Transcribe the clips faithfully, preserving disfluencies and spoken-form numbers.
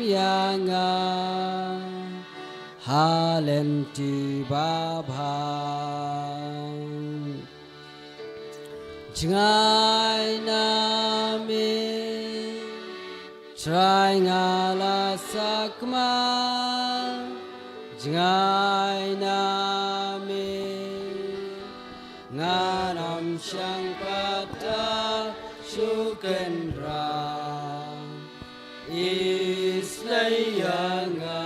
ïa nga ha lynti babha. Jngai na me, Trai nga la sakma, jngai na me, ngan ym shang pat da shu kynrad, isynei ïa nga,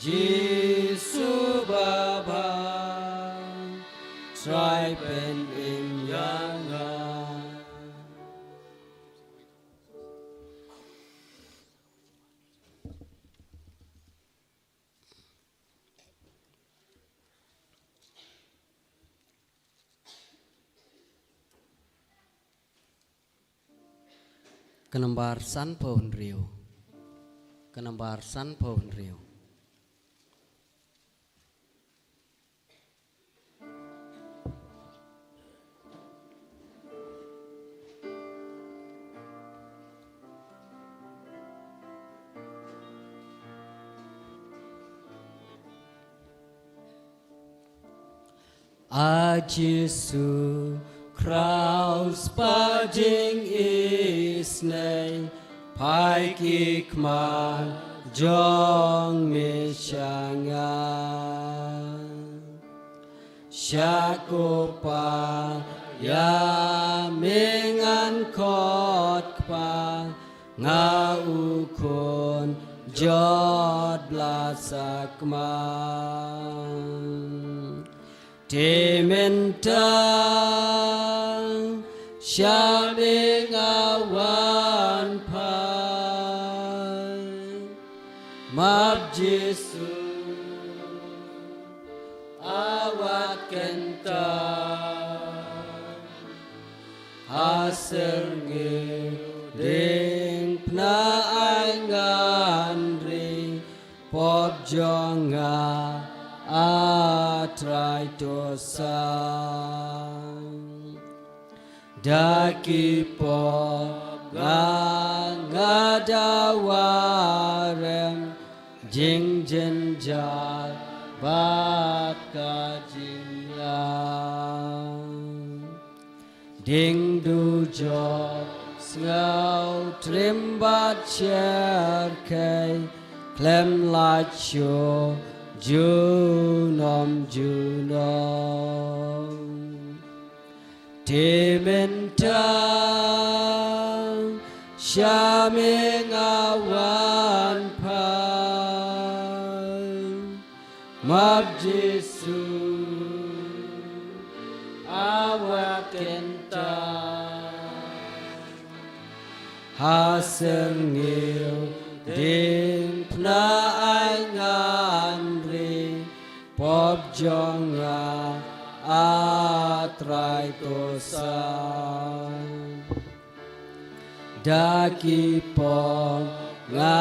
Jisu babha, Trai pynim ïa nga. Ka nambar sanphew hynriew. Ka nambar sanphew hynriew. A Jisu, khraw spah jingisynei, phai ki khmat jong me sha nga. Sha ko Pa, ïa me ngan khot kpa, nga u khun jot bla sakma. Te mynta sha me nga wan phai, map Jisu, a wat kynta. Ha syrngiew diengphna ai ngan ri, pop jong nga A Trai to sa. Da ki pop nga nga dawa rem, jingjynjar bad ka jingïap. Ding dujok, sngew trim bad sher kei, khlem lait shuh junom junom. Te mynta sha me nga wan phai, map Jisu, a wat kynta. Ha syrngiew diengphna ai ngan ri, pop jong nga A Trai to sa. Da ki pop nga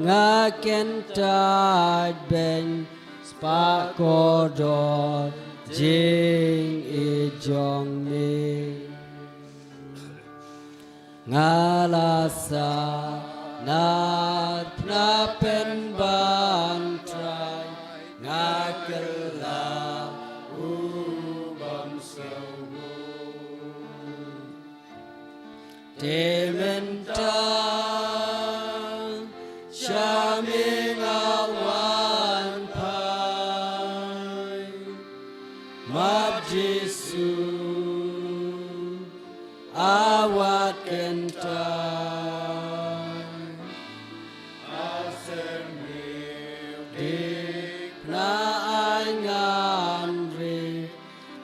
nga kyntait beiñ, spah kordor jingïeit jong me. Nga la sahnarphna pynban Trai, nga kylla u bym sngewbha. Te mynta sha me nga wan phai, map Jisu, a wat kyntait. Ha syrngiew diengphna ai ngan ri,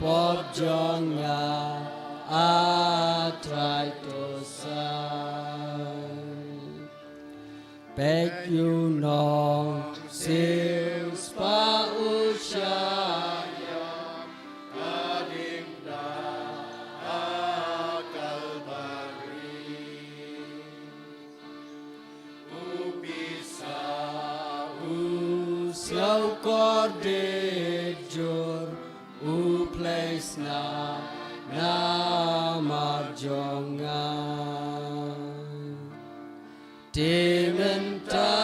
pop jong nga A Trai to sa. Peit u nongsiew spah u shah ïa ka diengphna ha Kalbari. U pisa u siew kordit jur, u plie snam namar jong nga. Te mynta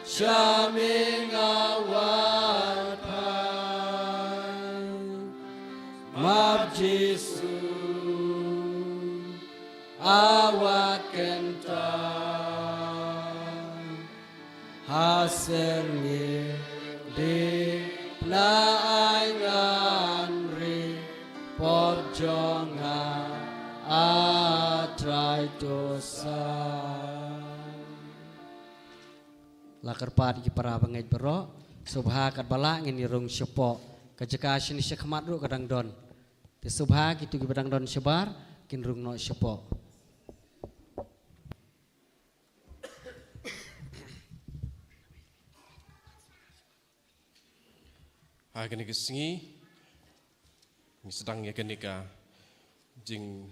sha me nga wad phai, map Jisu, a wad kynta ha syrngiew, dei pla ai ngan ri por jong nga, a Trai to sa. La kyrpad ïa ki para bangeit baroh, sngewbha katba lah ngin ïa rung shapoh. Ka jaka shane shakhmat ruh ka dang don. Te sngewbha kito kiba dang don shabar kin rung noh shapoh. Ha kane ka sngi ngi sdang ïa kane ka jingleh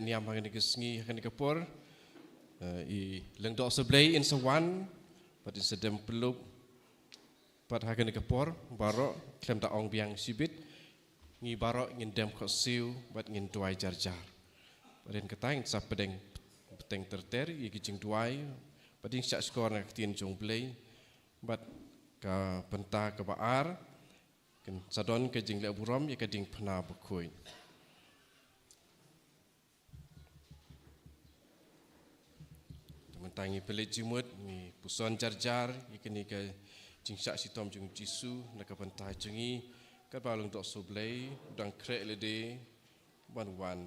niam ha kane ka sngi, ha kane ka por. Eh, i Lyngdoh Sublei in sa wan bad in sa dem pynlup. Bad ha kane ka por baroh khlem da ong biang shibit, ngi baroh ngin dem khohsiew bad ngin duwai jar jar. Bad hynrei kata ngin sa pdiang bteng ter ter ïa ki jingduwai bad ïa ki shah shkor na ka ktien jong U Blei. Bad ka bynta kaba ar kan sa don ka jingleh burom ïa ka diengphna bakhuid. Te mynta ngi pynleit jingmut, ngi puson jar jar ïa kane ka jingshah shitom jong U Jisu na ka bynta jong ngi. Katba u Lyngdoh Sublei u dang khreh lade ban wan.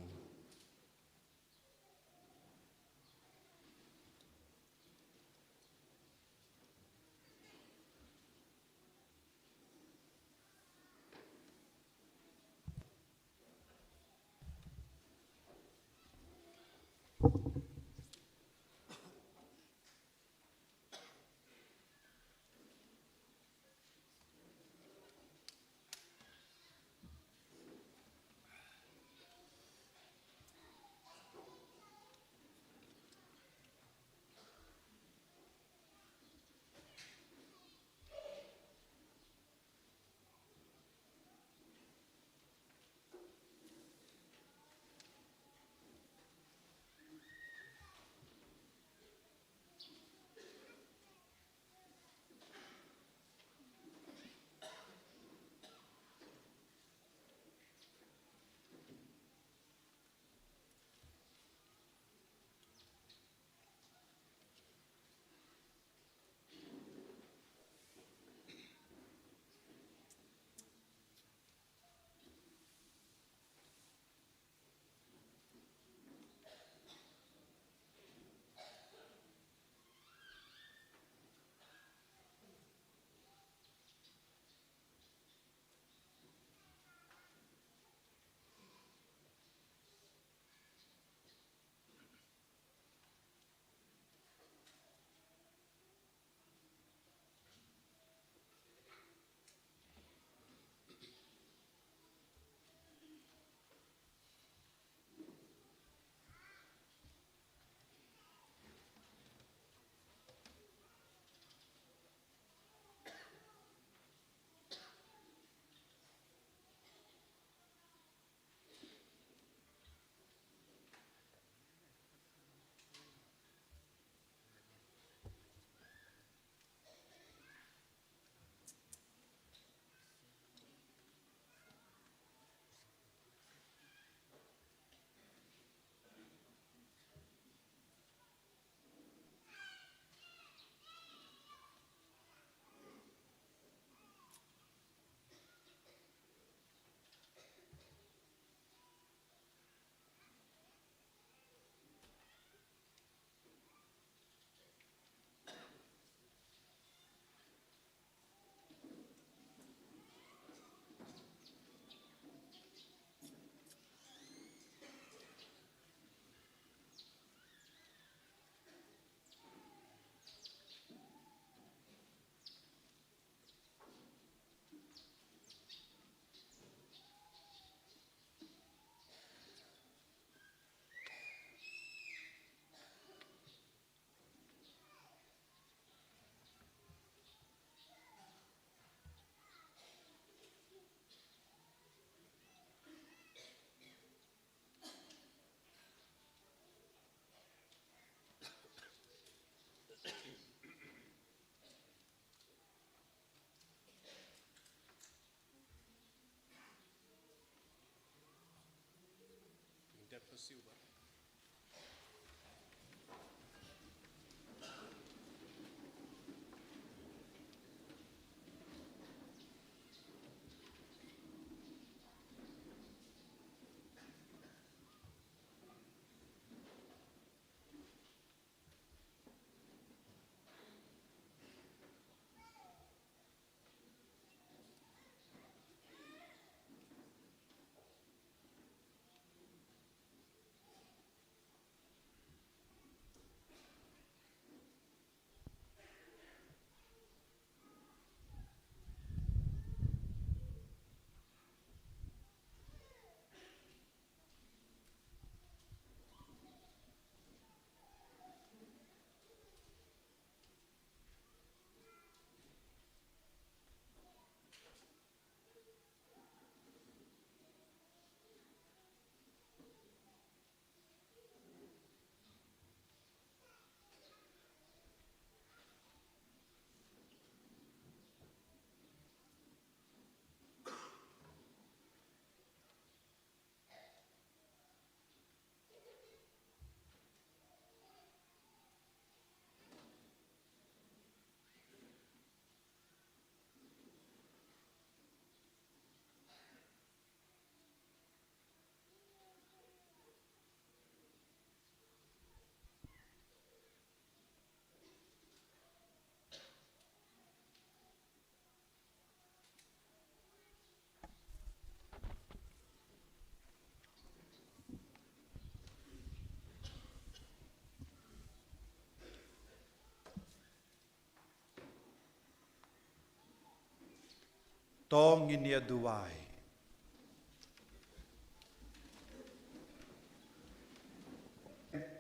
To ngin ïa duwai.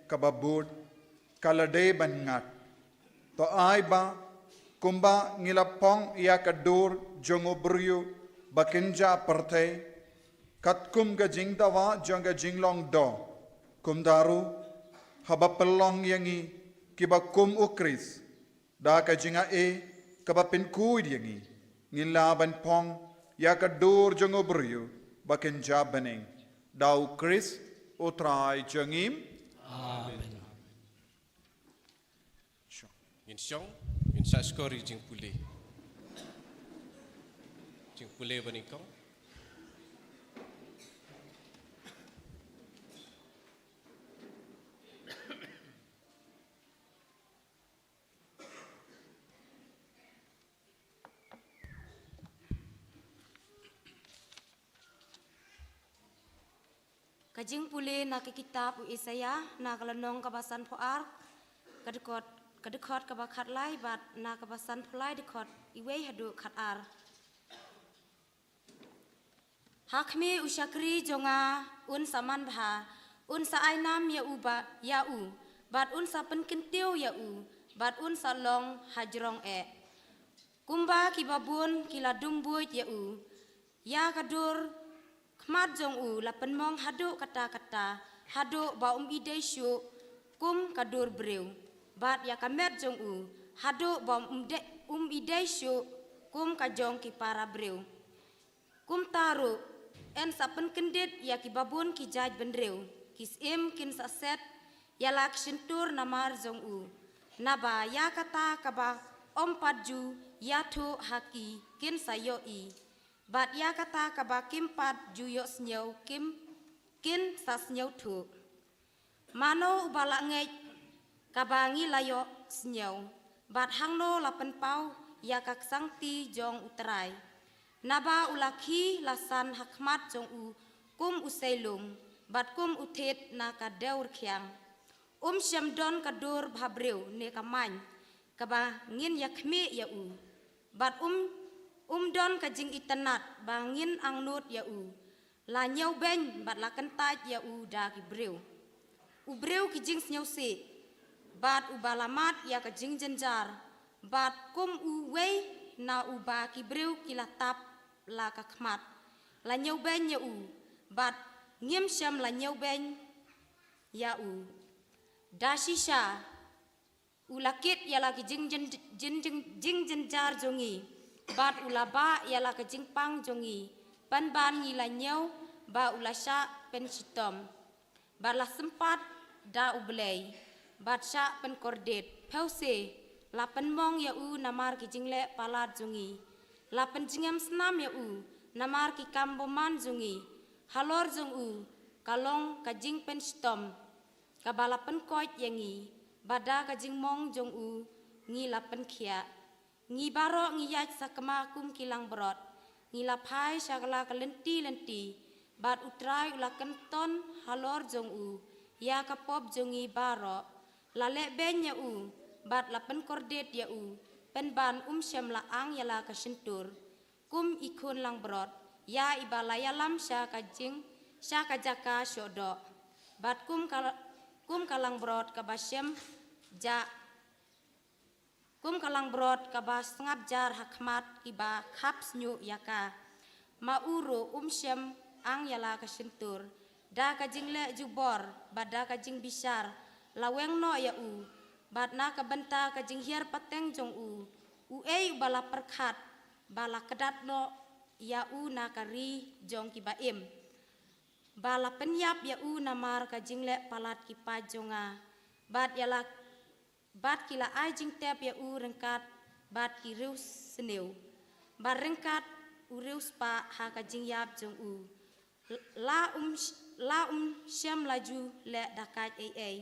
Kaba bud, ka la dei ban ngat. To ai ba, kumba ngi la phong ïa ka dur jong u briew ba kynja pyrthei, katkum ka jingdawa jong ka jinglong doh, kumta ruh, haba pynlong ïa ngi kiba kum u Khrist, da ka jingaiei kaba pynkhuid ïa ngi, ngin lah ban phong ïa ka dur jong u briew ba kynja bneng. Da u Khrist u Trai jong ngi. Amen. Ngin shong, ngin sa shkor ïa ka jingpule. Jingpule ba nyngkong. Ka jingpule na ka kitab u Isaïah, na ka lynnong kaba sanphew ar, ka dkhot, ka dkhot kaba khatlai, bad na kaba sanphew lai, dkhot iwei haduh khatar. Ha khmih u shakri jong nga un sa manbha, un sa ai nam ïa u ba, ïa u, bad un sa pynkyntiew ïa u, bad un sa long hajrong eh. Kumba kiba bun ki la dum buit ïa u, ïa ka dur khmat jong u la pynmong haduh katta katta, haduh ba um ïadei shuh kum ka dur briew. Bad ïa ka met jong u, haduh ba um de-, um ïadei shuh kum ka jong ki para briew. Kumta ruh, yn sa pynkyndit ïa kiba bun ki jaitbynriew, ki syiem kin sa set ïa la ki shyntur namar jong u. Naba ïa kata kaba ym pat ju ïathuh ha ki kin sa ïohi. Bad ïa kata kaba kim pat ju ïohsngew kim, kin sa sngewthuh. Mano uba la ngeit kaba ngi la ïohsngew, bad hangno la pynpaw ïa ka ksangti jong u Trai? Naba u la khie la san ha khmat jong u kum u seilung, bad kum u thied na ka dew rkhiang. Um shym don ka dur bhabriew ne ka main kaba ngin ïakhmih ïa u, bad um, um don ka jingitynnad ba ngin angnud ïa u. La ñiewbeiñ bad la kyntait ïa u da ki briew. U briew ki jingsngewsih, bad uba la mad ïa ka jingjynjar, bad kum uwei na uba ki briew ki la tap la ka khmat. La ñiewbeiñ ïa u, bad ngim shym la ñiewbeiñ ïa u. Da shisha, u la kit ïa la ki jing-, jing-, jing-, jing-, jingjynjar jong ngi, bad u la bah ïa la ka jingpang jong ngi, pynban ngi la ñiew ba u la shah pynshitom. bad la sympat da U Blei, bad shah pynkordit. Pawse, la pynmong ïa u namar ki jingleh palat jong ngi, la pynjngem snam ïa u namar ki kam bymman jong ngi. Halor jong u ka long ka jingpynshitom kaba la pynkoit ïa ngi, bad da ka jingmong jong u ngi la pynkhiah. Ngi baroh ngi ïaid sakma kum ki langbrot, ngi la phai sha la ka lynti lynti, bad U Trai u la kynton halor jong u ïa ka pop jong ngi baroh. La leh beiñ ïa u, bad la pynkordit ïa u, pynban um shym la ang ïa la ka shyntur. Kum i khun langbrot, ïa iba la ïalam sha ka jing, sha ka jaka shoh doh, bad kum ka, kum ka langbrot kaba shem ja, kum ka langbrot kaba sngap jar ha khmat kiba khap shñiuh ïa ka. Ma u ruh um shym ang ïa la ka shyntur. Da ka jingleh jubor bad da ka jingbishar la weng noh ïa u, bad na ka bynta ka jinghiar pateng jong u, uei uba la pyrkhat ba la kdat noh ïa u na ka ri jong kiba im, ba la pynïap ïa u namar ka jingleh palat ki paid jong nga, bad ïa la, bad ki la ai jingtep ïa u ryngkat bad ki riewsniew, bad ryngkat u riewspah ha ka jingïap jong u. La um sh-, la um shym la ju leh da kait ei ei,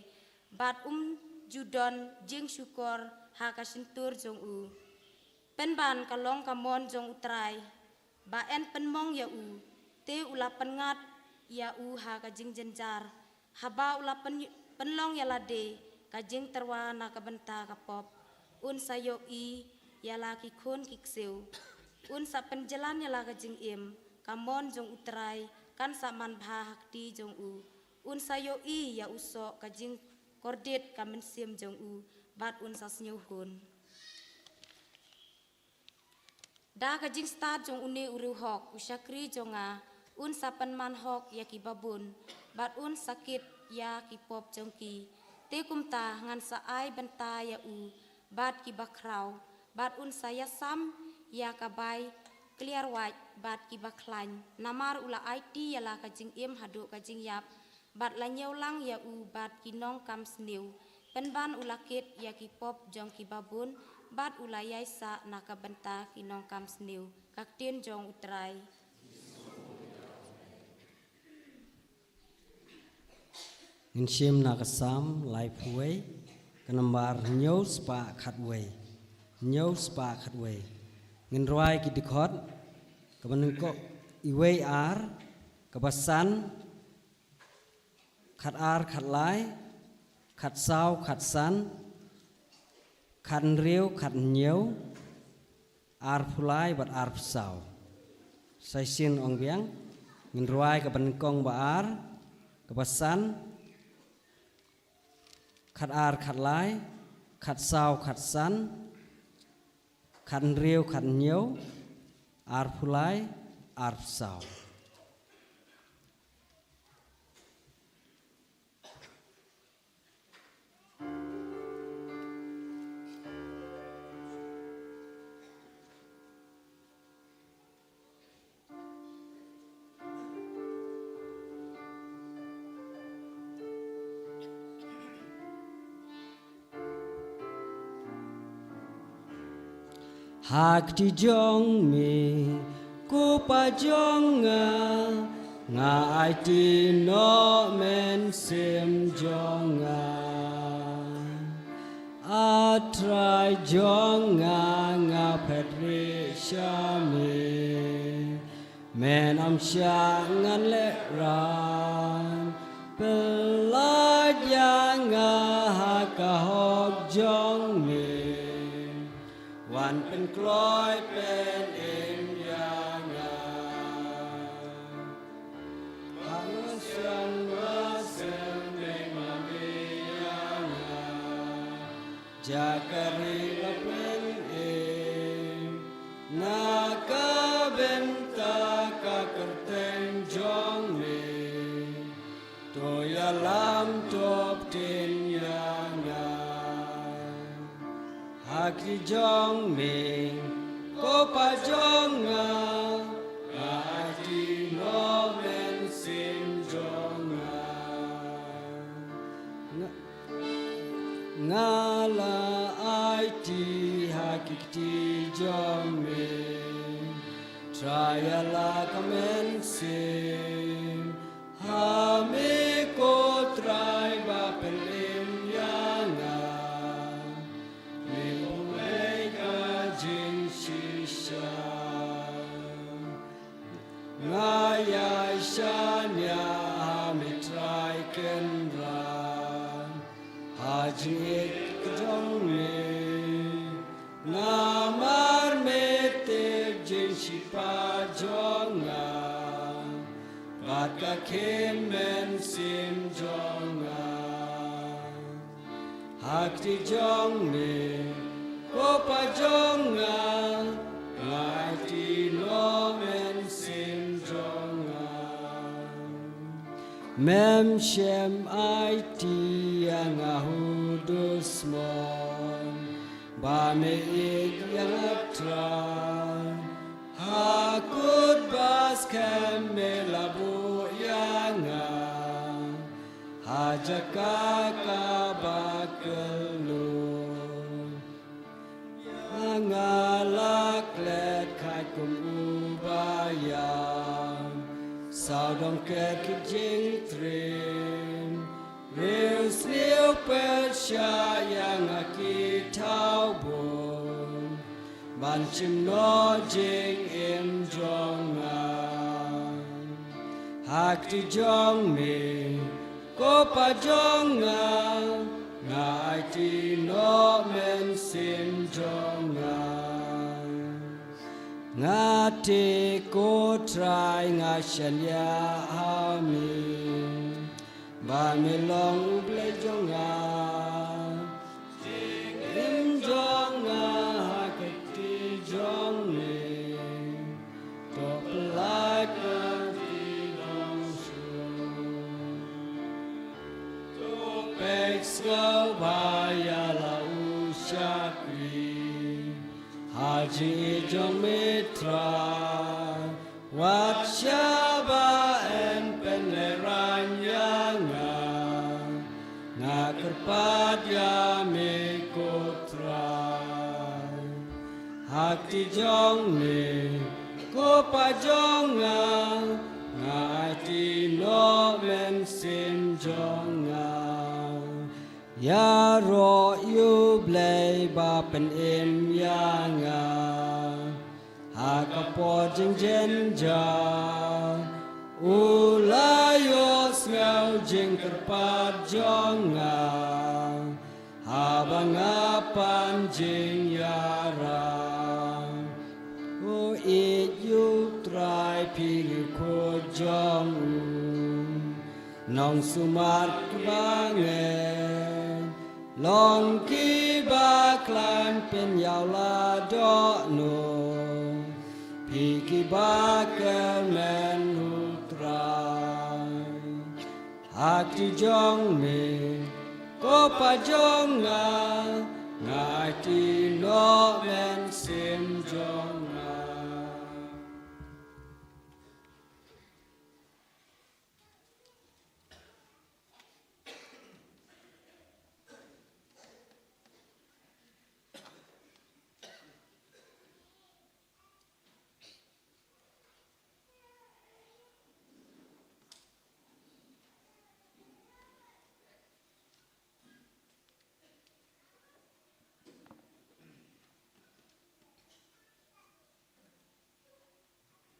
bad um ju don jingshukor ha ka shyntur jong u. Pynban ka long ka mon jong U Trai ba yn pynmong ïa u, te u la pynngat ïa u ha ka jingjynjar. Haba u la pyn-, pynlong ïa lade ka jingtyrwa na ka bynta ka pop, un sa ïohi ïa la ki khun ki ksiew. Un sa pynjlan ïa la ka jingim. Ka mon jong U Trai kan sa manbha ha kti jong u. Un sa ïohi ïa u soh ka jingkordit ka mynsiem jong u, bad un sa sngewhun. Da ka jingstad jong une u riewhok, u shakri jong nga un sa pynman hok ïa ki babun, bad un sa kit ïa ki pop jong ki. Te kumta ngan sa ai bynta ïa u bad ki bakhraw, bad un sa ïasam ïa ka bai kliar wait bad ki bakhlaiñ. Namar u la aiti ïa la ka jingim haduh ka jingïap, bad la ñiew lang ïa u bad ki nongkam sniew. Pynban u la kit ïa ki pop jong ki babun, bad u la ïaisah na ka bynta ki nongkam sniew. Ka ktien jong U Trai. Ngin shim na ka Salm laiphew wei, ka nambar hynñiew spah khatwei. Hynñiew spah khatwei. Ngin rwai ki dkhot, kaba nyngkong, iwei ar, kaba san, khat ar khat lai, khat saw khat san, khat hynriew khat hynñiew, arphew lai bad arphew saw. Sa shisien ong biang, ngin rwai kaba nyngkong ba ar, kaba san, khat ar khat lai, khat saw khat san, khat hynriew khat hynñiew, arphew lai, arphew saw. Ha kti jong me, ko Pa jong nga, nga aiti noh mynsiem jong nga. A Trai jong nga, nga phet rieh sha me. Men ym shah ngan lehrain, pyllait ïa nga ha ka hok jong me. Wan pynkloi pynim ïa nga. Ba ngan sngewsih sngewbha ma me ïa nga. Jaka ri la pynim na ka bynta ka kyrteng jong me. To ïalam, to pyntin ïa nga. Ha kti jong me, ko Pa jong nga, nga aiti noh mynsiem jong nga. Nga, nga la aiti ha ki kti jong me, Trai ïa la ka mynsiem ha me ko Trai ba pynim ïa nga. Me pynlong ka jingshisha. Nga ïaishaniah ha me Trai Kynrad, ha jingïeit ka jong me. Namar me tip jingshitom jong nga bad ka khim mynsiem jong nga. Ha kti jong me ko Pa jong nga, nga aiti noh mynsiem jong nga. Mem shym aiti ïa nga ha u dusmon, ba me ïeit ïa nga Trai. Ha kut ba skhem me la buh ïa nga ha jaka kaba kylluid. Ïa nga la klet khait kum u ba ïam, sawdong ker ki jingtriem. Riewsniew pyrshah ïa nga ki thawbun, ban shim noh jingim jong nga. Ha kti jong me ko Pa jong nga, nga aiti noh mynsiem jong nga. Nga te ko Trai nga shaniah ha me, ba me long u Blei jong nga. Jingim jong nga ha ka kti jong me, to pynlait ka jingdon shuh. To peit sngewbha ïa la u shakri ha jingïeit jong me Trai. Wat shah ba yn pynlehraiñ ïa nga, nga kyrpad ïa me ko Trai. Ha kti jong me ko Pa jong nga, nga aiti noh mynsiem jong nga. Ïaroh ïa u Blei ba pynim ïa nga ha ka por jingjynjar. U la ïohsngew jingkyrpad jong nga haba nga pan jingïarap. Ko ïeit ïa u Trai, phi riewkhuid jong u, nong sumar kiba ngeit, long kiba khlaiñ pynïaw la dohnud, phi kiba kyrmen u Trai. Ha kti jong me ko Pa jong nga, nga aiti noh mynsiem jong nga.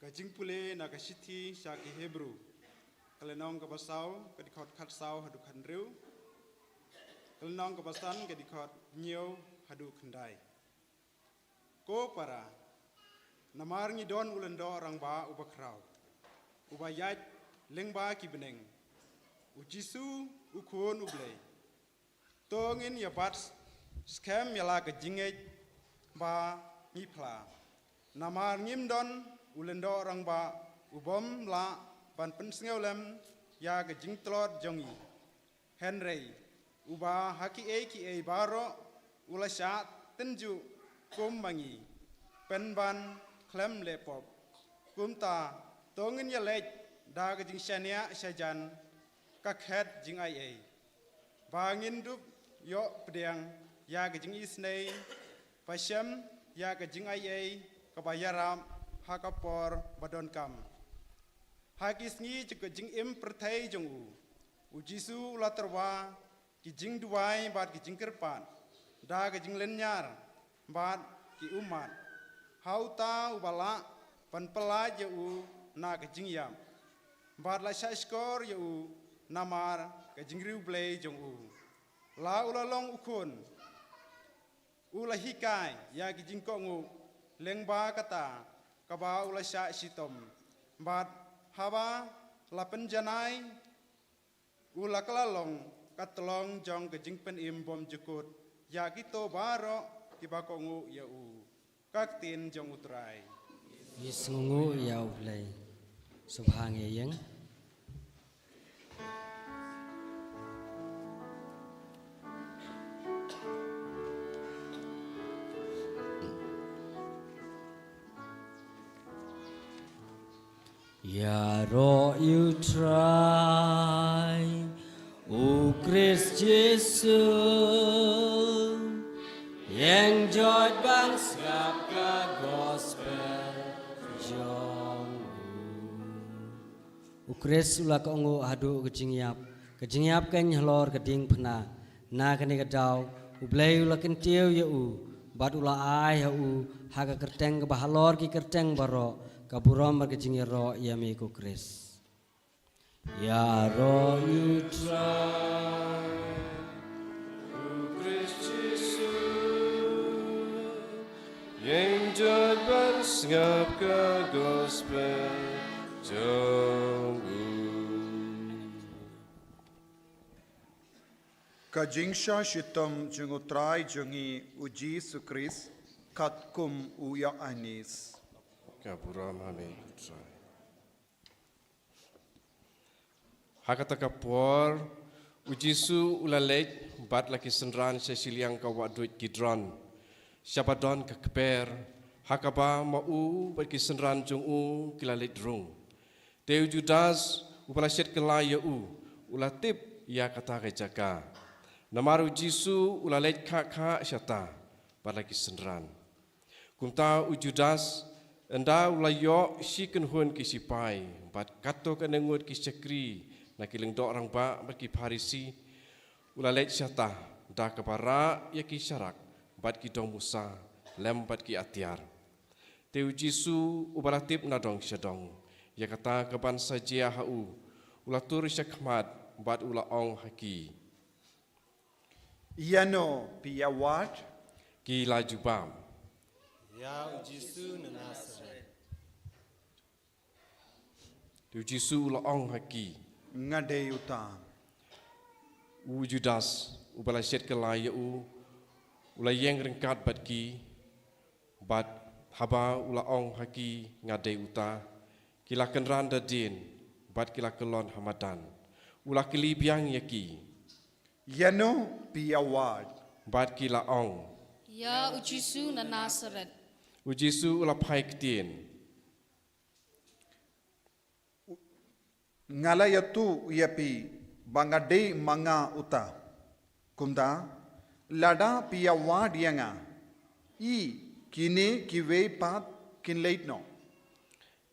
Ka jingpule na ka shithi sha ki Hebru, ka lynnong kaba saw, ka dkhot khatsaw haduh khathynriew, ka lynnong kaba san, ka dkhot hynñiew haduh khyndai. Ko para, namar ngi don u lyngdoh rangbah uba khraw, uba ïaid lyngba ki bneng, u Jisu, u Khun u Blei. To ngin ïa bat skhem ïa la ka jingngeit ba ngi phla. Namar ngim don u lyngdoh rangbah u bym lah ban pynsngewlem ïa ka jingtlot jong ngi. Hynrei uba ha kiei kiei baroh u la shah tynjuh kum ma ngi, pynban khlem leh pop. Kumta to ngin ïa leit da ka jingshaniah shajan, ka khet jingaiei. Ba ngin dup ïoh pdiang ïa ka jingisynei, ba shem ïa ka jingaiei kaba ïarap ha ka por ba donkam. Ha ki sngi jong ka jingim pyrthei jong u, u Jisu u la tyrwa ki jingduwai bad ki jingkyrpad da ka jinglynñiar bad ki ummat ha uta uba lah ban pyllait ïa u na ka jingïap, bad la shahshkor ïa u namar ka jingriewblei jong u. La u la long u khun, u la hikai ïa ki jingkohnguh lyngba kata kaba u la shah shitom, bad haba la pynjanai u la kylla long ka tyllong jong ka jingpynim bymjukut ïa kito baroh kiba kohnguh ïa u. Ka ktien jong U Trai. Ngi sngewnguh ïa U Blei. Sngewbha ngin ïeng. Ïaroh ïa U Trai, U Khrist Jisu, ïeng joit ban sngap ka gospel jong u. U Khrist u la kohnguh haduh ka jingïap, ka jingïap keiñ halor ka diengphna. Na kane ka daw, U Blei u la kyntiew ïa u, bad u la ai ha u, ha ka kyrteng kaba halor ki kyrteng baroh, ka burom bad ka jingïaroh ïa me ko Khrist. Ïaroh ïa U Trai, U Khrist Jisu, ïeng joit ban sngap ka gospel jong u. Ka jingshah shitom jong U Trai jong ngi U Jisu Khrist, katkum u ïa anis. Ka burom ha me ko Trai. Ha kata ka por, U Jisu u la leit bad la ki synran sha shiliang ka wahduid Kidron, shaba don ka kper, ha kaba ma u bad ki synran jong u ki la leit rung. Te u Judas, uba la shet kylla ïa u, u la tip ïa kata ka jaka. Namar U Jisu u la leit khah khah shata bad la ki synran. Kumta u Judas, ynda u la ïoh shi kynhun ki shipai bad katto katne ngut ki shakri na ki lyngdoh rangbah bad ki Pharisi, u la leit shata da kaba rah ïa ki sharak bad ki dong musa lem bad ki atiar. Te U Jisu, uba la tip na dong sha dong ïa kata kaban sa jia ha u, u la tur sha khmat bad u la ong ha ki, Ïano phi ïa wad? Ki la jubab, Ïa U Jisu na Nasaret. Te U Jisu u la ong ha ki, Nga dei uta. U Judas, uba la shet kylla ïa u, u la ïeng ryngkat bad ki, bad haba u la ong ha ki, Nga dei uta, ki la kynran da dien bad ki la kyllon ha madan. U la kylli biang ïa ki, Ïano phi ïa wad? Bad ki la ong, Ïa U Jisu na Nasaret. U Jisu u la phai ktien, Nga la ïathuh ïa phi ba nga dei ma nga uta. Kumta, lada phi ïa wad ïa nga, i kine kiwei pat kin leit noh.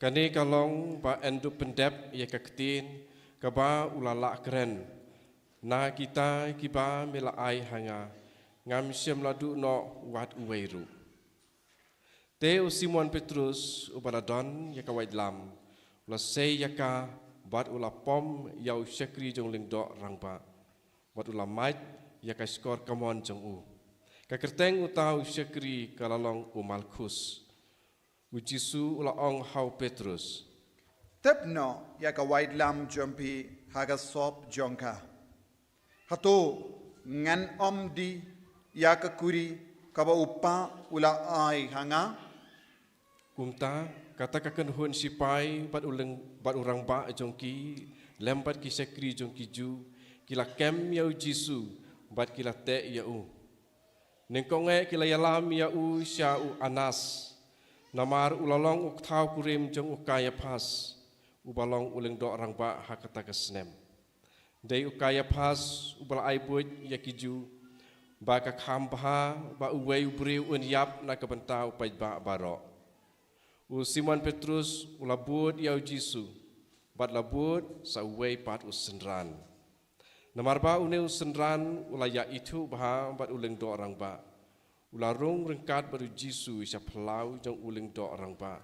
Kane ka long ba yn dup pyndep ïa ka ktien kaba u la lah kren, Na kita kiba me la ai ha nga, ngam shym la duh noh wat uwei ruh. Te u Simon Petrus, uba la don ïa ka waitlam, u la sei ïa ka, bad u la pom ïa u shakri jong u lyngdoh rangbah, bad u la mait ïa ka shkor kamon jong u. Ka kyrteng uta u shakri ka la long u Malkhus. U Jisu u la ong ha u Petrus, Tep noh ïa ka waitlam jong phi ha ka sop jong ka. Hato ngan ym die ïa ka kuri kaba u Kpa u la ai ha nga? Kumta, kata ka kynhun shipai bad u lyng-, bad u rangbah jong ki, lem bad ki shakri jong ki Jiw, ki la kem ïa u Jisu, bad ki la teh ïa u. Nyngkong eh ki la ïalam ïa u sha u Annas, namar u la long u kthaw kurim jong u Kaiaphas, uba long u lyngdoh rangbah ha kata ka snem. Dei u Kaiaphas uba la ai buit ïa ki Jiw ba ka kham bha ba uwei u briew un ïap na ka bynta u paidbah baroh. U Simon Petrus u la bud ïa u Jisu bad la bud sa uwei pat u synran. Namar ba une u synran u la ïa ithuh bha bad u lyngdoh rangbah, u la rung ryngkat bad u Jisu sha phyllaw jong u lyngdoh rangbah,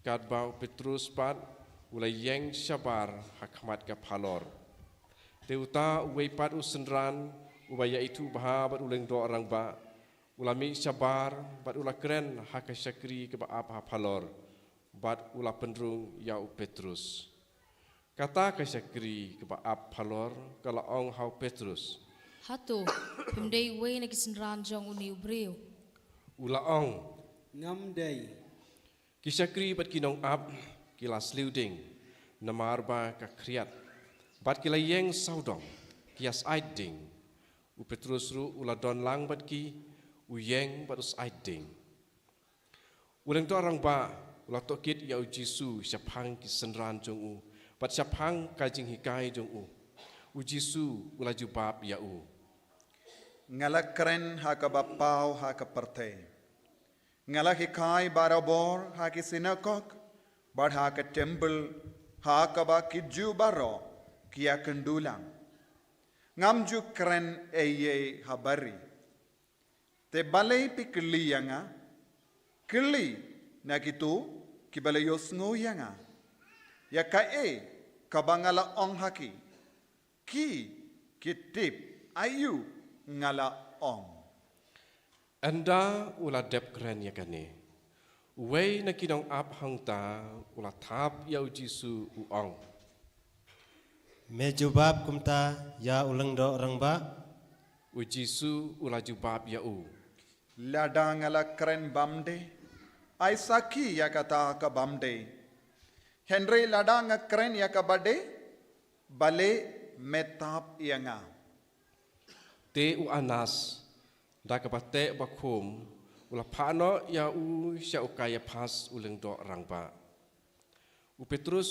katba u Petrus pat u la ïeng shabar ha khmat ka phalor. Te uta uwei pat u synran uba ïa ithuh bha bad u lyngdoh rangbah, u la mih shabar bad u la kren ha ka shakri kaba ap ha phalor, bad u la pynrung ïa u Petrus. Kata ka shakri kaba ap phalor ka la ong ha u Petrus, "Hato phim dei uwei na ki synran jong une u briew?" U la ong, "Ngam dei." Ki shakri bad ki nongap ki la sliew ding namar ba ka khriat, bad ki la ïeng sawdong, ki ïa sait ding. U Petrus ruh u la don lang bad ki, u ïeng bad u sait ding. U lyngdoh rangbah u la tohkit ïa u Jisu shaphang ki synran jong u bad shaphang ka jinghikai jong u. U Jisu u la jubab ïa u, "Nga la kren ha kaba paw ha ka pyrthei. Nga la hikai barabor ha ki sinagog bad ha ka templ ha kaba ki Jiw baroh ki ïa kynduh lang. Ngam ju kren ei ei ha bari. Te balei phi kylli ïa nga? Kylli na kito kiba la ïohsngew ïa nga ïa kaei kaba nga la ong ha ki. Ki ki tip aïu nga la ong." Ynda u la dep kren ïa kane, uwei na ki nongap hangta u la thap ïa u Jisu, u ong, "Me jubab kumta ïa u lyngdoh rangbah?" U Jisu u la jubab ïa u, "Lada nga la kren bymdei, ai sakhi ïa kata ka bymdei. Hynrei lada nga kren ïa kaba dei, balei me thap ïa nga?" Te u Anas da kaba teh bakhum u la phah noh ïa u sha u Kaiaphas u lyngdoh rangbah. U Petrus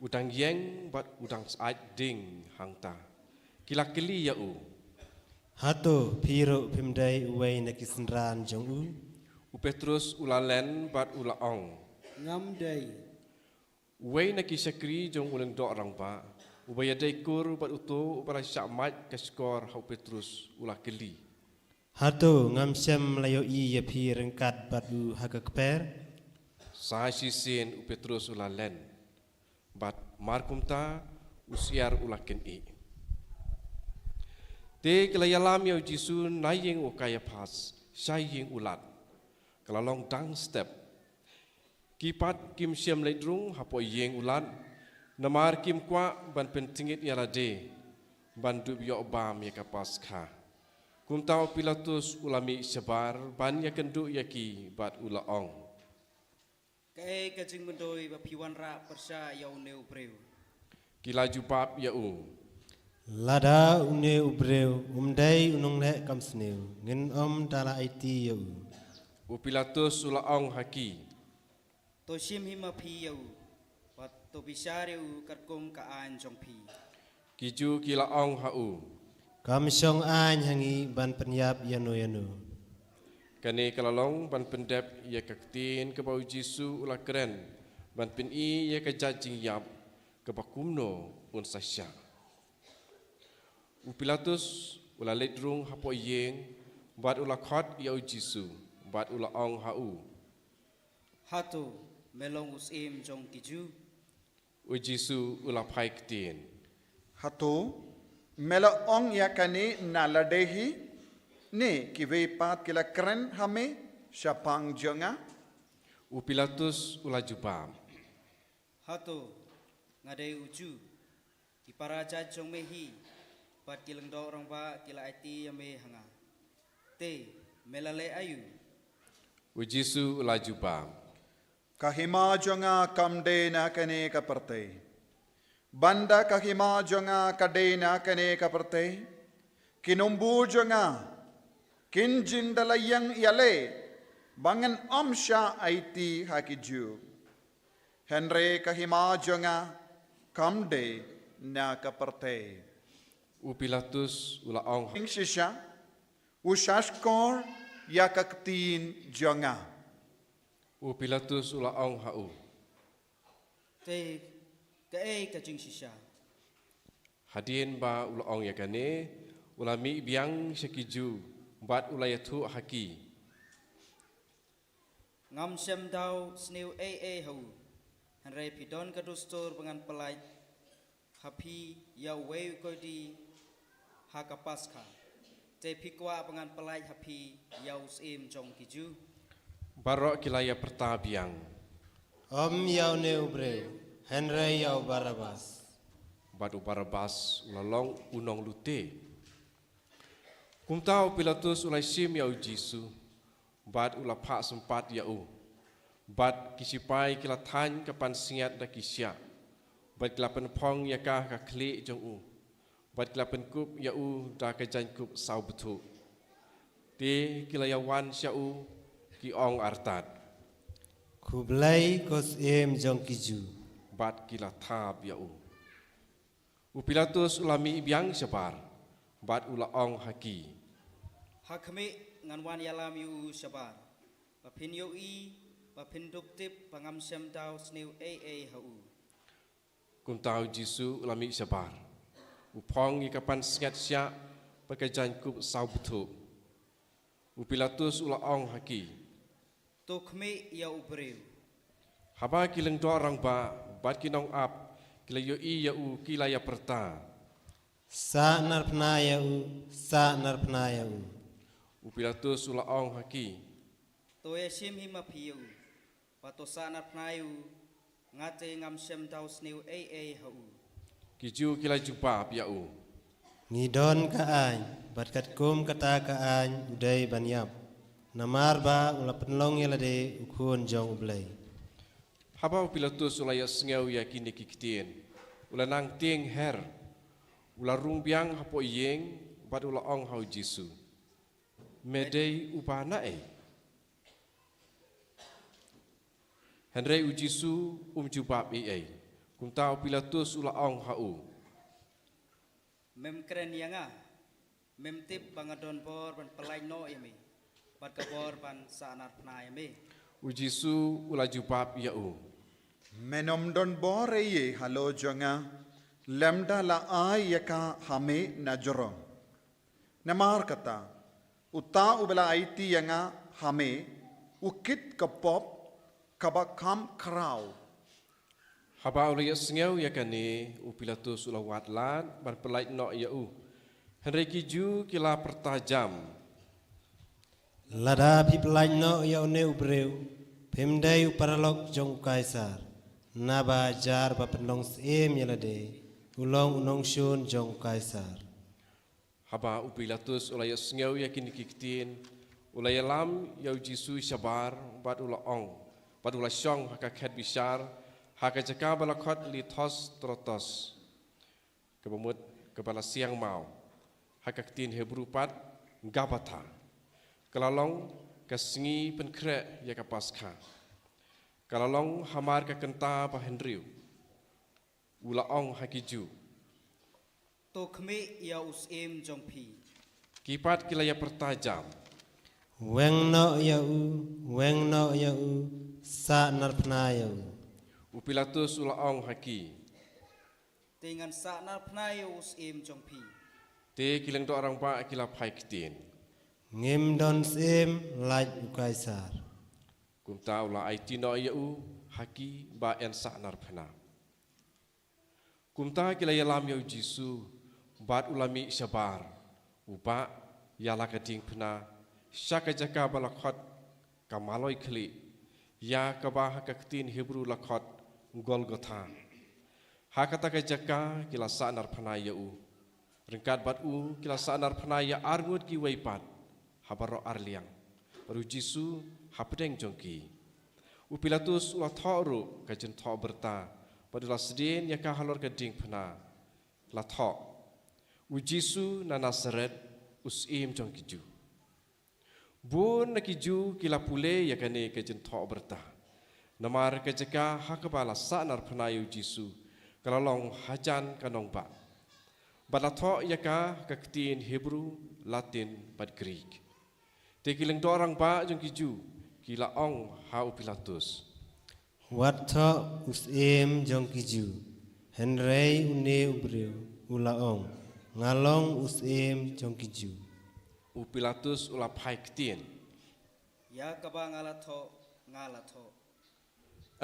u dang ïeng bad u dang sait ding hangta. Ki la kylli ïa u, "Hato phi ruh phim dei uwei na ki synran jong u?" U Petrus u la len bad u la ong, "Ngam dei." Uwei na ki shakri jong u lyngdoh rangbah, uba ïadei kur bad uto uba la shah mait ka shkor ha u Petrus, u la kylli, "Hato ngam shym la ïohi ïa phi ryngkat bad u ha ka kper?" Sa shisien u Petrus u la len, bad markumta u syiar u la kynih. Te ki la ïalam ïa u Jisu na ïing u Kaiaphas sha ïing u Lad, ka la long dang step. Ki pat kim shym leit rung hapoh ïing u Lad, namar kim kwah ban pyntngit ïa lade ban dup ïoh bam ïa ka Paskha. Kumta u Pilatus u la mih shabar ban ïakynduh ïa ki bad u la ong, "Kaei ka jingmyntoi ba phi wanrah pyrshah ïa une u briew?" Ki la jubab ïa u, "Lada une u briew um dei u nongleh kam sniew, ngin ym da la aiti ïa u." U Pilatus u la ong ha ki, "To shim hi ma phi ïa u, bad to bishar ïa u katkum ka aiñ jong phi." Ki Jiw ki la ong ha u, "Kam shong aiñ ha ngi ban pynïap ïano ïano." Kane ka la long ban pyndep ïa ka ktien kaba u Jisu u la kren ban pyni ïa ka jait jingïap kaba kumno un sa shah. U Pilatus u la leit rung hapoh ïing bad u la khot ïa u Jisu bad u la ong ha u, "Hato me long u syiem jong ki Jiw?" U Jisu u la phai ktien, "Hato me la ong ïa kane na lade hi, ne kiwei pat ki la kren ha me shaphang jong nga?" U Pilatus u la jubab, "Hato nga dei u Jiw? Ki para jait jong me hi bad ki lyngdoh rangbah ki la aiti ïa me ha nga. Te me la leh aïu?" U Jisu u la jubab, "Ka hima jong nga kam dei na kane ka pyrthei. Ban da ka hima jong nga ka dei na kane ka pyrthei, ki nongbud jong nga kin jin da la ïeng ïaleh ba ngin ym shah aiti ha ki Jiw. Hynrei ka hima jong nga kam dei na ka pyrthei." U Pilatus u la ong ha. Jingshisha, u shahshkor ïa ka ktien jong nga. U Pilatus u la ong ha u. Te kaei ka jingshisha? Hadien ba u la ong ïa kane, u la mih biang sha ki Jiw, bad u la ïathuh ha ki. Ngam shym daw sniew ei ei ha u. Hynrei phi don ka dustur ba ngan pyllait ha phi ïa uwei u khyllipmat ha ka Paskha. Te phi kwah ba ngan pyllait ha phi ïa u Syiem jong ki Jiw? Baroh ki la ïa pyrta biang. Ym ïa une u briew, hynrei ïa u Barabas. Bad u Barabas u la long u nonglute. Kumta u Pilatus u la shim ïa u Jisu, bad u la phah sympat ïa u. Bad ki shipai ki la thaiñ ka pansngiat da ki shiah, bad ki la pynphong ïa ka ha ka khlieh jong u, bad ki la pynkup ïa u da ka jaiñkup saw bthuh. Te ki la ïawan sha u, ki ong artat. Khublei ko Syiem jong ki Jiw. Bad ki la thap ïa u. U Pilatus u la mih biang shabar, bad u la ong ha ki. Ha khmih, ngan wan ïalam ïa u shabar. Ba phin ïohi, ba phin dup tip ba ngam shym daw sniew ei ei ha u. Kumta u Jisu u la mih shabar. U phong ïa ka pansngiat shiah bad ka jaiñkup saw bthuh. U Pilatus u la ong ha ki. To khmih ïa u briew. Haba ki lyngdoh rangbah bad ki nongap ki la ïohi ïa u, ki la ïa pyrta. Sahnarphna ïa u, sahnarphna ïa u. U Pilatus u la ong ha ki. To ïa shim hi ma phi ïa u, bad to sahnarphna ïa u, nga te ngam shym daw sniew ei ei ha u. Ki Jiw ki la jubab ïa u. Ngi don ka aiñ, bad katkum kata ka aiñ u dei ban ïap. Namar ba u la pynlong ïa lade u khun jong U Blei. Haba u Pilatus u la ïohsngew ïa kine ki ktien, u la nang tieng her. U la rung biang hapoh ïing, bad u la ong ha u Jisu. Me dei uba naei? Hynrei u Jisu um jubab ei ei. Kumta u Pilatus u la ong ha u. Mem kren ïa nga, mem tip ba nga don bor ban pyllait noh ïa me, bad ka bor ban sahnarphna ïa me. U Jisu u la jubab ïa u. Men ym don bor ei ei halor jong nga, lymda la ai ïa ka ha me na jrong. Namar kata, uta uba la aiti ïa nga ha me, u kit ka pop kaba kham khraw. Haba u la ïohsngew ïa kane, u Pilatus u la wad lad ban pyllait noh ïa u. Hynrei ki Jiw ki la pyrta jam. Lada phi pyllait noh ïa une u briew, phim dei u paralok jong u Kaisar. Naba jar ba pynlong syiem ïa lade, u long u nongshun jong u Kaisar. Haba u Pilatus u la ïohsngew ïa kine ki ktien, u la ïalam ïa u Jisu shabar, bad u la ong, bad u la shong ha ka khet bishar, ha ka jaka ba la khot Lithos Trotos. Kaba mut, kaba la siang maw. Ha ka ktien Hebru pat, Gabatha. Ka la long, ka sngi pynkhreh ïa ka Paskha. Ka la long hamar ka kynta ba hynriew. U la ong ha ki Jiw. To khmih ïa u syiem jong phi. Ki pat ki la ïa pyrta jam. Weng noh ïa u, weng noh ïa u, sahnarphna ïa u. U Pilatus u la ong ha ki. Te ngan sahnarphna ïa u syiem jong phi. Te ki lyngdoh rangbah ki la phai ktien. Ngim don syiem, lait u Kaisar. Kumta u la aiti noh ïa u ha ki ba yn sahnarphna. Kumta ki la ïalam ïa u Jisu, bad u la mih shabar, u bah, ïa la ka diengphna, sha ka jaka ba la khot, ka maloi khlieh, ïa kaba ha ka ktien Hebru la khot, Golgotha. Ha kata ka jaka ki la sahnarphna ïa u. Ryngkat bad u ki la sahnarphna ïa arngut kiwei pat, ha baroh arliang. Bad u Jisu hapdeng jong ki. U Pilatus u la thoh ruh ka jingthoh byrta, bad u la sdien ïa ka halor ka diengphna. La thoh. U Jisu na Nasaret, u syiem jong ki Jiw. Bun na ki Jiw ki la pule ïa kane ka jingthoh byrta. Namar ka jaka ha kaba la sahnarphna ïa u Jisu, ka la long hajan ka nongbah. Bad la thoh ïa ka ha ka ktien Hebru, Latin bad Greek. Te ki lyngdoh rangbah jong ki Jiw ki la ong ha u Pilatus, "Wat thoh u syiem jong ki Jiw." Hynrei une u briew u la ong, "Nga long u syiem jong ki Jiw." U Pilatus u la phai ktien, "Ïa kaba nga la thoh, nga la thoh."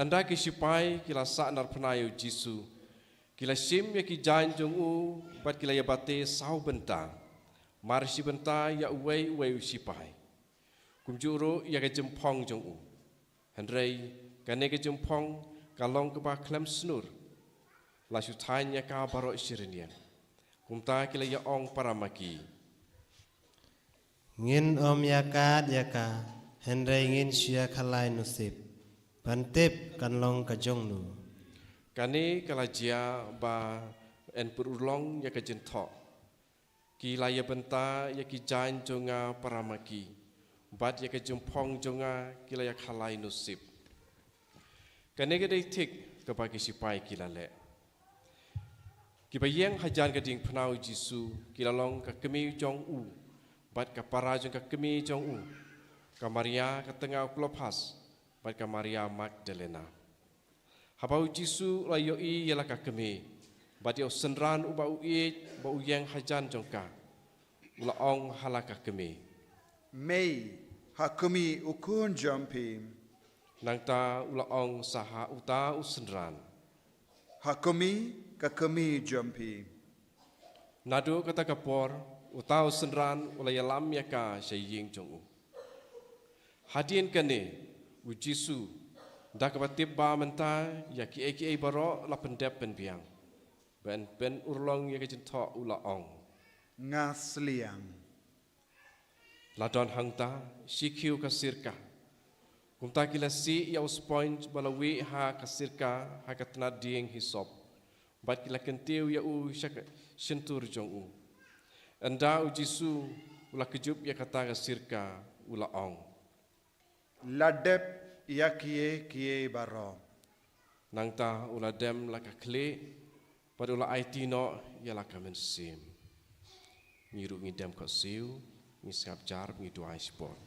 Ynda ki sipai ki la sahnarphna ïa u Jisu, ki la shim ïa ki jaiñ jong u bad ki la ïabate saw bynta, mar shi bynta ïa uwei uwei u sipai, kumjuh ruh ïa ka jingphong jong u. Hynrei kane ka jingphong ka long kaba khlem snur. La shu thaiñ ïa ka baroh shi rynïeng. Kumta ki la ïa ong para ma ki, "Ngin ym ïa kad ïa ka, hynrei ngin shu ïa khalai nusip ban tip kan long ka jong nu." Kane ka la jia ba yn pynurlong ïa ka jingthoh, "Ki la ïa bynta ïa ki jaiñ jong nga para ma ki, bad ïa ka jingphong jong nga ki la ïa khalai nusip." Kane ka dei thik kaba ki sipai ki la leh. Kiba ïeng hajan ka diengphna u Jisu ki la long ka kmie jong u bad ka para jong ka kmie jong u, ka Maria ka tnga u Klopas bad ka Maria Magdalena. Haba u Jisu u la ïohi ïa la ka kmie bad ïa u synran uba u ïeit ba u ïeng hajan jong ka, u la ong ha la ka kmie, "Mei, ha kmie u khun jong phi." Nangta u la ong sa ha uta u synran, "Ha kmie ka kmie jong phi." Naduh kata ka por uta u synran u la ïalam ïa ka sha ïing jong u. Hadien kane u Jisu da kaba tip ba mynta ïa kiei kiei baroh la pyndep pynbiang, ba yn pynurlong ïa ka jingthoh u la ong, "Nga sliang." La don hangta shi khiew ka sirka. Kumta ki la sih ïa u sponge ba la wieh ha ka sirka ha ka tnat dieng hisop, bad ki la kyntiew ïa u sha ka shyntur jong u. Ynda u Jisu u la kjut ïa kata ka sirka, u la ong, "La dep ïa kiei kiei baroh." Nangta u la dem la ka khlieh bad u la aiti noh ïa la ka mynsiem. Ngi ruh ngi dem khohsiew, ngi sngap jar, ngi duwai shibun.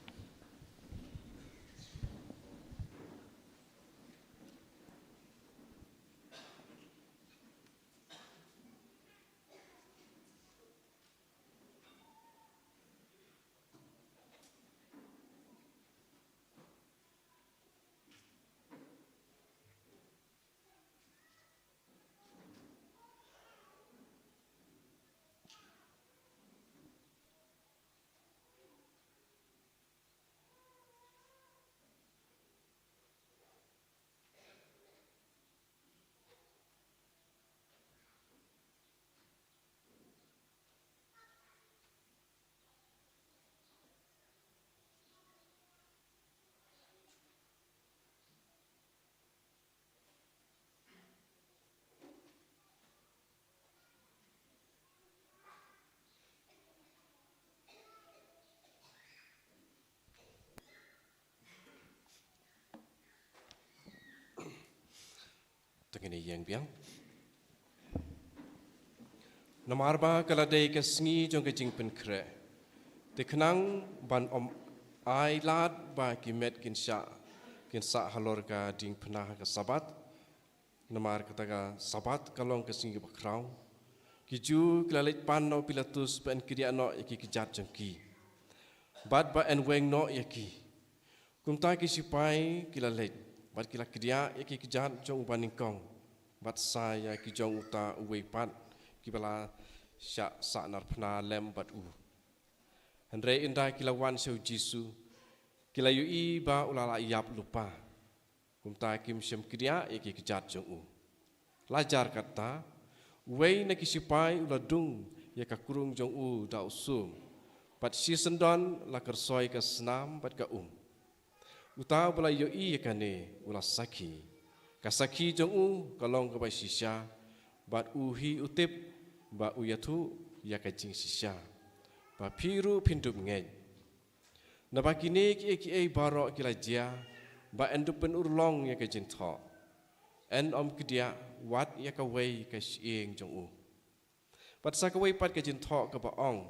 Te ngin ïeng biang. Namar ba ka la dei ka sngi jong ka jingpynkhreh, te khnang ban ym ailad ba ki met kin shah, kin sah halor ka diengphna ha ka Sabbath, namar kata ka Sabbath ka long ka sngi bakhraw, ki Jiw ki la leit pan na u Pilatus ba yn kdiah noh ïa ki kjat jong ki, bad ba yn weng noh ïa ki. Kumta ki sipai ki la leit bad ki la kdiah ïa ki kjat jong u banyngkong, bad sa ïa ki jong uta uwei pat kiba la shah sahnarphna lem bad u. Hynrei ynda ki la wan sha u Jisu, ki la ïohi ba u la lah ïap lypa. Kumta kim shym kdiah ïa ki kjat jong u. La jar katta, uwei na ki sipai u la dung ïa ka krung jong u da u sum, bad shisyndon la kyrsoi ka snam bad ka um. Uta uba la ïohi ïa kane u la sakhi. Ka sakhi jong u ka long kaba shisha, bad u hi u tip ba u ïathuh ïa ka jingshisha, ba phi ruh phin dup ngeit. Naba kine kiei kiei baroh ki la jia ba yn dup pynurlong ïa ka jingthoh. Yn ym kdiah wat ïa kawei ka shyieng jong u. Bad sa kawei pat ka jingthoh kaba ong,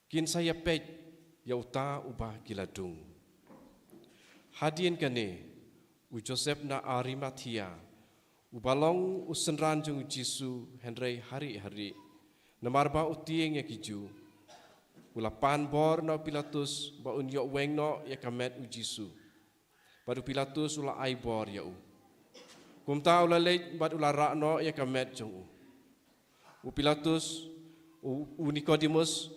kin sa ïapeit ïa uta uba ki la dung. Hadien kane, u Joseph na Arimathea, uba long u synran jong u Jisu hynrei ha rieh ha rieh, namar ba u tieng ïa ki Jiw, u la pan bor na u Pilatus ba un ïoh weng noh ïa ka met u Jisu. Bad u Pilatus u la ai bor ïa u. Kumta u la leit bad u la rah noh ïa ka met jong u. U Pilatus, u, u Nikodemus,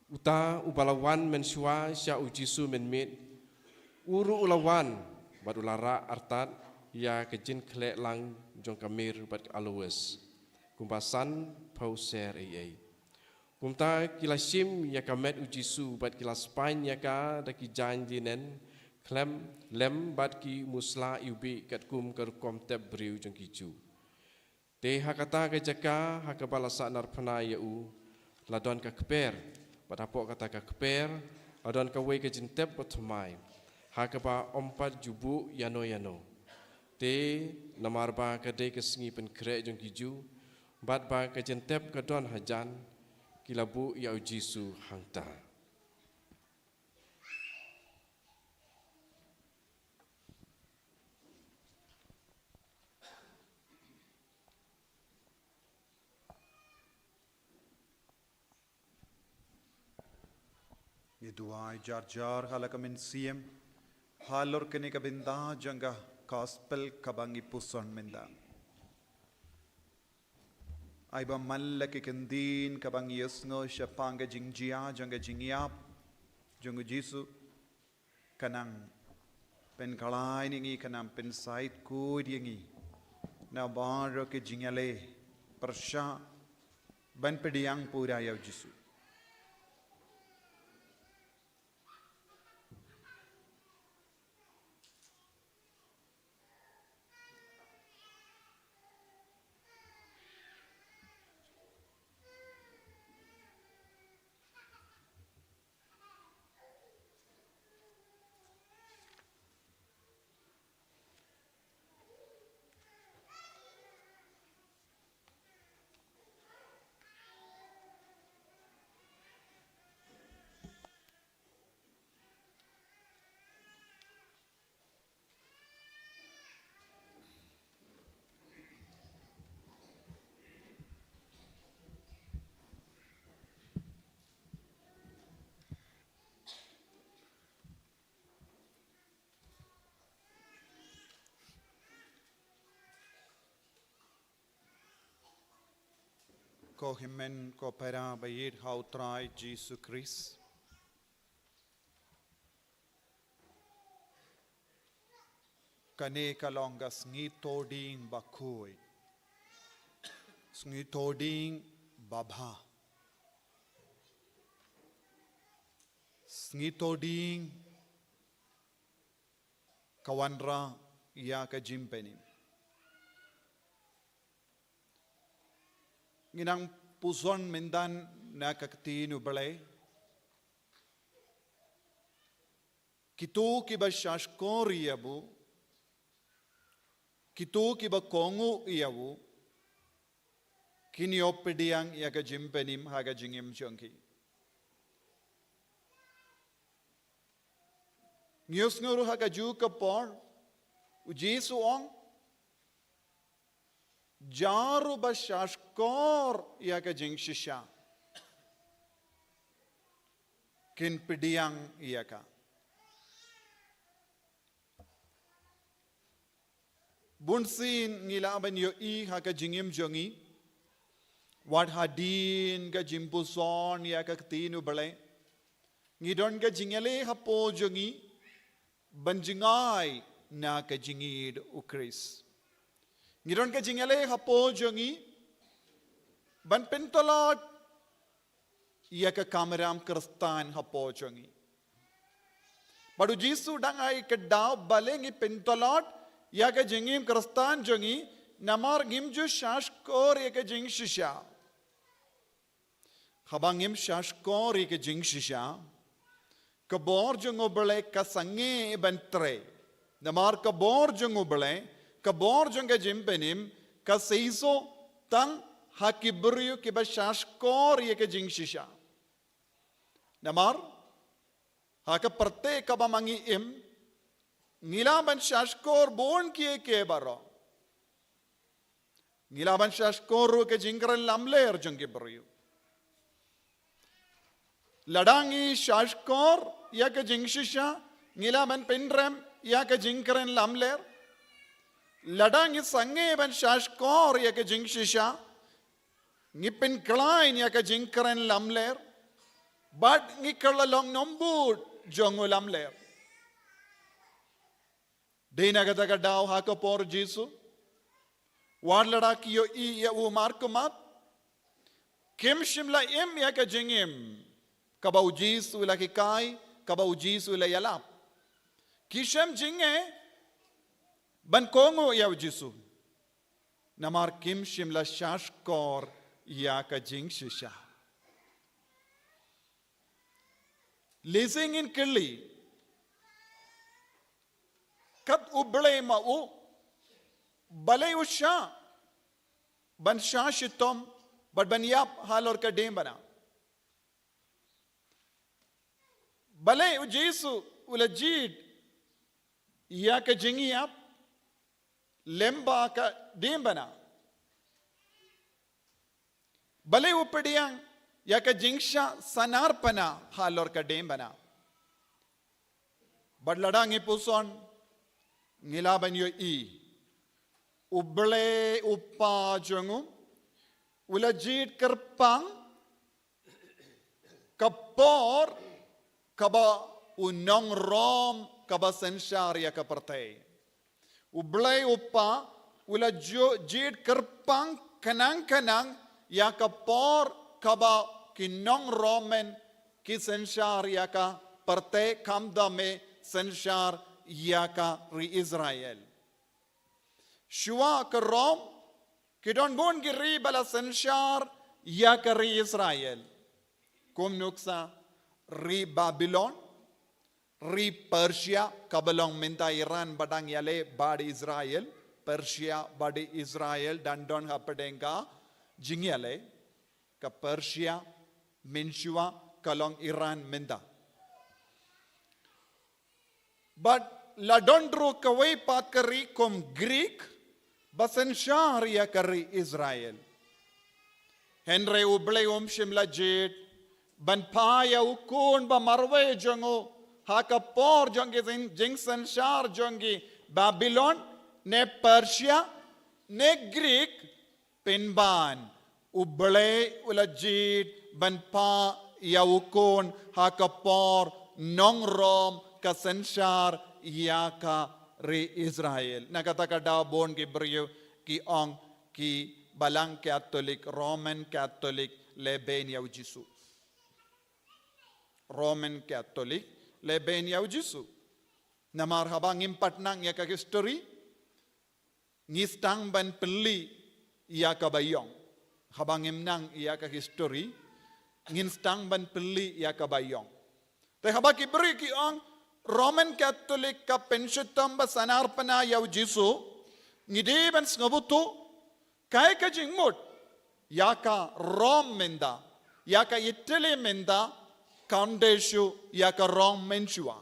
uta uba la wan mynshuwa sha u Jisu mynmiet, u ruh u la wan bad u la rah artat ïa ka jingkhleh lang jong ka mir bad ka aloes, kumba san phew ser ei ei. Kumta ki la shim ïa ka met u Jisu bad ki la spaiñ ïa ka da ki jaiñ linen khlem lem bad ki musla iwbih katkum ka rukom tep briew jong ki Jiw. Te ha kata ka jaka ha kaba la sahnarphna ïa u, la don ka kper, bad hapoh kata ka kper la don kawei ka jingtep bathymmai, ha kaba ym pat ju buh ïano ïano. Te namar ba ka dei ka sngi pynkhreh jong ki Jiw, bad ba ka jingtep ka don hajan, ki la buh ïa u Jisu hangta. Ngi duwai jar jar ha la ka mynsiem halor kane ka bynta jong ka gospel kaba ngi puson mynta. Ai ba man la ki kyntien kaba ngi ïohsngew shaphang ka jingjia jong ka jingïap jong u Jisu, kan nang pynkhlaiñ ïa ngi, kan nang pynsaid khuid ïa ngi na baroh ki jingïaleh pyrshah ban pdiang pura ïa u Jisu. Ko hynmen ko para ba ïeit ha u Trai Jisu Khrist. Kane ka long ka sngi Thohdieng bakhuid. Sngi Thohdieng babha. Sngi Thohdieng ka wanrah ïa ka jingpynim. Ngi nang puson mynta na ka ktien u Blei. Kito kiba shahshkor ïa u, kito kiba kohnguh ïa u, kin ïoh pdiang ïa ka jingpynim ha ka jingim jong ki. Ngi ïohsngew ruh ha kajuh ka por, u Jisu u ong, jar uba shahshkor ïa ka jingshisha, kin pdiang ïa ka. Bunsien ngi lah ban ïohi ha ka jingim jong ngi, wat hadien ka jingpuson ïa ka ktien u Blei, ngi don ka jingïaleh hapoh jong ngi ban jngai na ka jingïeid u Khrist. Ngi don ka jingïaleh hapoh jong ngi ban pyntlot ïa ka kamram Khristan hapoh jong ngi. Bad u Jisu u dang ai ka daw balei ngi pyntlot ïa ka jingim Khristan jong ngi, namar ngim ju shahshkor ïa ka jingshisha. Haba ngim shahshkor ïa ka jingshisha, ka bor jong u Blei ka sangeh ban trei. Namar ka bor jong u Blei, ka bor jong ka jingpynim, ka seisoh tang ha ki briew kiba shahshkor ïa ka jingshisha. Namar ha ka pyrthei kaba ma ngi im, ngi lah ban shahshkor bun kiei kiei baroh. Ngi lah ban shahshkor ruh ka jingkren lamler jong ki briew. Lada ngi shahshkor ïa ka jingshisha, ngi lah ban pynrem ïa ka jingkren lamler. Lada ngi sangeh ban shahshkor ïa ka jingshisha, ngi pynkhlaiñ ïa ka jingkren lamler. Bad ngi kylla long nongbud jong u lamler. Dei na kata ka daw ha ka por Jisu, wat lada ki ïohi ïa u markhmat, kim shym la im ïa ka jingim kaba u Jisu u la hikai, kaba u Jisu u la ïalap. Ki shem jingeh ban kohnguh ïa u Jisu. Namar kim shym la shahshkor ïa ka jingshisha. Lehse ngin kylli, kat U Blei ma u, balei u shah ban shah shitom bad ban ïap halor ka diengphna? Balei u Jisu u la jied ïa ka jingïap lyngba ka diengphna? Balei u pdiang ïa ka jingshah sanarphna halor ka diengphna? Bad lada ngi puson, ngi lah ban ïohi, U Blei U Kpa jong u u la jied kyrpang ka por kaba u nong Rom kaba synshar ïa ka pyrthei. U Blei U Kpa u la ju-, jied kyrpang khnang khnang ïa ka por kaba ki nong Roman ki synshar ïa ka pyrthei, khamtam eh synshar ïa ka ri Israel. Shuwa ka Rom, ki don bun ki ri ba la synshar ïa ka ri Israel. Kum nuksa ri Babilon, ri Persia, kaba long mynta Iran, ba dang ïaleh bad Israel, Persia bad Israel dang don hapdeng ka jingïaleh, ka Persia mynshuwa, ka long Iran mynta. Bad la don ruh kawei pat ka ri kum Greek, ba synshar ïa ka ri Israel. Hynrei U Blei um shym la jied ban phah ïa u khun ba marwei jong u ha ka por jong ki jing-, jingsynshar jong ki Babilon, ne Persia, ne Greek, pynban U Blei u la jied ban phah ïa u khun ha ka por nong Rom ka synshar ïa ka ri Israel. Na kata ka daw bun ki briew ki ong ki Balang Katholik, Roman Katholik, lehbeiñ ïa u Jisu. Roman Katholik, lehbeiñ ïa u Jisu. Namar haba ngim pat nang ïa ka history, ngi sdang ban pynlih ïa ka baïong. Haba ngim nang ïa ka history, ngin sdang ban pynlih ïa ka baïong. Te haba ki briew ki ong Roman Katholik ka pynshitom ba sanarphna ïa u Jisu, ngi dei ban sngewthuh, kaei ka jingmut ïa ka Rom mynta, ïa ka Italy mynta, kam dei shuh ïa ka Rom mynshuwa.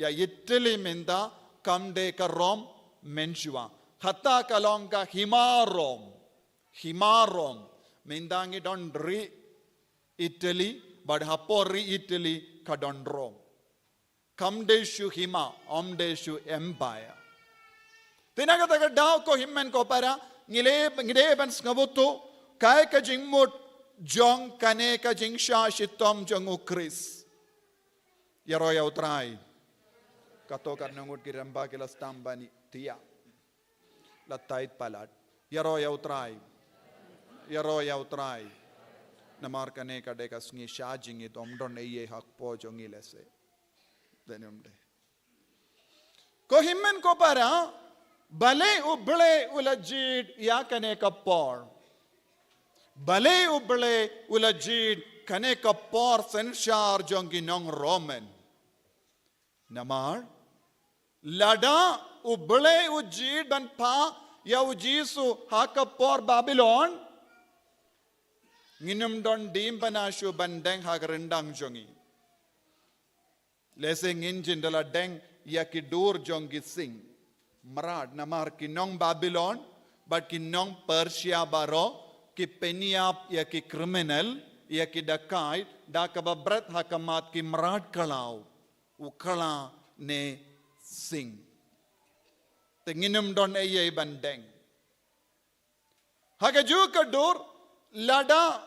Ïa Italy mynta kam dei ka Rom mynshuwa. Kata ka long ka hima Rom. Hima Rom. Mynta ngi don ri Italy, bad hapoh ri Italy ka don Rom. Kam dei shuh hima, ym dei shuh empire. Te na kata ka daw ko hynmen ko para, ngi dei, ngi dei ban sngewthuh kaei ka jingmut jong kane ka jingshah shitom jong U Khrist. Ïaroh ïa U Trai. Kato katno ngut ki rangbah ki la sdang ban ïa tia. La tait palat. Ïaroh ïa U Trai. Ïaroh ïa U Trai. Namar kane ka dei ka sngi shah jingit, ym don ei ei hapoh jong ngi lehse. Dei ne ym dei. Ko hynmen ko para, balei U Blei u la jied ïa kane ka por? Balei U Blei u la jied kane ka por synshar jong ki nong Roman? Namar lada U Blei u jied ban phah ïa u Jisu ha ka por Babilon, Ngin ym don diengphna shuh ban deng ha ka ryndang jong ngi. Lehse ngin jin da la deng ïa ki dur jong ki sing mrad, namar ki nong Babilon bad ki nong Persia baroh ki pynïap ïa ki kriminal, ïa ki dakaid, da kaba bret ha khmat ki mrad khlaw, u khla ne sing. Te ngin ym don ei ei ban deng. Ha kajuh ka dur, lada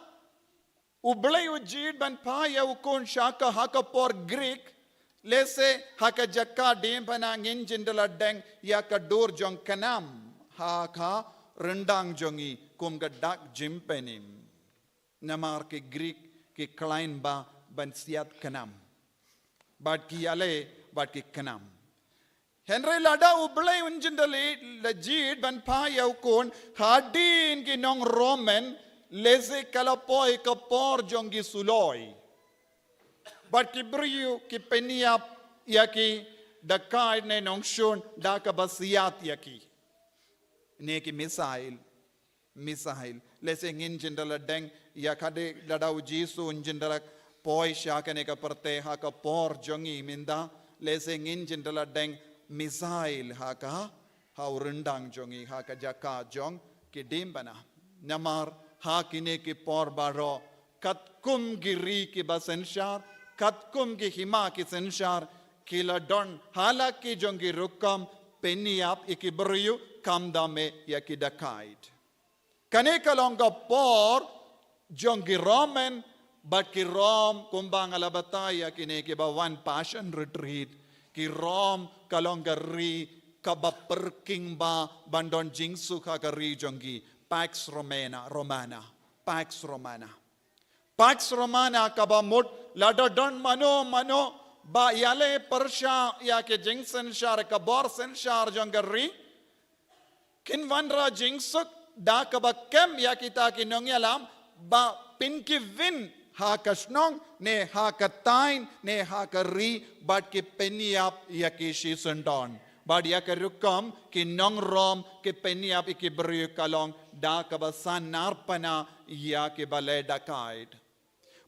U Blei u jied ban phah ïa u Khun sha ka ha ka por Greek, lehse ha ka jaka diengphna ngin jin da la deng ïa ka dur jong ka nam ha ka ryndang jong ngi kum ka dak jingpynim. Namar ki Greek ki khlaiñ ba ban siat ka nam. Bad ki ïaleh bad ki khnam. Hynrei lada U Blei un jin da la jied ban phah ïa u Khun hadien ki nong Roman, lehse ka la poi ka por jong ki suloi. Bad ki briew ki pynïap ïa ki dakaid ne nongshun da kaba siat ïa ki. Ne ki missile. Missile. Lehse ngin jin da la deng ïa ka de lada u Jisu un jin da la poi sha kane ka pyrthei ha ka por jong ngi mynta. Lehse ngin jin da la deng missile ha ka, ha u ryndang jong ngi, ha ka jaka jong ki diengphna. Namar ha kine ki por baroh, katkum ki ri kiba synshar, katkum ki hima ki synshar, ki la don ha la ki jong ki rukom pynïap ïa ki briew, khamtam eh ïa ki dakaid. Kane ka long ka por jong ki Roman, bad ki Rom, kumba nga la batai ïa kine kiba wan Passion Retreat, ki Rom ka long ka ri kaba pyrkhing ba ban don jingsuk ha ka ri jong ki, Pax Romana, Romana, Pax Romana. Pax Romana kaba mut lada don mano mano ba ïaleh pyrshah ïa ki jingsynshar, ka bor synshar jong ka ri, kin wanrah jingsuk da kaba kem ïa kita ki nongïalam ba pynkyrwin ha ka shnong ne ha ka thaiñ ne ha ka ri bad ki pynïap ïa ki shisyndon. Bad ïa ka rukom ki nong Rom ki pynïap ïa ki briew ka long da kaba sahnarphna ïa kiba leh dakaid.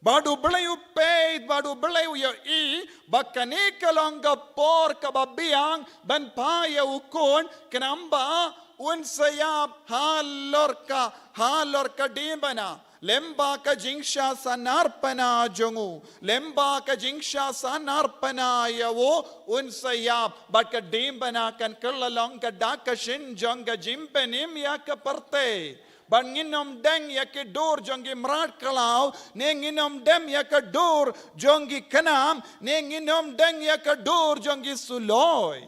Bad U Blei u peit, bad U Blei u ïohi ba kane ka long ka por kaba biang ban phah ïa u Khun, khnang ba un sa ïap halor ka, halor ka diengphna. Lem bad ka jingshah sahnarphna jong u, lem bad ka jingshah sahnarphna ïa u, un sa ïap, bad ka diengphna kan kylla long ka dak ka shin jong ka jingpynim ïa ka pyrthei. Bad ngin ym deng ïa ki dur jong ki mrad khlaw, ne ngin ym deng ïa ka dur jong ki khnam, ne ngin ym deng ïa ka dur jong ki suloi.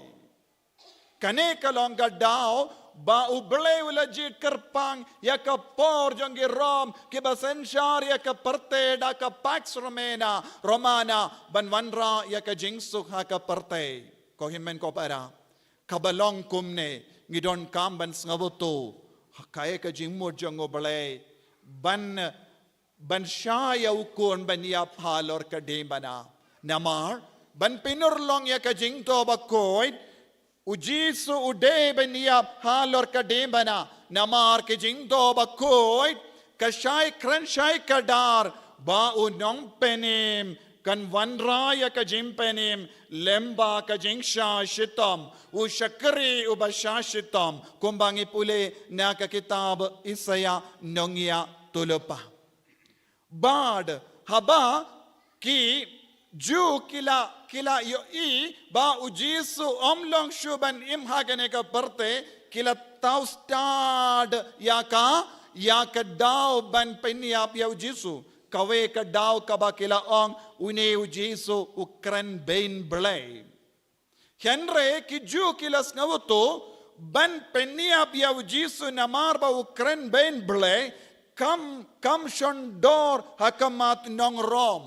Kane ka long ka daw ba U Blei u la jied kyrpang ïa ka por jong ki Rom kiba synshar ïa ka pyrthei da ka Pax Romana, Romana, ban wanrah ïa ka jingsuk ha ka pyrthei. Ko hynmen ko para, kaba long kumne, ngi donkam ban sngewthuh kaei ka jingmut jong U Blei ban ban shah ïa u Khun ban ïap halor ka diengphna. Namar ban pynurlong ïa ka jingthoh bakhuid, u Jisu u dei ban ïap halor ka diengphna. Namar ka jingthoh bakhuid ka shai kren shai kdar ba u nongpynim kan wanrah ïa ka jingpynim lem bad ka jingshah shitom, u shakri uba shah shitom, kumba ngi pule na ka kitab Isaïah nongïathuhlypa. Bad haba ki Jiw ki la, ki la ïohi ba u Jisu um long shuh ban im ha kane ka pyrthei, ki la thaw stad ïa ka, ïa ka daw ban pynïap ïa u Jisu. Kawei ka daw kaba ki la ong, une u Jisu u kren beiñ Blei. Hynrei ki Jiw ki la sngewthuh, ban pynïap ïa u Jisu namar ba u kren beiñ Blei, kam, kam shon dor ha khmat nong Rom.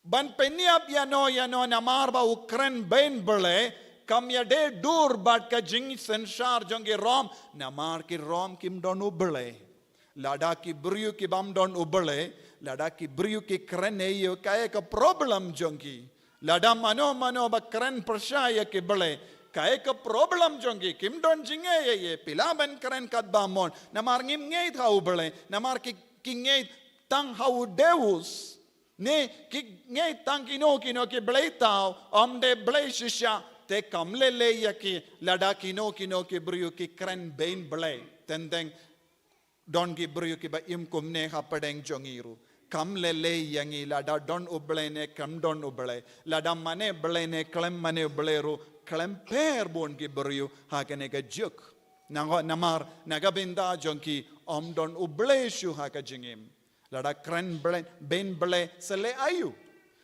Ban pynïap ïano ïano namar ba u kren beiñ Blei, kam ïadei dur bad ka jingsynshar jong ki Rom, namar ki Rom kim don U Blei. Lada ki briew ki bym don U Blei, lada ki briew ki kren ei ei, kaei ka problem jong ki? Lada mano mano ba kren pyrshah ïa ki Blei, kaei ka problem jong ki? Kim don jingngeit ei ei, phi lah ban kren katba mon, namar ngim ngeit ha U Blei, namar ki, ki ngeit tang ha u Deus, ne ki ngeit tang kino kino ki blei thaw, ym dei blei shisha, te kam lei lei ïa ki, lada kino kino ki briew ki kren beiñ blei. Teng teng don ki briew kiba im kumne hapdeng jong ngi ruh. Kam lei lei ïa ngi lada don u blei ne kam don u blei. Lada mane blei ne khlem mane u blei ruh, khlem pher bun ki briew ha kane ka juk. Nangho namar na ka bynta jong ki ym don u blei shuh ha ka jingim. Lada kren blei, beiñ blei, sa leh aïu.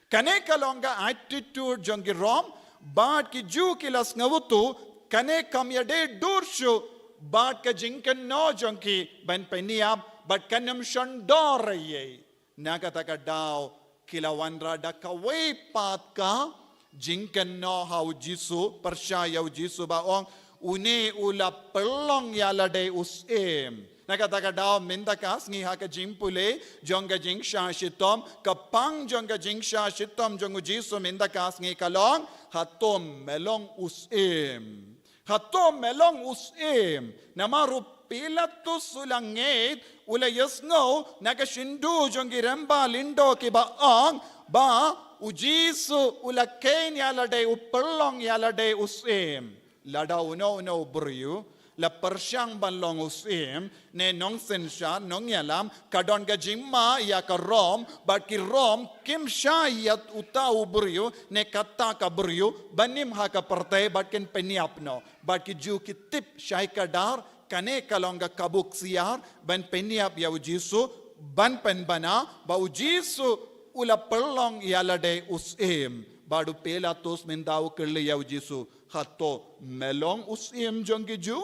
Kane ka long ka attitude jong ki Rom, bad ki Jiw ki la sngewthuh, kane kam ïadei dur shuh bad ka jingkynnoh jong ki ban pynïap, bad kan ym shon dor ei ei. Na kata ka daw ki la wanrah da kawei pat ka jingkynnoh ha u Jisu, pyrshah ïa u Jisu ba ong, une u la pynlong ïa lade u syiem. Na kata ka daw mynta ka sngi ha ka jingpule jong ka jingshah shitom, ka pang jong ka jingshah shitom jong u Jisu mynta ka sngi ka long, hato me long u syiem. Hato me long u syiem. Namar u Pilatus u la ngeit, u la ïohsngew na ka shyntur jong ki rangbah lyngdoh kiba ong ba u Jisu u la kheiñ ïa lade, u pynlong ïa lade u syiem. Lada uno uno u briew la pyrshang ban long u syiem, ne nongsynshar, nongïalam, ka don ka jingma ïa ka Rom, bad ki Rom kim shah ïa uta u briew ne kata ka briew ban im ha ka pyrthei bad kin pynïap noh. Bad ki Jiw ki tip shai kdar, kane ka long ka kabu ksiar ban pynïap ïa u Jisu, ban pynbna ba u Jisu u la pynlong ïa lade u syiem. Bad u Pilatus mynta u kylli ïa u Jisu, hato me long u syiem jong ki Jiw?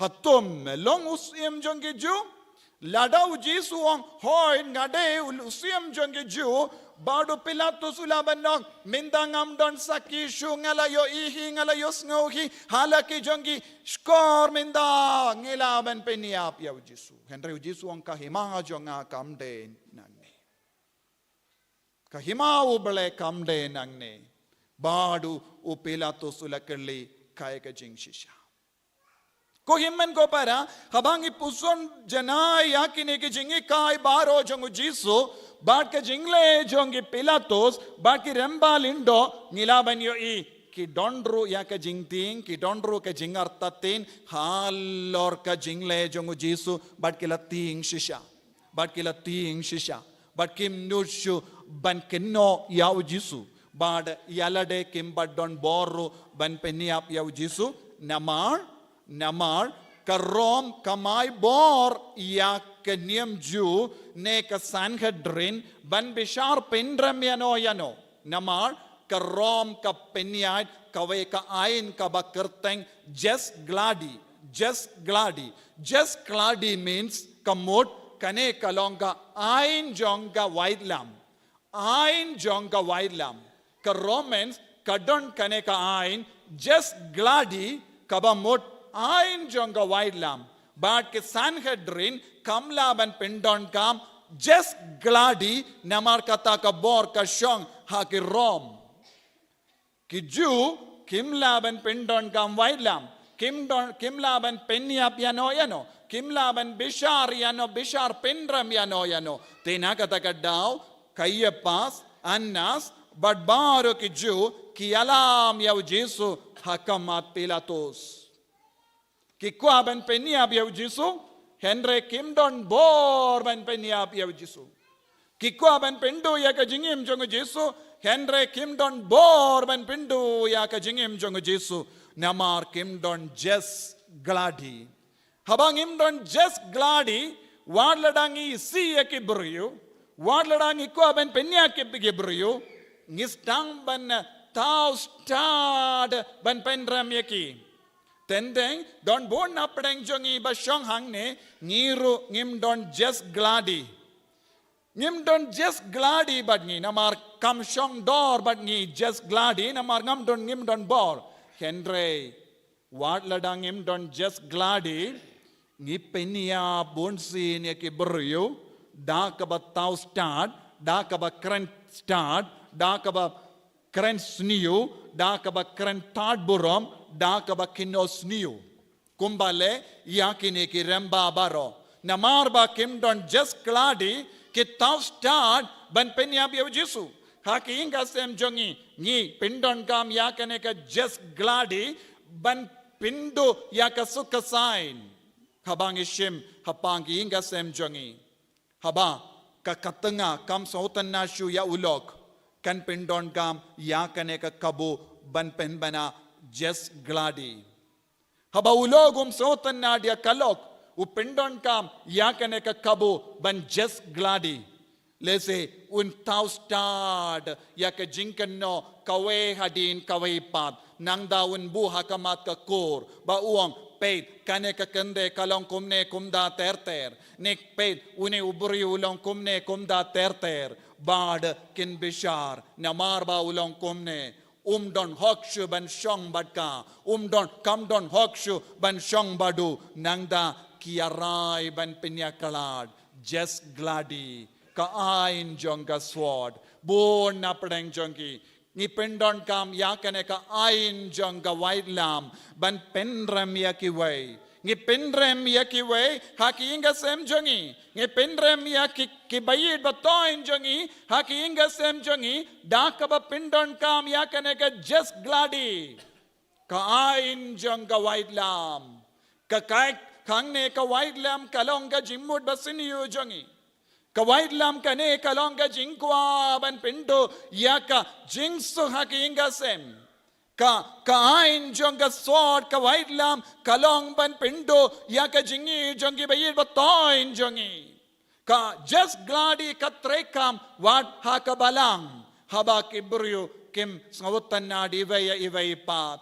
Hato me long u syiem jong ki Jiw? Lada u Jisu u ong, hooid nga dei u syiem jong ki Jiw, bad u Pilatus u lah ban ong, mynta ngam don sakhi shuh, nga la ïohi hi, nga la ïohsngew hi ha la ki jong ki shkor, mynta ngi lah ban pynïap ïa u Jisu. Hynrei u Jisu u ong, ka hima jong nga kam dei nangne. Ka hima U Blei kam dei nangne. Bad u Pilatus u la kylli kaei ka jingshisha. Ko hynmen ko para, haba ngi puson janai ïa kine ki jinghikai baroh jong u Jisu, bad ka jingleh jong ki Pilatus, bad ki rangbah lyngdoh, ngi lah ban ïohi, ki don ruh ïa ka jingtieng, ki don ruh ka jingartatien halor ka jingleh jong u Jisu, bad ki la tieng shisha. Bad ki la tieng shisha. Bad kim nud shuh ban kynnoh ïa u Jisu. Bad ïa lade kim pat don bor ruh ban pynïap ïa u Jisu. Namar, namar, ka Rom kam ai bor ïa ka niam Jiw ne ka Sanhedrin ban bishar pynrem ïano ïano. Namar, ka Rom ka pynïaid kawei ka aiñ kaba kyrteng Jus Gladii. Jus Gladii. Jus Gladii means ka mut kane ka long ka aiñ jong ka waitlam. Aiñ jong ka waitlam. Ka Romans ka don kane ka aiñ Jus Gladii kaba mut aiñ jong ka waitlam. Bad ki Sanhedrin kam lah ban pyndonkam Jus Gladii namar kata ka bor ka shong ha ki Rom. Ki Jiw kim lah ban pyndonkam waitlam, kim don, kim lah ban pynïap ïano ïano, kim lah ban bishar ïano bishar, pynrem ïano ïano. Te na kata ka daw, Kaiapas, Annas, bad baroh ki Jiw ki ïalam ïa u Jisu ha khmat Pilatus. Ki kwah ban pynïap ïa u Jisu, hynrei kim don bor ban pynïap ïa u Jisu. Ki kwah ban pynduh ïa ka jingim jong u Jisu, hynrei kim don bor ban pynduh ïa ka jingim jong u Jisu. Namar kim don Jus Gladii. Haba ngim don Jus Gladii, wat lada ngi isih ïa ki briew, wat lada ngi kwah ban pynïap ki, ki briew, ngi sdang ban thaw stad ban pynrem ïa ki. Teng teng, don bun na pdeng jong ngi ba shong hangne, ngi ruh ngim don Jus Gladii. Ngim don Jus Gladii bad ngi, namar kam shong dor bad ngi Jus Gladii, namar ngam don, ngim don bor. Hynrei, wat lada ngim don Jus Gladii, ngi pynïap bunsien ïa ki briew, da kaba thaw stad, da kaba kren stad, da kaba kren sniew, da kaba kren tad burom, da kaba kynnoh sniew. Kumba leh ïa kine ki rangbah baroh. Namar ba kim don Jes Gladi, ki thaw stad ban pynïap ïa u Jisu. Ha ki ïing ki sem jong ngi, ngi pyndonkam ïa kane ka Jes Gladi ban pynduh ïa ka suk ka saiñ. Haba ngi shim hapoh ki ïing ki sem jong ngi, haba ka khatynga kam sngewtynnad shuh ïa u lok, kan pyndonkam ïa kane ka kabu ban pynbna Jes Gladi. Haba u lok um sngewtynnad ïa ka lok, u pyndonkam ïa kane ka kabu ban Jes Gladi. Lehse un thaw stad ïa ka jingkynnoh kawei hadien kawei pat. Nangta un buh ha khmat ka kur, ba u ong, peit, kane ka kynthei ka long kumne kumta ter ter. Ne peit, une u briew u long kumne kumta ter ter. Bad kin bishar, namar ba u long kumne, um don hok shuh ban shong bad ka, um don, kam don hok shuh ban shong bad u. Nangta ki ïarai ban pynïakhlad Jes Gladi, ka aiñ jong ka sword. Bun na pdeng jong ki, ngi pyndonkam ïa kane ka aiñ jong ka waitlam ban pynrem ïa kiwei. Ngi pynrem ïa kiwei ha ki ïing ki sem jong ngi. Ngi pynrem ïa ki, ki baieit ba thoiñ jong ngi ha ki ïing ki sem jong ngi, da kaba pyndonkam ïa kane ka Jes Gladi, ka aiñ jong ka waitlam. Ka kait hangne ka waitlam ka long ka jingmut basniew jong ngi. Ka waitlam kane ka long ka jingkwah ban pynduh ïa ka jingsuk ha ki ïing ki sem. Ka, ka aiñ jong ka sword, ka waitlam, ka long ban pynduh ïa ka jingïeit jong ki baieit ba thoiñ jong ngi. Ka Jes Gladi ka treikam wat ha ka balang, haba ki briew kim sngewtynnad iwei ïa iwei pat.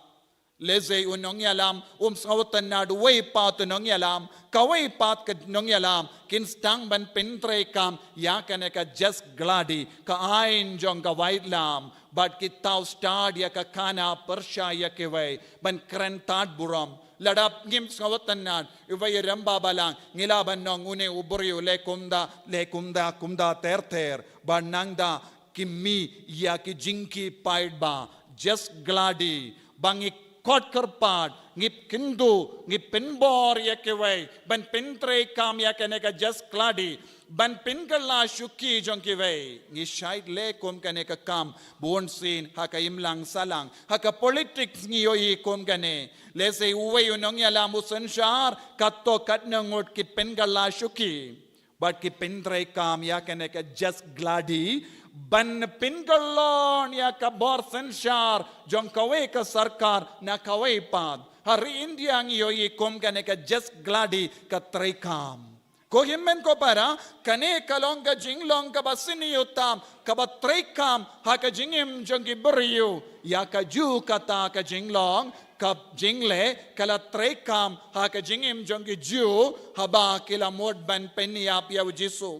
Lehse u nongïalam um sngewtynnad uwei pat u nongïalam, kawei pat ka nongïalam, kin sdang ban pyntreikam ïa kane ka Jes Gladi, ka aiñ jong ka waitlam. Bad ki thaw stad ïa ka khana pyrshah ïa kiwei ban kren tad burom. Lada ngim sngewtynnad, iwei i rangbah balang, ngi lah ban ong une u briew u leh kumta, leh kumta, kumta ter ter. Bad nangta ki mih ïa ki jingkhih paidbah. Jes Gladi, ba ngi khot kyrpad, ngi kynduh, ngi pynbor ïa kiwei ban pyntreikam ïa kane ka Jes Gladi, ban pynkylla shuki jong kiwei. Ngi shait leh kum kane ka kam bunsien ha ka imlang sahlang. Ha ka politics ngi ïohi kum kane. Lehse uwei u nongïalam u synshar, katto katne ngut ki pynkylla shuki. Bad ki pyntreikam ïa kane ka Jes Gladi ban pynkyllon ïa ka bor synshar jong kawei ka sorkar na kawei pat. Ha ri India ngi ïohi kum kane ka Jes Gladi ka treikam. Ko hynmen ko para, kane ka long ka jinglong kaba sniew tam, kaba treikam ha ka jingim jong ki briew. Ïa ka Jiw kata ka jinglong, ka jingleh, ka la treikam ha ka jingim jong ki Jiw, haba ki la mut ban pynïap ïa u Jisu.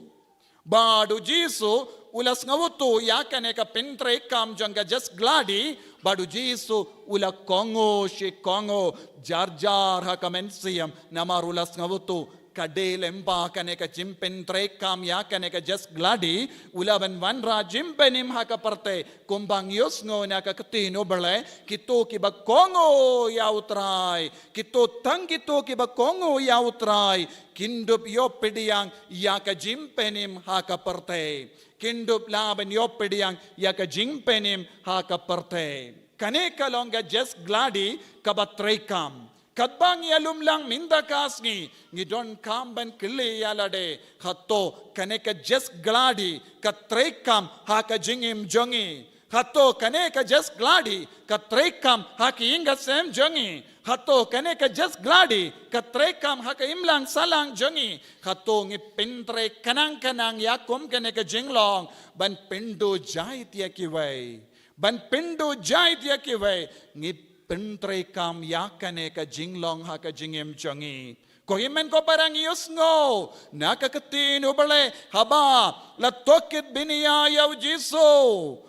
Bad u Jisu u la sngewthuh ïa kane ka pyntreikam jong ka Jes Gladi, bad u Jisu u la kohnguh shi kohnguh jar jar ha ka mynsiem, namar u la sngewthuh ka dei lyngba kane ka jingpyntreikam ïa kane ka Jes Gladi, u la ban wanrah jingpynim ha ka pyrthei, kumba ngi ïohsngew na ka ktien U Blei, kito kiba kohnguh ïa U Trai, kito tang kito kiba kohnguh ïa U Trai, kin dup ïoh pdiang ïa ka jingpynim ha ka pyrthei. Kin dup lah ban ïoh pdiang ïa ka jingpynim ha ka pyrthei. Kane ka long ka Jes Gladi kaba treikam. Katba ngi ïalum lang mynta ka sngi, ngi donkam ban kylli ïa lade, hato kane ka Jes Gladi ka treikam ha ka jingim jong ngi? Hato kane ka Jes Gladi ka treikam ha ki ïing ki sem jong ngi? Hato kane ka Jes Gladi ka treikam ha ka imlang sahlang jong ngi? Hato ngi pyntrei khnang khnang ïa kum kane ka jinglong ban pynduh jait ïa kiwei? Ban pynduh jait ïa kiwei, ngi pyntreikam ïa kane ka jinglong ha ka jingim jong ngi? Ko hynmen ko para, ngi ïohsngew na ka ktien U Blei, haba la tohkit bniah ïa u Jisu.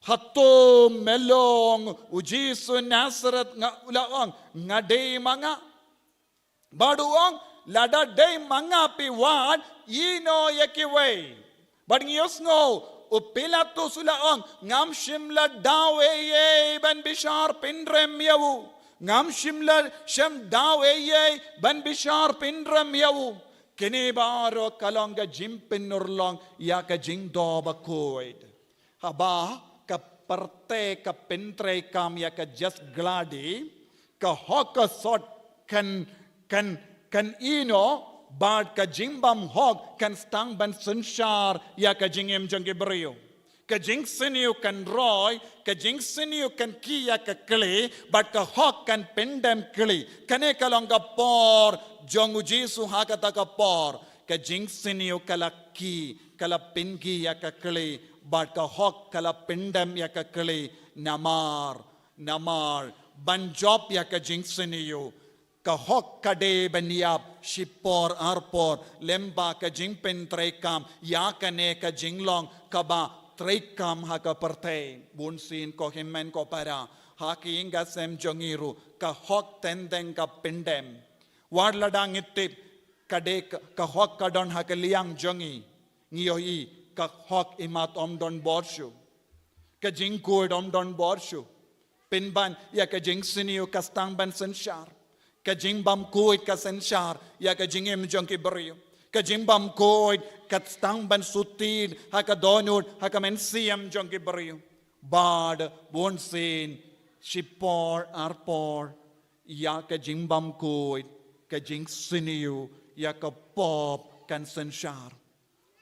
Hato me long u Jisu Nasareth? Nga, u la ong, nga dei ma nga. Bad u ong, lada dei ma nga phi wad, ïehnoh ïa kiwei. Bad ngi ïohsngew, u Pilatus u la ong, ngam shym la daw ei ei ban bishar pynrem ïa u. Ngam shym la shem daw ei ei ban bishar pynrem ïa u. Kine baroh ka long ka jingpynurlong ïa ka jingdoh bakhuid. Haba ka pyrthei ka pyntreikam ïa ka Jess Glady, ka hok ka sot kan, kan, kan ïehnoh, bad ka jingbymhok kan sdang ban synshar ïa ka jingim jong ki briew. Ka jingsniew kan roi, ka jingsniew kan kiew ïa ka kli, bad ka hok kan pyndem kli. Kane ka long ka por jong u Jisu ha kata ka por. Ka jingsniew ka la kiew, ka la pynkiew ïa ka kli, bad ka hok ka la pyndem ïa ka kli, namar, namar ban jop ïa ka jingsniew. Ka hok ka dei ban ïap shipor arpor, lyngba ka jingpyntreikam ïa kane ka jinglong kaba treikam ha ka pyrthei. Bunsien ko hynmen ko para, ha ka ïing ka sem jong ngi ruh, ka hok teng teng ka pyndem. Wat lada ngi tip ka dei ka, ka hok ka don ha ka liang jong ngi, ngi ïohi ka hok imat ym don bor shuh. Ka jingkhuid ym don bor shuh. Pynban ïa ka jingsniew ka sdang ban synshar. Ka jingbymkhuid ka synshar ïa ka jingim jong ki briew. Ka jingbymkhuid ka sdang ban sutit ha ka dohnud, ha ka mynsiem jong ki briew. Bad bunsien shipor arpor, ïa ka jingbymkhuid, ka jingsniew, ïa ka pop kan synshar.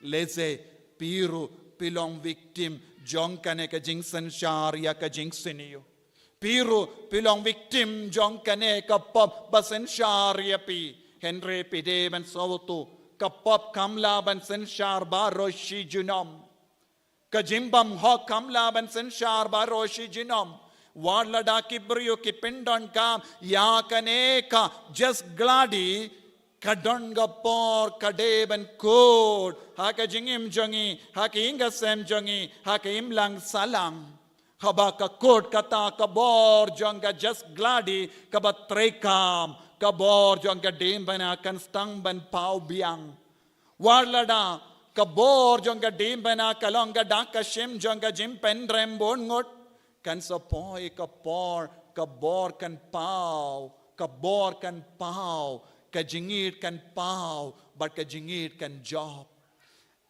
Lehse phi ruh phi long victim jong kane ka jingsynshar ïa ka jingsniew. Phi ruh phi long victim jong kane ka pop ba synshar ïa phi. Hynrei phi dei ban sngewthuh, ka pop kam lah ban synshar baroh shi junom. Ka jingbymhok kam lah ban synshar baroh shi junom. Wat lada ki briew ki pyndonkam ïa kane ka Jess Glady, ka don ka por ka dei ban khuid ha ka jingim jong ngi, ha ka ïing ka sem jong ngi, ha ka imlang sahlang. Haba ka khuid kata ka bor jong ka Jess Glady kaba treikam, ka bor jong ka diengphna kan sdang ban paw biang. Wat lada ka bor jong ka diengphna ka long ka dak ka shim jong ka jingpynrem bun ngut, kan sa poi ka por, ka bor kan paw, ka bor kan paw, ka jingïeit kan paw, bad ka jingïeit kan jop.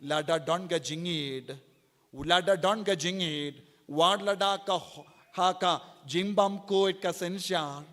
Lada don ka jingïeit, lada don ka jingïeit, wat lada ka ho-, ha ka jingbymkhuid ka synshar,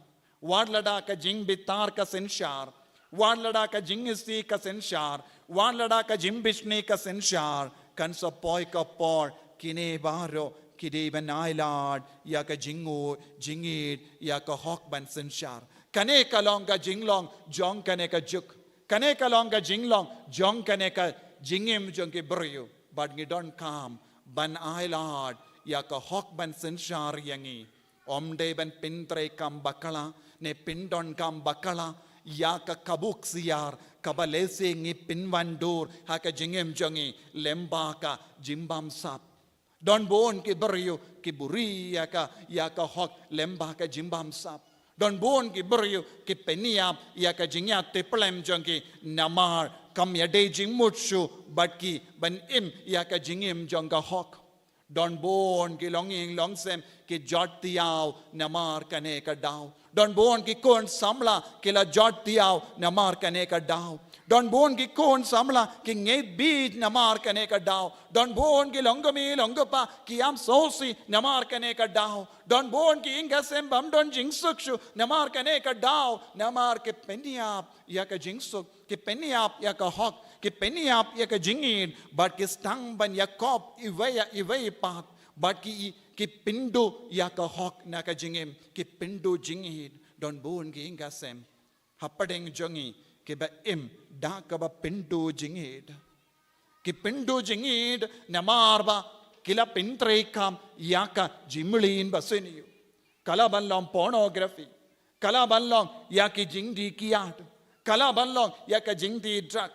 wat lada ka jingbitar ka synshar, wat lada ka jingisih ka synshar, wat lada ka jingbishni ka synshar, kan sa poi ka por kine baroh ki dei ban ailad ïa ka jingu-, jingïeit, ïa ka hok ban synshar. Kane ka long ka jinglong jong kane ka juk. Kane ka long ka jinglong jong kane ka jingim jong ki briew. Bad ngi donkam ban ailad ïa ka hok ban synshar ïa ngi. Ym dei ban pyntreikam bakla, ne pyndonkam bakla ïa ka kabu ksiar kaba lehse ngi pynwandur ha ka jingim jong ngi lyngba ka jingbamsap. Don bun ki briew ki buhrieh ïa ka, ïa ka hok lyngba ka jingbamsap. Don bun ki briew ki pynïap ïa ka jingïatiplem jong ki namar kam ïadei jingmut shuh bad ki ban im ïa ka jingim jong ka hok. Don bun ki longïing longsem ki jot thiaw namar kane ka daw. Don bun ki khun samla ki la jot thiaw namar kane ka daw. Don bun ki khun samla ki ngeit bieit namar kane ka daw. Don bun ki longkmie longkpa ki ïam sngewsih namar kane ka daw. Don bun ki ïing ki sem bym don jingsuk shuh namar kane ka daw. Namar ki pynïap ïa ka jingsuk, ki pynïap ïa ka hok, ki pynïap ïa ka jingïeit, bad ki sdang ban ïakop iwei ïa iwei pat, bad ki, ki pynduh ïa ka hok na ka jingim, ki pynduh jingïeit. Don bun ki ïing ki sem hapdeng jong ngi kiba im da kaba pynduh jingïeit. Ki pynduh jingïeit namar ba ki la pyntreikam ïa ka jingmlien basniew. Ka lah ban long pornography. Ka lah ban long ïa ki jingdih kiad. Ka lah ban long ïa ka jingdih drug.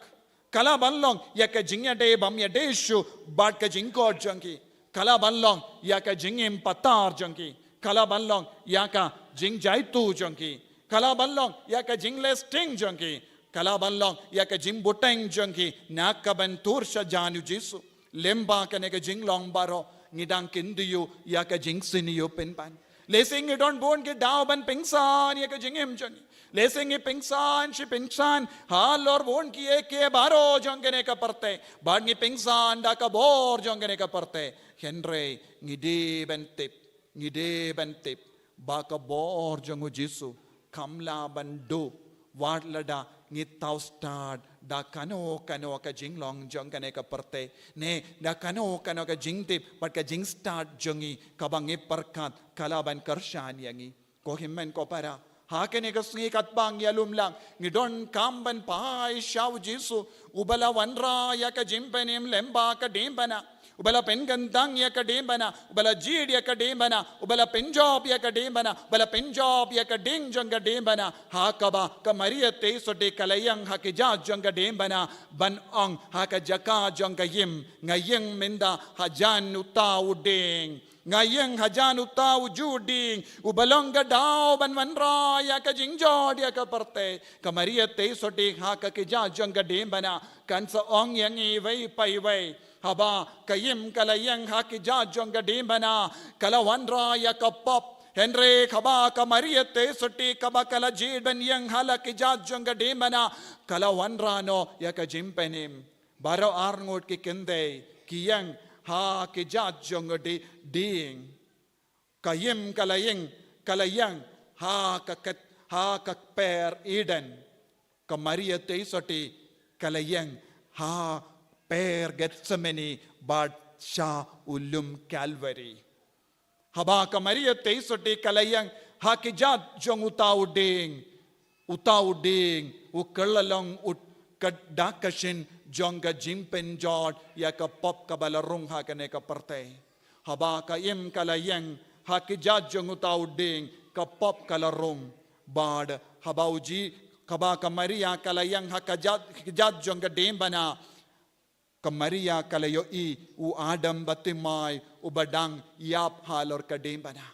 Ka lah ban long ïa ka jingïadei bym ïadei shuh bad ka jingkhot jong ki. Ka lah ban long ïa ka jingim patar jong ki. Ka lah ban long ïa ka jingjaituh jong ki. Ka lah ban long ïa ka jingleh sting jong ki. Ka lah ban long ïa ka jingbteng jong ki na ka ban tur sha jan u Jisu. Lyngba kane ka jinglong baroh ngi dang kyntiew ïa ka jingsniew pynban. Lehse ngi don bun ki daw ban pynsan ïa ka jingim jong ngi. Lehse ngi pynsan shi pynsan halor bun kiei kiei baroh jong kane ka pyrthei. Bad ngi pynsan da ka bor jong kane ka pyrthei. Hynrei ngi dei ban tip, ngi dei ban tip ba ka bor jong u Jisu kam lah ban duh wat lada ngi thaw stad da kano kano ka jinglong jong kane ka pyrthei, ne da kano kano ka jingtip bad ka jingstad jong ngi kaba ngi pyrkhat ka lah ban kyrshan ïa ngi. Ko hynmen ko para, ha kane ka sngi katba ngi ïalum lang, ngi donkam ban phai sha u Jisu uba la wanrah ïa ka jingpynim lem bad ka diengphna, uba la pynkyntang ïa ka diengphna, uba la jied ïa ka diengphna, uba la pynjop ïa ka diengphna, uba la pynjop ïa ka ding jong ka diengphna. Ha kaba ka Maria Theisotti ka la ïeng ha ki jait jong ka diengphna ban ong ha ka jaka jong ka Im, nga ïeng mynta hajan uta u dieng. Nga ïeng hajan uta u ju dieng uba long ka daw ban wanrah ïa ka jingjot ïa ka pyrthei. Ka Maria Theisotti ha ka ki jait jong ka diengphna kan sa ong ïa ngi iwei pa iwei. Haba ka Im ka la ïeng ha ki jait jong ka diengphna, ka la wanrah ïa ka pop. Hynrei haba ka Maria Theisotti kaba ka la jied ban ïeng ha la ki jait jong ka diengphna, ka la wanrah noh ïa ka jingpynim. Baroh arngut ki kynthei ki ïeng ha ki jait jong ka di-, dieng. Ka Im ka la ïeng, ka la ïeng ha ka ket-, ha ka per Eden. Ka Maria Theisotti ka la ïeng ha per Gethsemane bad sha u lum Calvary. Haba ka Maria Theisotti ka la ïeng ha ki jait jong uta u dieng, uta u dieng u kylla long u ka dak ka shin jong ka jingpynjot ïa ka pop kaba la rung ha kane ka pyrthei. Haba ka Im ka la ïeng ha ki jait jong uta u dieng, ka pop ka la rung. Bad haba u Ji-, haba ka Maria ka la ïeng ha ka jait, ki jait jong ka diengphna, ka Maria ka la ïohi u Adam bathymmai uba dang ïap halor ka diengphna.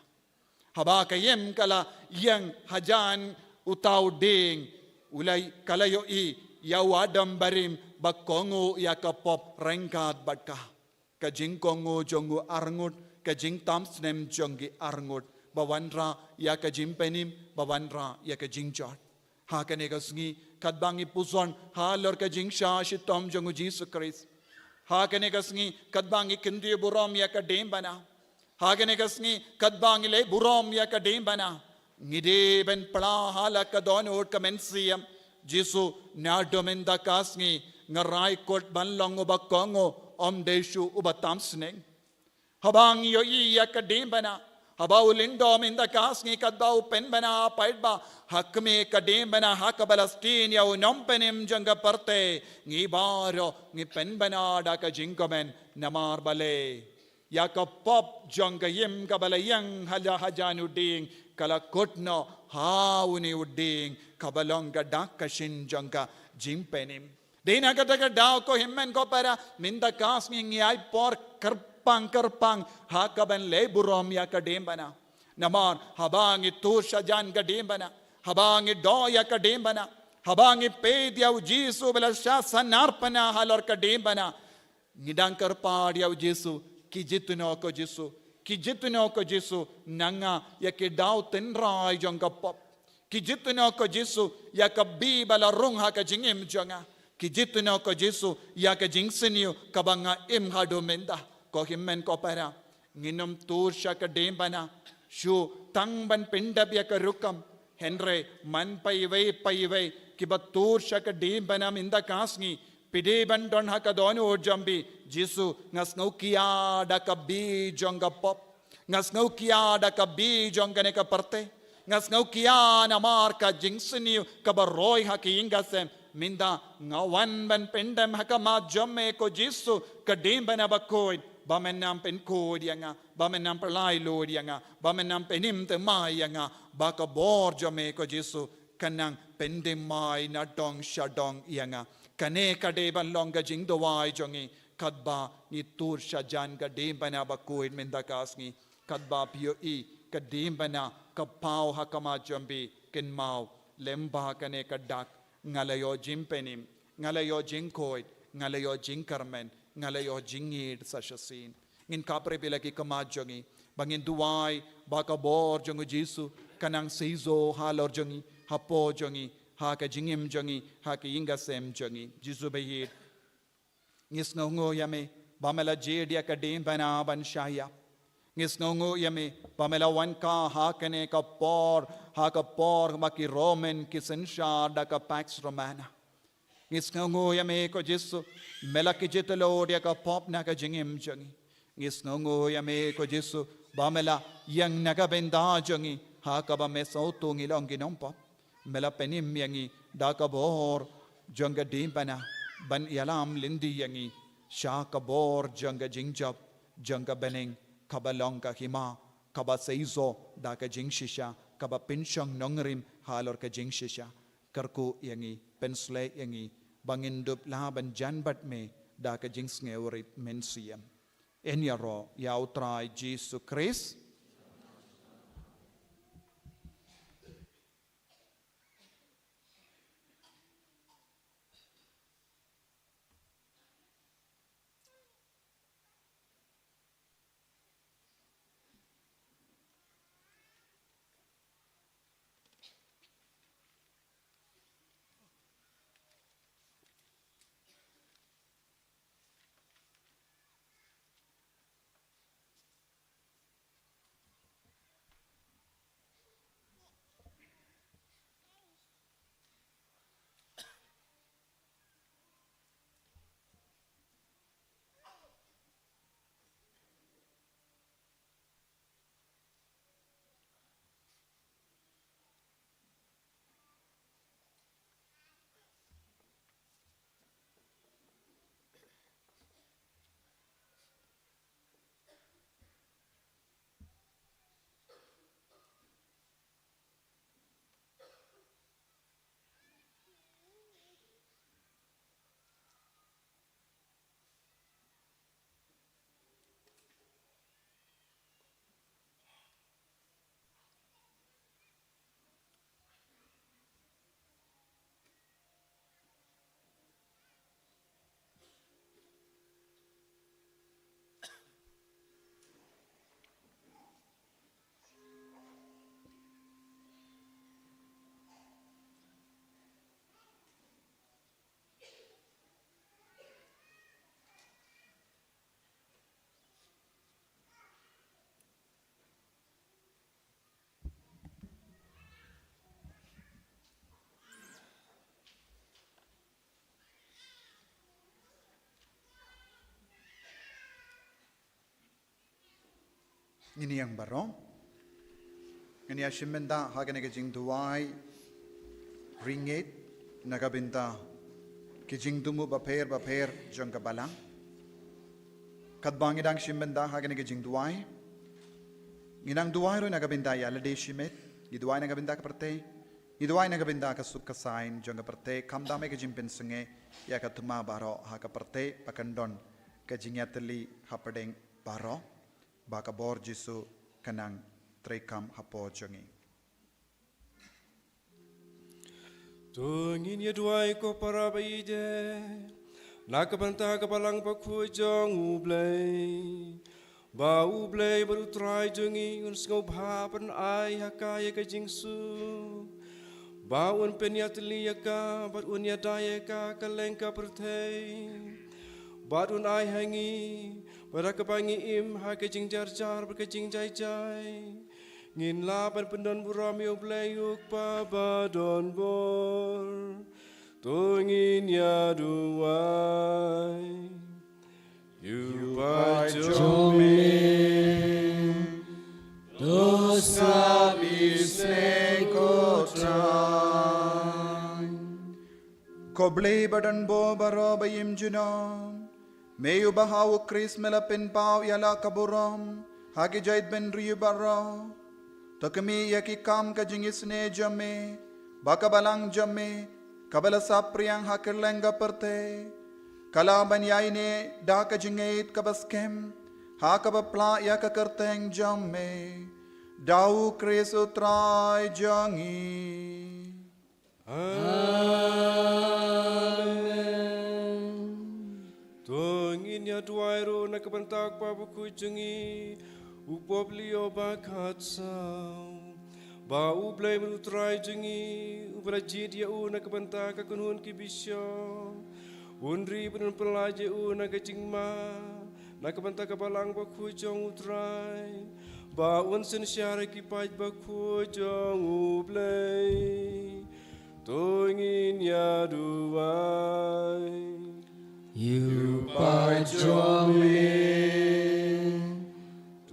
Haba ka Im ka la ïeng hajan uta u dieng, u la, ka la ïohi ïa u Adam barim ba kohnguh ïa ka pop ryngkat bad ka. Ka jingkohnguh jong u arngut, ka jingtam snem jong ki arngut, ba wanrah ïa ka jingpynim, ba wanrah ïa ka jingjot. Ha kane ka sngi katba ngi pyrshang halor ka jingshah shitom jong u Jisu Khrist, ha kane ka sngi katba ngi kyntiew burom ïa ka diengphna, ha kane ka sngi katba ngi leh burom ïa ka diengphna, ngi dei ban phla ha la ka dohnud ka mynsiem: Jisu, naduh mynta ka sngi nga rai kut ban long uba kohnguh, ym dei shuh uba tam snem. Haba ngi ïohi ïa ka diengphna, haba u lyngdoh mynta ka sngi katba u pynbna paidbah ha khmih ka diengphna ha kaba la sdien ïa u nongpynim jong ka pyrthei, ngi baroh ngi pynbna da ka jingkmen namar balei ïa ka pop jong ka Im kaba la ïeng ha la hajan u dieng ka la kut noh ha une u dieng kaba long ka dak ka shin jong ka jingpynim. Dei na kata ka daw ko hynmen ko para, mynta ka sngi ngi ai por kyrpang kyrpang ha kaban leh burom ïa ka diengphna. Namar haba ngi tur shajan ka diengphna, haba ngi doh ïa ka diengphna, haba ngi peit ïa u Jisu ba la shah sahnarphna halor ka diengphna, ngi dang kyrpad ïa u Jisu: Ki jied noh ko Jisu, ki jied noh ko Jisu na nga ïa ki daw tynrai jong ka pop. Ki jied noh ko Jisu ïa ka bih ba la rung ha ka jingim jong nga. Ki jied noh ko Jisu ïa ka jingsniew kaba nga im haduh mynta. Ko hynmen ko para, ngin ym tur sha ka diengphna shuh tang ban pyndep ïa ka rukom. Hynrei man pa iwei pa iwei kiba tur sha ka diengphna mynta ka sngi, phi dei ban don ha ka dohnud jong phi: Jisu, nga sngewkhia da ka bih jong ka pop. Nga sngewkhia da ka bih jong kane ka pyrthei. Nga sngewkhia namar ka jingsniew kaba roi ha ka ïing ka sem. Mynta nga wan ban pyndem ha khmat jong me ko Jisu, ka diengphna bakhuid, ba men nang pynkhuid ïa nga, ba men nang pynlait lut ïa nga, ba men nang pynim thymmai ïa nga, ba ka bor jong me ko Jisu kan nang pynthymmai na dong sha dong ïa nga. Kane ka dei ban long ka jingduwai jong ngi katba ngi tur shajan ka diengphna bakhuid mynta ka sngi. Katba phi ïohi ka diengphna ka paw ha khmat jong phi, kynmaw, lem bad kane ka dak: Nga la ïoh jingpynim, nga la ïoh jingkhuid, nga la ïoh jingkyrmen, nga la ïoh jingïeid sa shisien. Ngin khapkhreh bad la ki khmat jong ngi. Ba ngin duwai ba ka bor jong u Jisu ka nang seisoh halor jong ngi, hapoh jong ngi, ha ka jingim jong ngi, ha ka ïing ka sem jong ngi. Jisu ba ïeit, ngi sngewnguh ïa me ba me la jied ïa ka diengphna ban shah ïap. Ngi sngewnguh ïa me ba me la wan ka ha kane ka por, ha ka por ba ki Roman ki synshar da ka Pax Romana. Ngi sngewnguh ïa me ko Jisu, me la kjit lut ïa ka pop na ka jingim jong ngi. Ngi sngewnguh ïa me ko Jisu, ba me la ïeng na ka bynta jong ngi, ha kaba me sngewthuh ngi long ki nongpop. Me la pynim ïa ngi da ka bor jong ka diengphna ban ïalam lynti ïa ngi sha ka bor jong ka jingjop jong ka bneng, kaba long ka hima kaba seisoh da ka jingshisha, kaba pynshong nongrim halor ka jingshisha. Kyrkhu ïa ngi, pynshlei ïa ngi ba ngin dup lah ban jan bad me da ka jingsngewrit mynsiem. Yn ïaroh ïa u Trai Jisu Khrist. Ngin ïeng baroh. Ngin ïa shim bynta ha kane ka jingduwai ringit na ka bynta ki jingthmu bapher bapher jong ka balang. Katba ngi dang shim bynta ha kane ka jingduwai, ngi nang duwai ruh na ka bynta ïa lade shimet. Ngi duwai na ka bynta ka pyrthei, ngi duwai na ka bynta ka suk ka saiñ jong ka pyrthei, khamtam ïa ka jingpynsngew ïa ka thma baroh ha ka pyrthei, ba kan don ka jingïatylli hapdeng baroh, ba ka bor Jisu ka nang treikam hapoh jong ngi. To ngin ïa duwai ko para ba ïeit, na ka bynta ka balang bakhuid jong U Blei, ba U Blei bad U Trai jong ngi un sngewbha ban ai ha ka ïa ka jingsuk, ba un pynïatylli ïa ka bad un ïada ïa ka kylleng ka pyrthei, bad un ai ha ngi ba da kaba ngi im ha ka jingjarjar bad ka jingjaijai, ngin lah ban pyndonburom ïa U Blei U Kpa badonbor. To ngin ïa duwai. Ïa U Kpa jong me, to sngap isynei ko Trai. Ko Blei badonbor baroh ba im junom, me uba ha U Khrist me la pynpaw ïa la ka burom ha ki jaitbynriew baroh. To khmih ïa ki kam ka jingisynei jong me, ba ka balang jong me kaba la saphriang ha kylleng ka pyrthei ka lah ban ïaineh da ka jingïeit kaba skhem ha kaba plah ïa ka kyrteng jong me, da U Khrist U Trai jong ngi. Amen. To ngin ïa duwai ruh na ka bynta U Kpa bakhuid jong ngi, U Pope Leo ba khatsaw, ba U Blei bad U Trai jong ngi, uba la jied ïa u na ka bynta ka kynhun ki bishop, un ri bad un pyllait ïa u na ka jingma na ka bynta ka balang bakhuid jong U Trai, ba un synshar ïa ki paid bakhuid jong U Blei. To ngin ïa duwai. Ïa u paid jong me,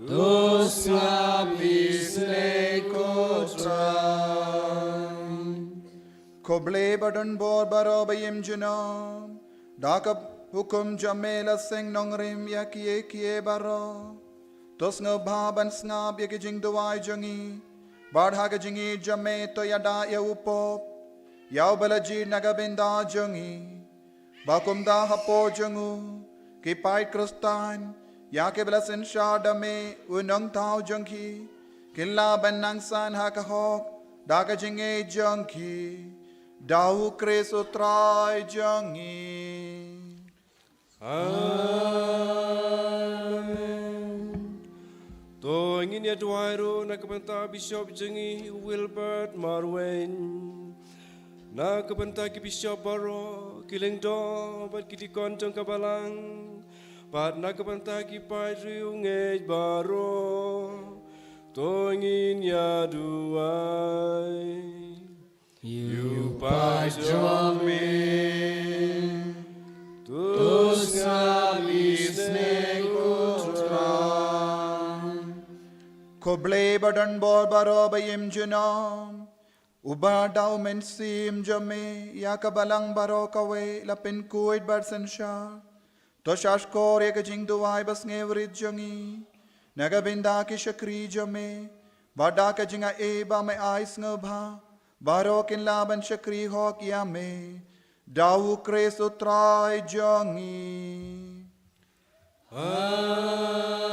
to sngap isynei, ko Trai. Ko Blei ba don bor baroh ba im junom, da ka hukum jong me la seng nongrim ïa kiei kiei baroh. To sngewbha ban sngap ïa ki jingduwai jong ngi, bad ha ka jingïeit jong me to ïada ïa u Pope, ïa uba la jied na ka bynta jong ngi, ba kumta hapoh jong u ki paid Khristan, ïa kiba la synshar da me, u Nongthaw jong ki, kin lah ban nang san ha ka hok da ka jingïeit jong ki, da U Khrist U Trai jong ngi. Amen. To ngin ïa duwai ruh na ka bynta u Bishop jong ngi, u Wilbert Marwein, na ka bynta ki bishop baroh, ki lyngdoh bad ki deacon jong ka balang, bad na ka bynta ki paid riewngeit baroh, to ngin ïa duwai. Ïa u paid jong me, to sngap isynei, ko Trai. Ko Blei ba don bor baroh ba im junom, uba da u Mynsiem jong me ïa ka balang baroh kawei la pynkhuid bad synshar, to shahshkor ïa ka jingduwai basngewrit jong ngi na ka bynta ki shakri jong me, bad da ka jingaiei ba me ai sngewbha, baroh kin lah ban shakri hok ïa me, da U Khrist U Trai jong ngi. Amen.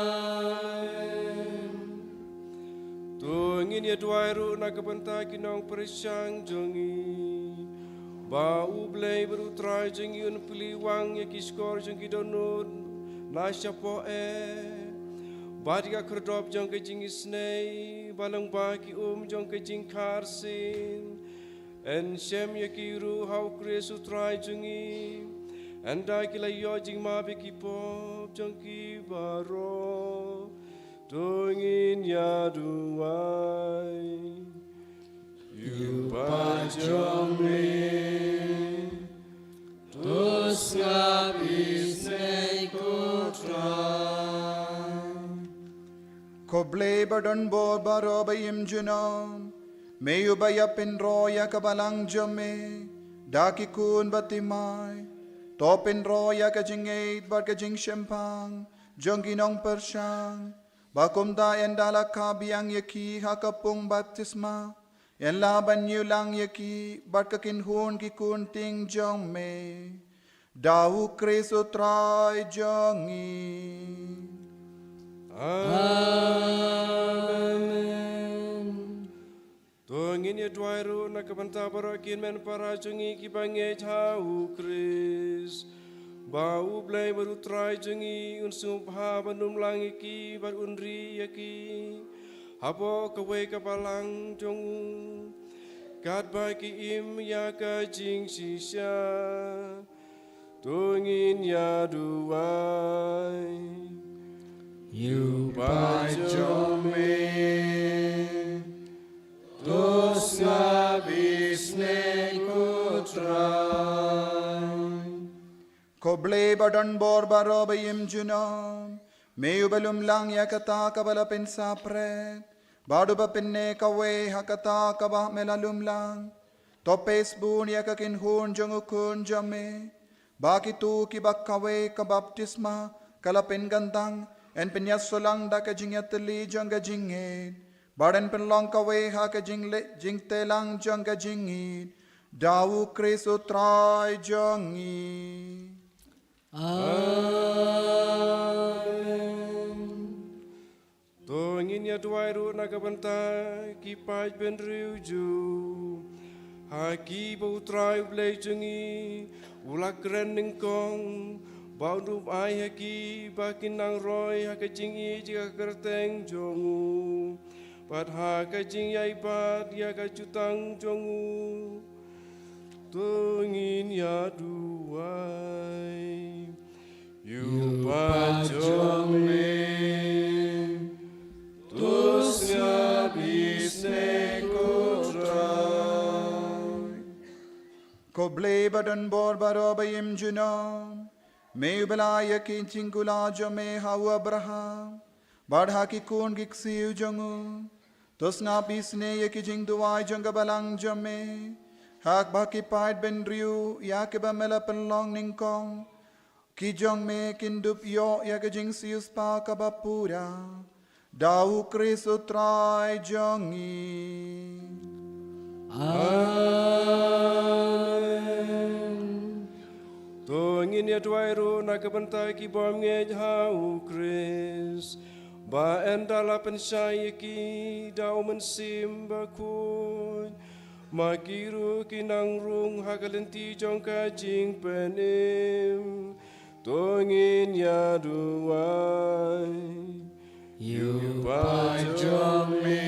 To ngin ïa duwai ruh na ka bynta ki nongpyrshang jong ngi, ba U Blei bad U Trai jong ngi un plie wang ïa ki shkor jong ki dohnud na shapoh eh, bad ïa ka khyrdop jong ka jingisynei, ba lyngba ki um jong ka jingkhar sien, yn shem ïa ki ruh ha U Khrist U Trai jong ngi, ynda ki la ïoh jingmap ïa ki pop jong ki baroh. To ngin ïa duwai. Ïa u paid jong me, to sngap isynei, ko Trai. Ko Blei ba don bor baroh ba im junom, me uba ïa pynroh ïa ka balang jong me da ki khun baptisma, to pynroh ïa ka jingngeit bad ka jingshemphang jong ki nongpyrshang, ba kumta ynda la kha biang ïa ki ha ka pung baptisma, yn lah ban ïulang ïa ki bad ka kynhun ki khun ktien jong me, da U Khrist U Trai jong ngi. Amen. To ngin ïa duwai ruh na ka bynta baroh ki hynmen para jong ngi kiba ngeit ha U Khrist, ba U Blei bad U Trai jong ngi un sngewbha ban umlang ïa ki bad un ri ïa ki hapoh kawei ka balang jong u, katba ki im ïa ka jingshisha. To ngin ïa duwai. Ïa u paid jong me, to sngap isynei, ko Trai. Ko Blei ba don bor baroh ba im junom, me uba lumlang ïa kata kaba la pynsaphriang, bad uba pynneh kawei ha kata kaba me la lumlang, to pynbun ïa ka kynhun jong u Khun jong me, ba kito kiba kawei ka baptisma ka la pynkyntang, yn pynïasoh lang da ka jingïatylli jong ka jingngeit, bad yn pynlong kawei ha ka jingleh jingtei lang jong ka jingngeit, da U Khrist U Trai jong ngi. Amen. To ngin ïa duwai ruh na ka bynta ki paid bynriew Jiw, ha kiba U Trai U Blei jong ngi u la kren nyngkong, Ba un dup ai ha ki ba kin nang roi ha ka jingïeit ïa ka kyrteng jong u, bad ha ka jingïaibad ïa ka jutang jong u. To ngin ïa duwai. Ïa u paid jong me, to sngap isynei, ko Trai. Ko Blei ba don bor baroh ba im junom, me uba la ai ïa ki jingkular jong me ha u Abraham bad ha ki khun ki ksiew jong u, to sngap isynei ïa ki jingduwai jong ka balang jong me, ha kaba ki paid bynriew ïa kiba me la pynlong nyngkong ki jong me kin dup ïoh ïa ka jingsiewspah kaba pura, da u Khrist u Trai jong ngi. Amen. To ngin ïa duwai ruh na ka bynta ki bym ngeit ha u Khrist, ba ynda la pynshai ïa ki da u Mynsiem Bakhuid, ma ki ruh kin nang rung ha ka lynti jong ka jingpynim. To ngin ïa duwai. Ïa u paid jong me,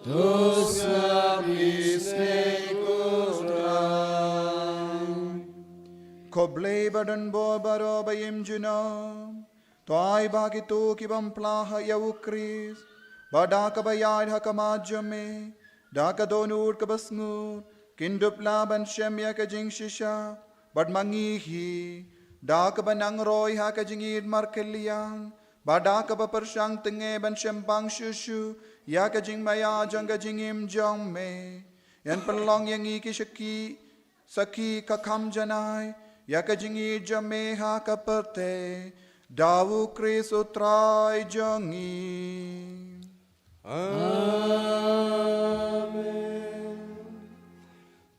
to sngap isynei, ko Trai. Ko Blei ba don bor baroh ba im junom, to ai ba kito ki bym pla ha ïa u Khrist, ba da kaba ïaid ha khmat jong me, da ka dohnud kaba sngur, kin dup lah ban shem ïa ka jingshisha, bad ma ngi hi, da kaba nang roi ha ka jingïeit markylliang, bad da kaba pyrshang tyngai ban shem bang shuh shuh ïa ka jingmaïa jong ka jingim jong me, yn pynlong ïa ngi ki sakhi, sakhi ka kham janai ïa ka jingïeit jong me ha ka pyrthei, da u Khrist u Trai jong ngi. Amen.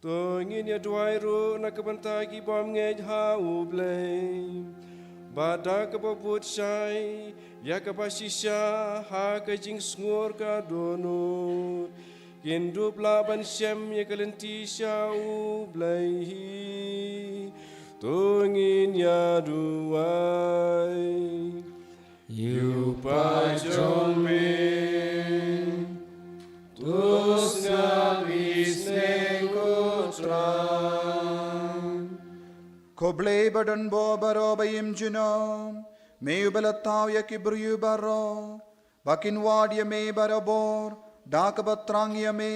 To ngin ïa duwai ruh na ka bynta ki bym ngeit ha u Blei, ba da kaba bud shai ïa kaba shisha ha ka jingsngur ka dohnud, kin dup lah ban shem ïa ka lynti sha u Blei hi. To ngin ïa duwai. Ïa u paid jong me, to sngap isynei, ko Trai. Ko Blei ba don bor baroh ba im junom, me uba la thaw ïa ki briew baroh, ba kin wad ïa me barabor, da kaba thrang ïa me,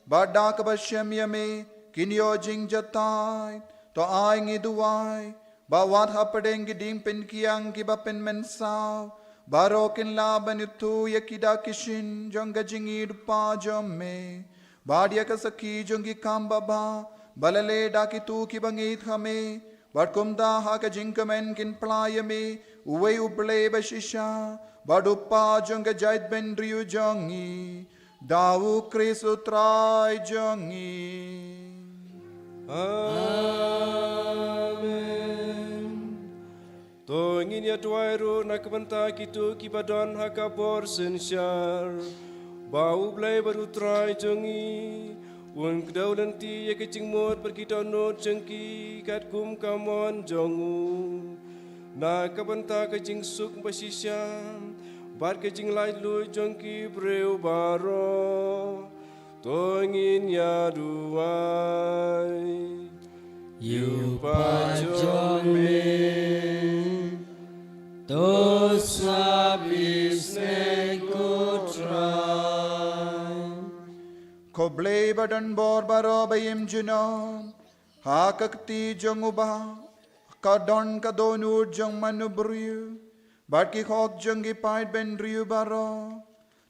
bad da kaba shem ïa me, kin ïoh jingjatai. To ai, ngi duwai, ba wat hapdeng ki dieng pynkiang kiba pynmynsaw, baroh kin lah ban ithuh ïa ki da ki shin jong ka jingïeit u Pa jong me, bad ïa ka sakhi jong ki kam babha ba la leh da kito kiba ngeit ha me, bad kumta ha ka jingkmen kin pla ïa me, uwei u Blei ba shisha, bad u Pa jong ka jaitbynriew jong ngi, da u Khrist u Trai jong ngi. Amen. To ngin ïa duwai ruh na ka bynta kito kiba don ha ka bor synshar, ba u Blei bad u Trai jong ngi un kdew lynti ïa ka jingmut bad ki dohnud jong ki katkum ka mon jong u, na ka bynta ka jingsuk ba shisha bad ka jinglaitluid jong ki briew baroh. To ngin ïa duwai. Ïa u Pa jong me, to sngap isynei, ko Trai. Ko Blei ba don bor baroh ba im junom, ha ka kti jong u Bah ka don ka dohnud jong mano briew, bad ki hok jong ki paid bynriew baroh.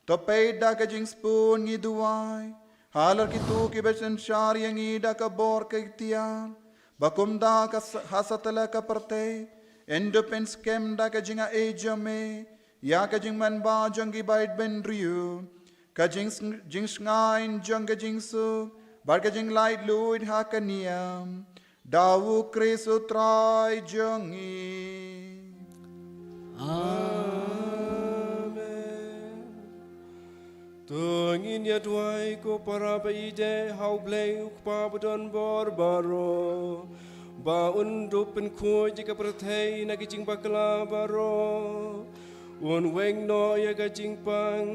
To peit da ka jingsbun ngi duwai halor kito kiba synshar ïa ngi da ka bor ka iktiar, ba kumta ka sa-, ha satlak ka pyrthei yn dup yn skhem da ka jingaiei jong me ïa ka jingmanbha jong ki paid bynriew, ka jing-, jingshngaiñ jong ka jingsuk bad ka jinglaitluid ha ka niam, da u Khrist u Trai jong ngi. Amen. To ngin ïa duwai. Ko para ba ïeit ha u Blei u Kpa ba don bor baroh, Ba un dup pynkhuid ïa ka pyrthei na ka jingbakla baroh. Un weng noh ïa ka jingpang,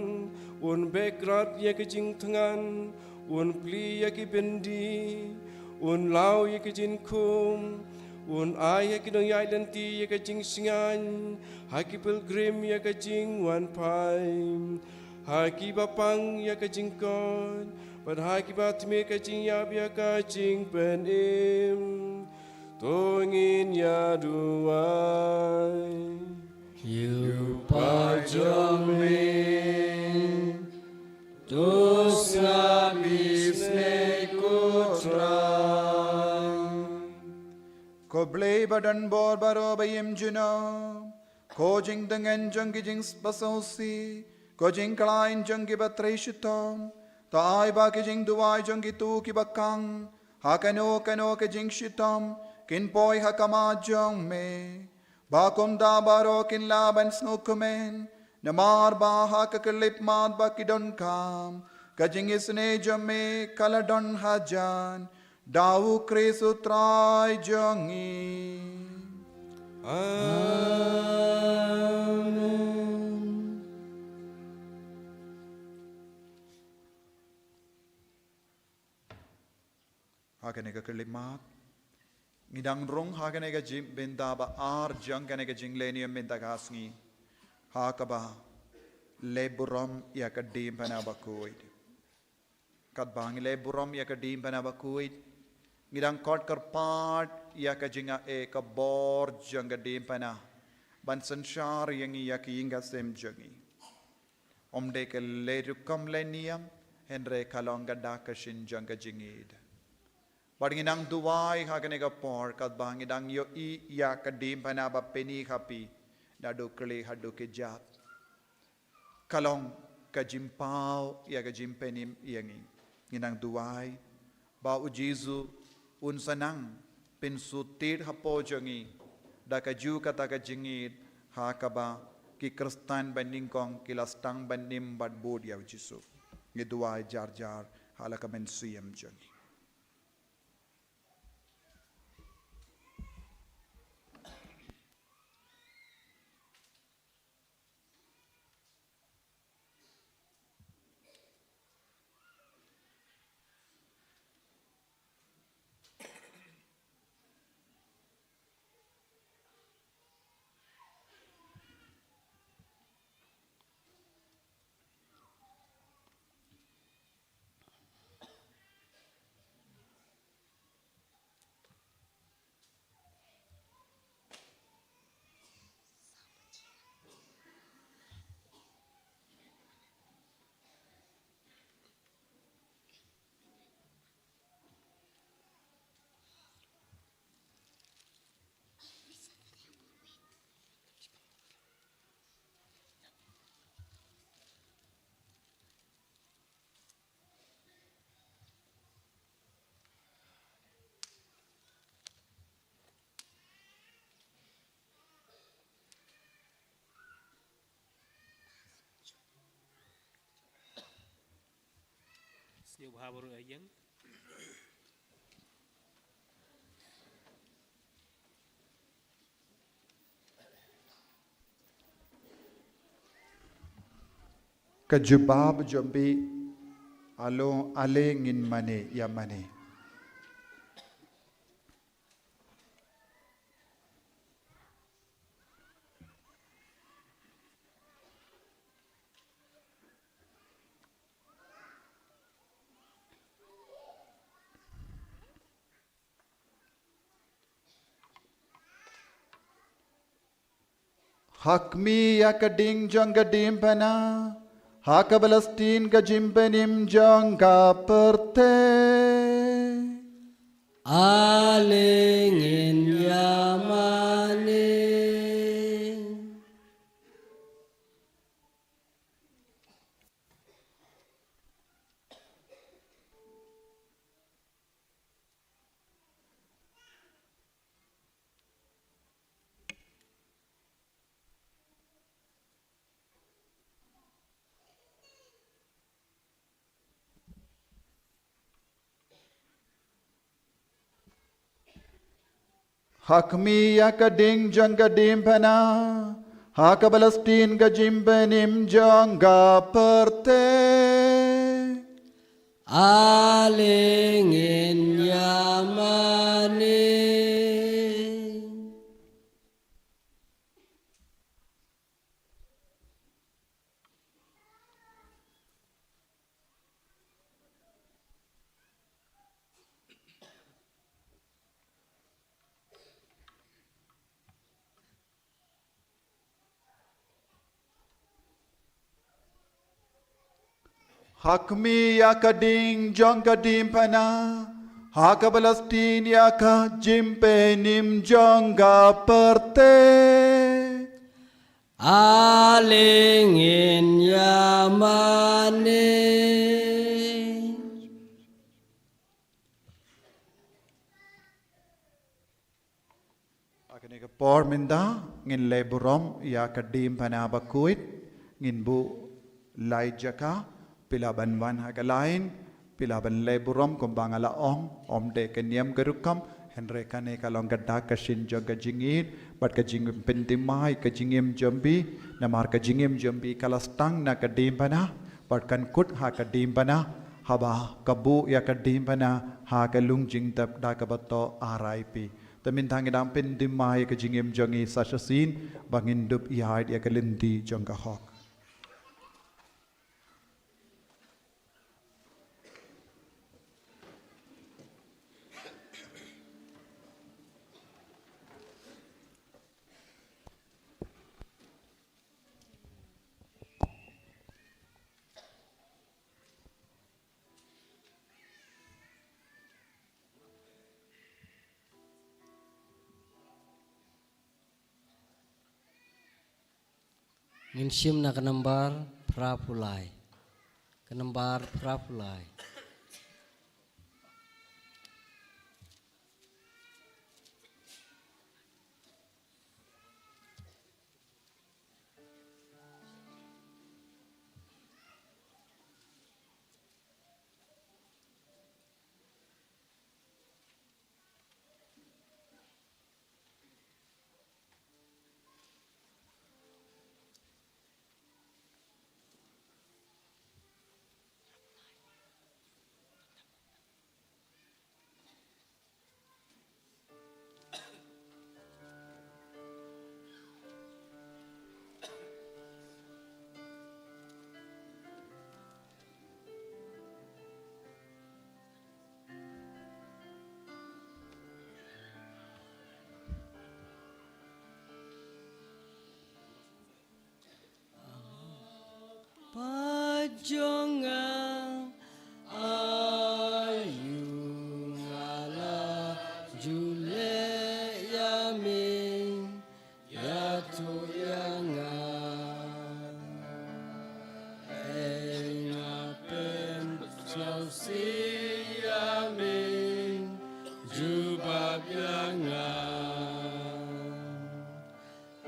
un beh krat ïa ka jingthngan, un plie ïa ki byndi, un law ïa ka jingkhum, un ai ïa ki nongïaid lynti ïa ka jingsngaiñ, ha ki pilgrim ïa ka jingwan phai, ha kiba pang ïa ka jingkoit, bad ha kiba tmier ka jingïap ïa ka jingpynim. To ngin ïa duwai. Ïa u Kpa jong me, to sngap isynei ko Trai. Ko Blei ba don bor baroh ba im junom, ko jingdongan jong ki jingbasngewsih, ko jingkhlaiñ jong kiba trei shitom, to ai ba ki jingduwai jong kito kiba kang ha kano kano ka jingshitom kin poi ha khmat jong me. Ba kumta baroh kin lah ban sngewkmen, namar ba ha ka khyllipmat ba ki donkam, ka jingisynei jong me ka la don hajan, da u Khrist u Trai jong ngi. Amen. Ha kane ka khyllipmat, ngi dang rung ha kane ka jingim bynta ba ar jong kane ka jingleh niam bynta ka sngi, ha kaba leh burom ïa ka diengphna bakhuid. Katba ngi leh burom ïa ka diengphna bakhuid, ngi dang khot kyrpad ïa ka jingaiei ka bor jong ka diengphna ban synshar ïa ngi ïa ki ïing ki sem jong ngi. Ym dei ka leh rukom leh niam, hynrei ka long ka dak ka shin jong ka jingïeit. Bad ngi nang duwai ha kane ka por, katba ngi dang ïohi ïa ka diengphna ba pyni ha phi, naduh khlieh haduh kjat. Ka long ka jingpaw ïa ka jingpynim ïa ngi. Ngi nang duwai ba u Jisu un sa nang pynsyrwa hapoh jong ngi da kajuh kata ka jingïeit, ha kaba ki Khristan ba nyngkong ki la sdang ban im bad bud ïa u Jisu. Ngi duwai jar jar ha la ka mynsiem jong ngi. Sngewbha baroh ïa ïeng. Ka jubab jong phi, ale, ale ngin mane, ïa mane. Ha khmih ïa ka ding jong ka diengphna, ha kaba la sdien ka jingpynim jong ka pyrthei. Ale ngin ïa mane. Ha khmih ïa ka ding jong ka diengphna ha kaba la sdien ka jingpynim jong ka pyrthei. Ale ngin ïa mane. Ha khmih ïa ka ding jong ka diengphna ha kaba la sdien ïa ka jingpynim jong ka pyrthei. Ale ngin ïa mane. Ha kane ka por mynta ngin leh burom ïa ka diengphna ba khuid. Ngin buh lai jaka. Phi lah ban wan ha ka lain, phi lah ban leh burom kumba nga la ong. Ym dei ka niam ka rukom, hynrei kane ka long ka dak ka shin jong ka jingïeit bad ka jingpynthymmai ka jingim jong phi. Namar ka jingim jong phi ka la sdang na ka diengphna bad kan kut ha ka diengphna haba ka buh ïa ka diengphna ha ka lung jingtep da kaba toh R I P. Te mynta ngi dang pynthymmai ïa ka jingim jong ngi sa shisien ba ngin dup ïaid ïa ka lynti jong ka hok. Ngin shim na ka nambar phra phew lai. Ka nambar phra phew lai. Apa jong nga, aïu nga la ju leh ïa me, ïathuh ïa nga. Ei nga pynsngewsih ïa me, jubab ïa nga.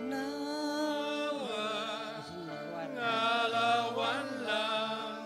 Nawa nga la wan lang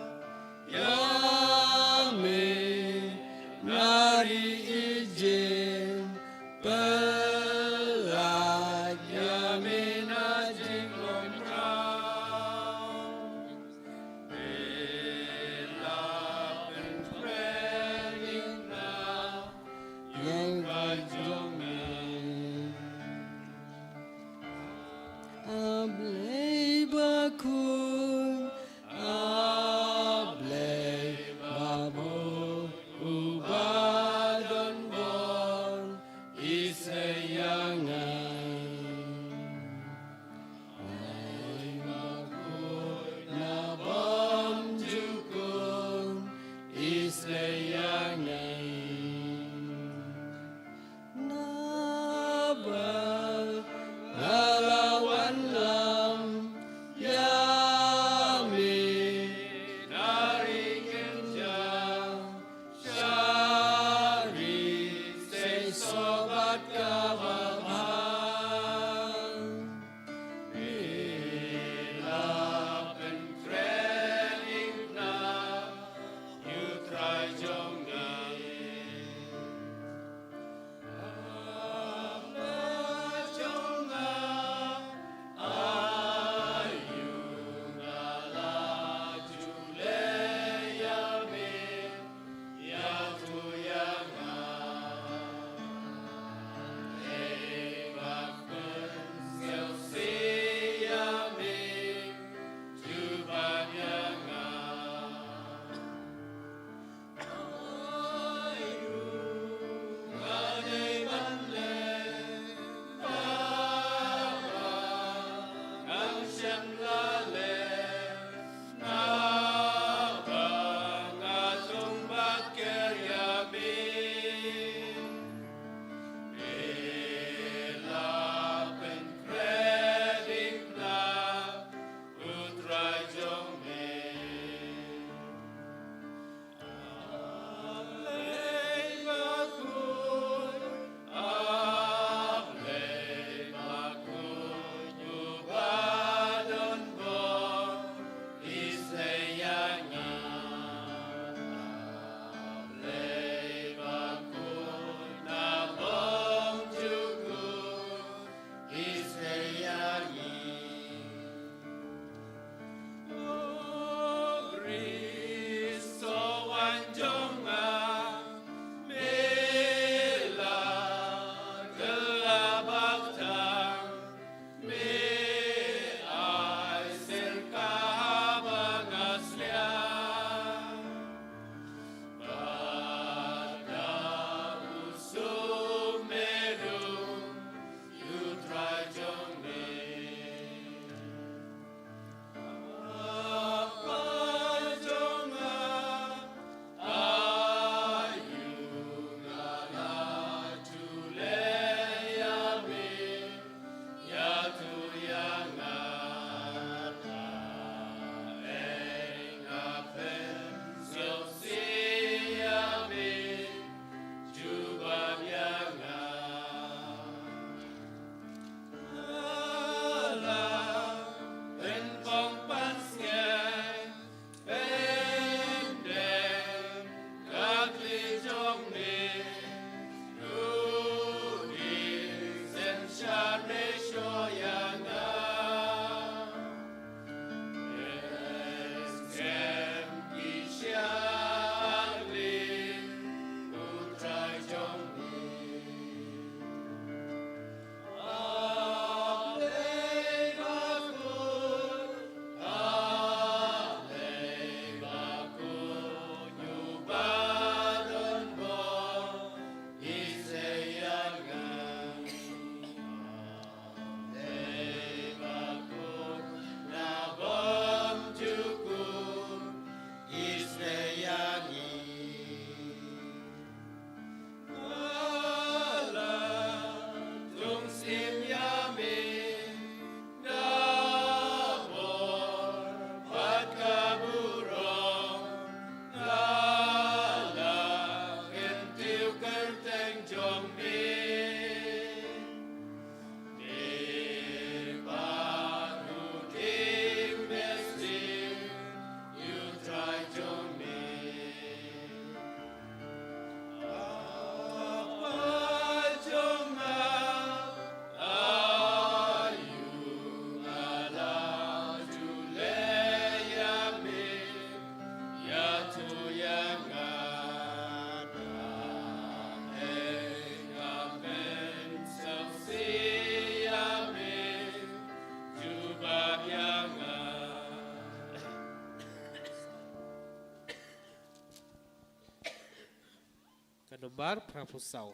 Nombar phra phew saw.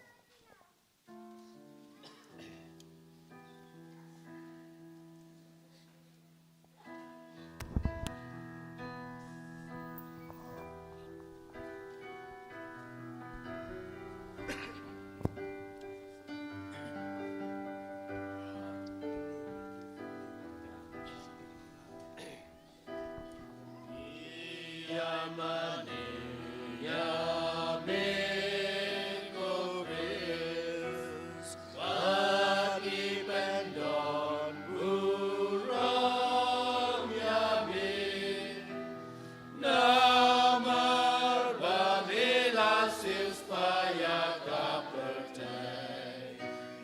Ïa mane ïa me ko Khrist, ba ki pyndon burom ïa me. Namar ba me la siewspah ïa ka pyrthei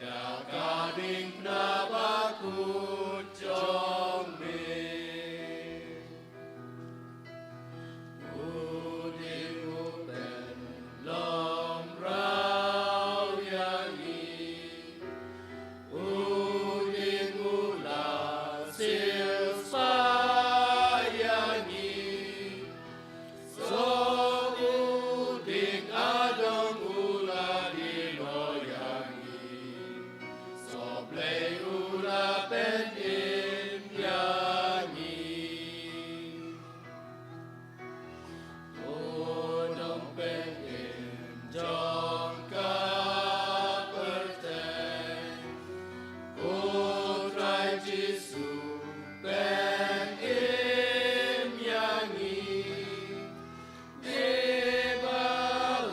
da ka diengphna bakut jong me. U dieng u pynlong raw ïa ngi. U dieng u la siewspah ïa ngi. Soh u dieng adong u la die noh ïa ngi. Soh Blei u la pynim ïa ngi. Ko nongpynim jong ka pyrthei, ko Trai Jisu, pynim ïa ngi. Ngi ba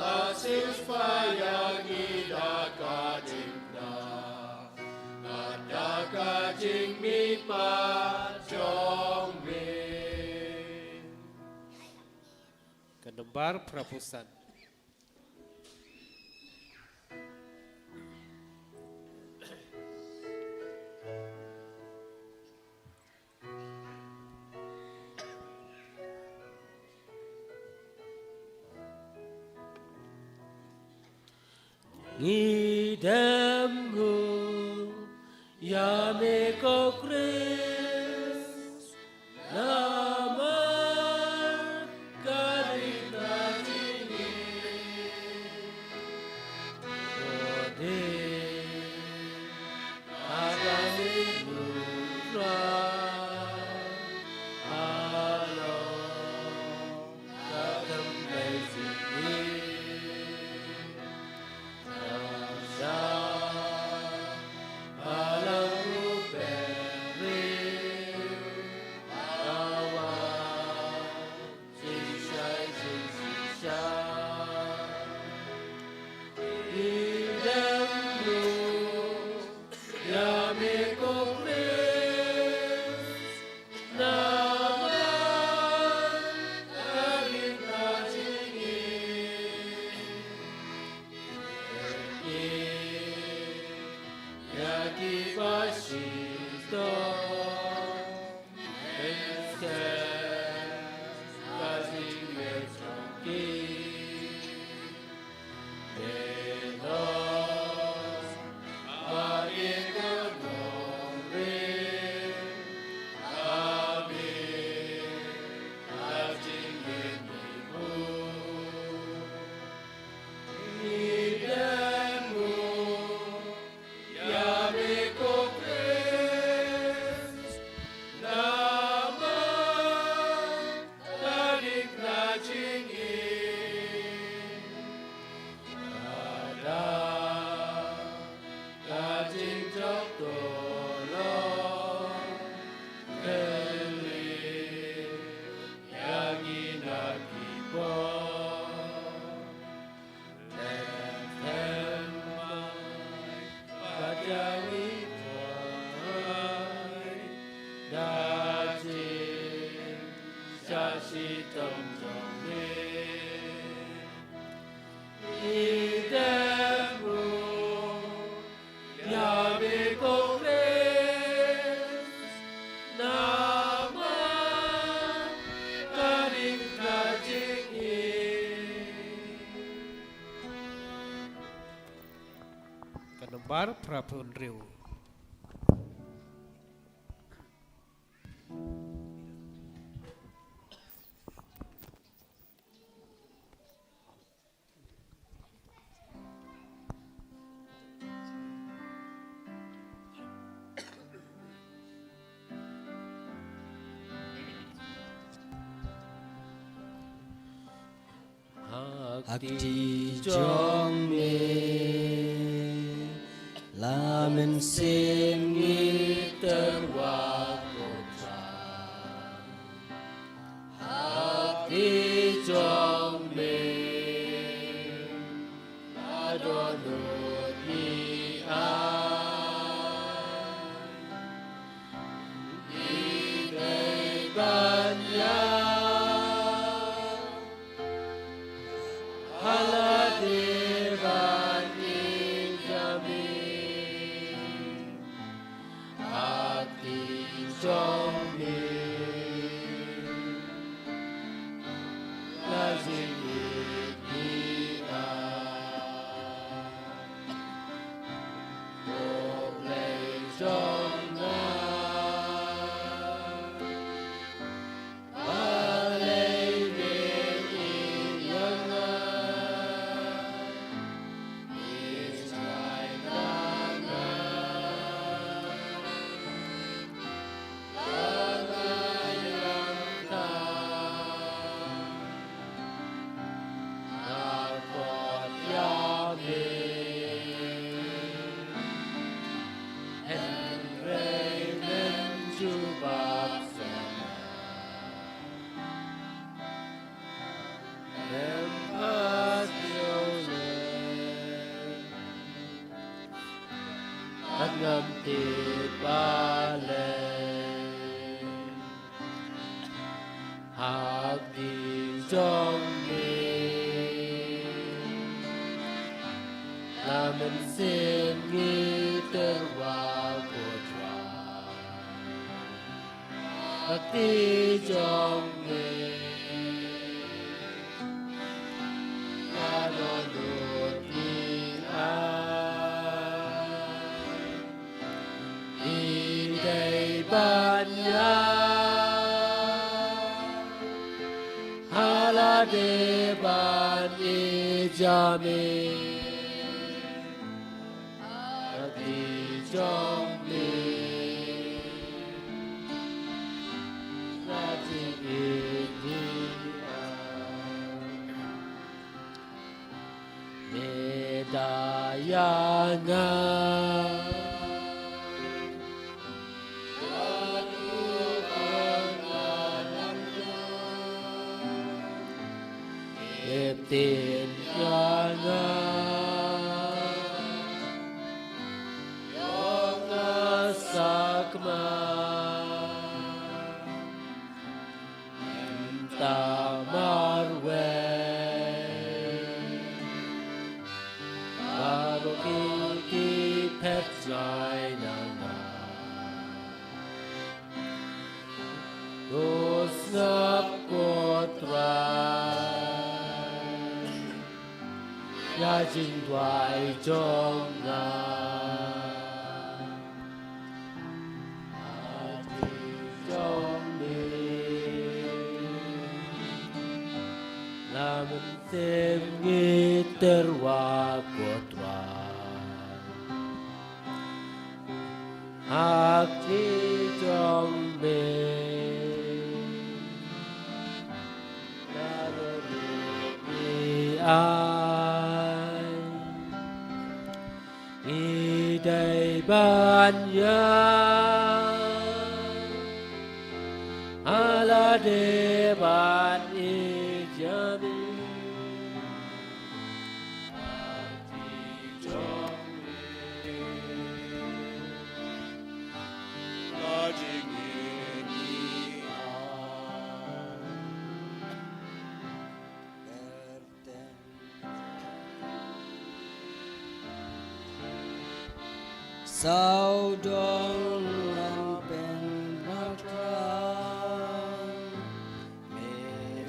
la siewspah ïa ngi da ka diengphna bad da ka jingmihpat jong me. Ka nombar phra phew san. Ngi dem nguh ïa me ko Khrist, namar ka diengphna jong ngi. Ko dieng Ïa me ko Khrist, namar ka diengphna jong ngi. Ïa kiba shitom, Ïa me ko Khrist, namar ka diengphna jong ngi. Lada ka jingjop to long kylli ïa ngi na ki por. Ïa me ko Khrist, namar ka diengphna jong ngi. Ka nombar phra phew hynriew. Ha kti jong me la mynsiem ngi tyrwa ko Trai. Ha kti jong me la dohnud ngi ai. Ngi dei ban ïa ha lade ban ïeit ïa me. Ha kti jong me la jingïeit ngi ai. Ko Blei jong nga, balei me ïeit ïa nga? Me trai na nga, la nga ïam tang. Nga khot ïa me, hynrei mem jubab shisha. Mem phah shuh lei, bad ngam tip balei. Ha kti jong me la mynsiem ngi tyrwa ko Trai. Ha kti jong me la dohnud ngi ai. Ngi dei ban ïa ha lade ban ïeit ïa me. Ha kti jong me la jingïeit ngi ai. Me da ïa nga. Me ktien ïa nga. Ïoh nga sakma. Mynta marwei baroh ki phet jai na nga. To sngap ko Trai ïa jingduwai jong nga. Ha kti jong me la mynsiem ngi tyrwa ko Trai. Ha kti jong me la dohnud ngi ai. Ngi dei ban ïa ha lade ban ïeit ïa me. Sawdong ngan pynpaw Trai, me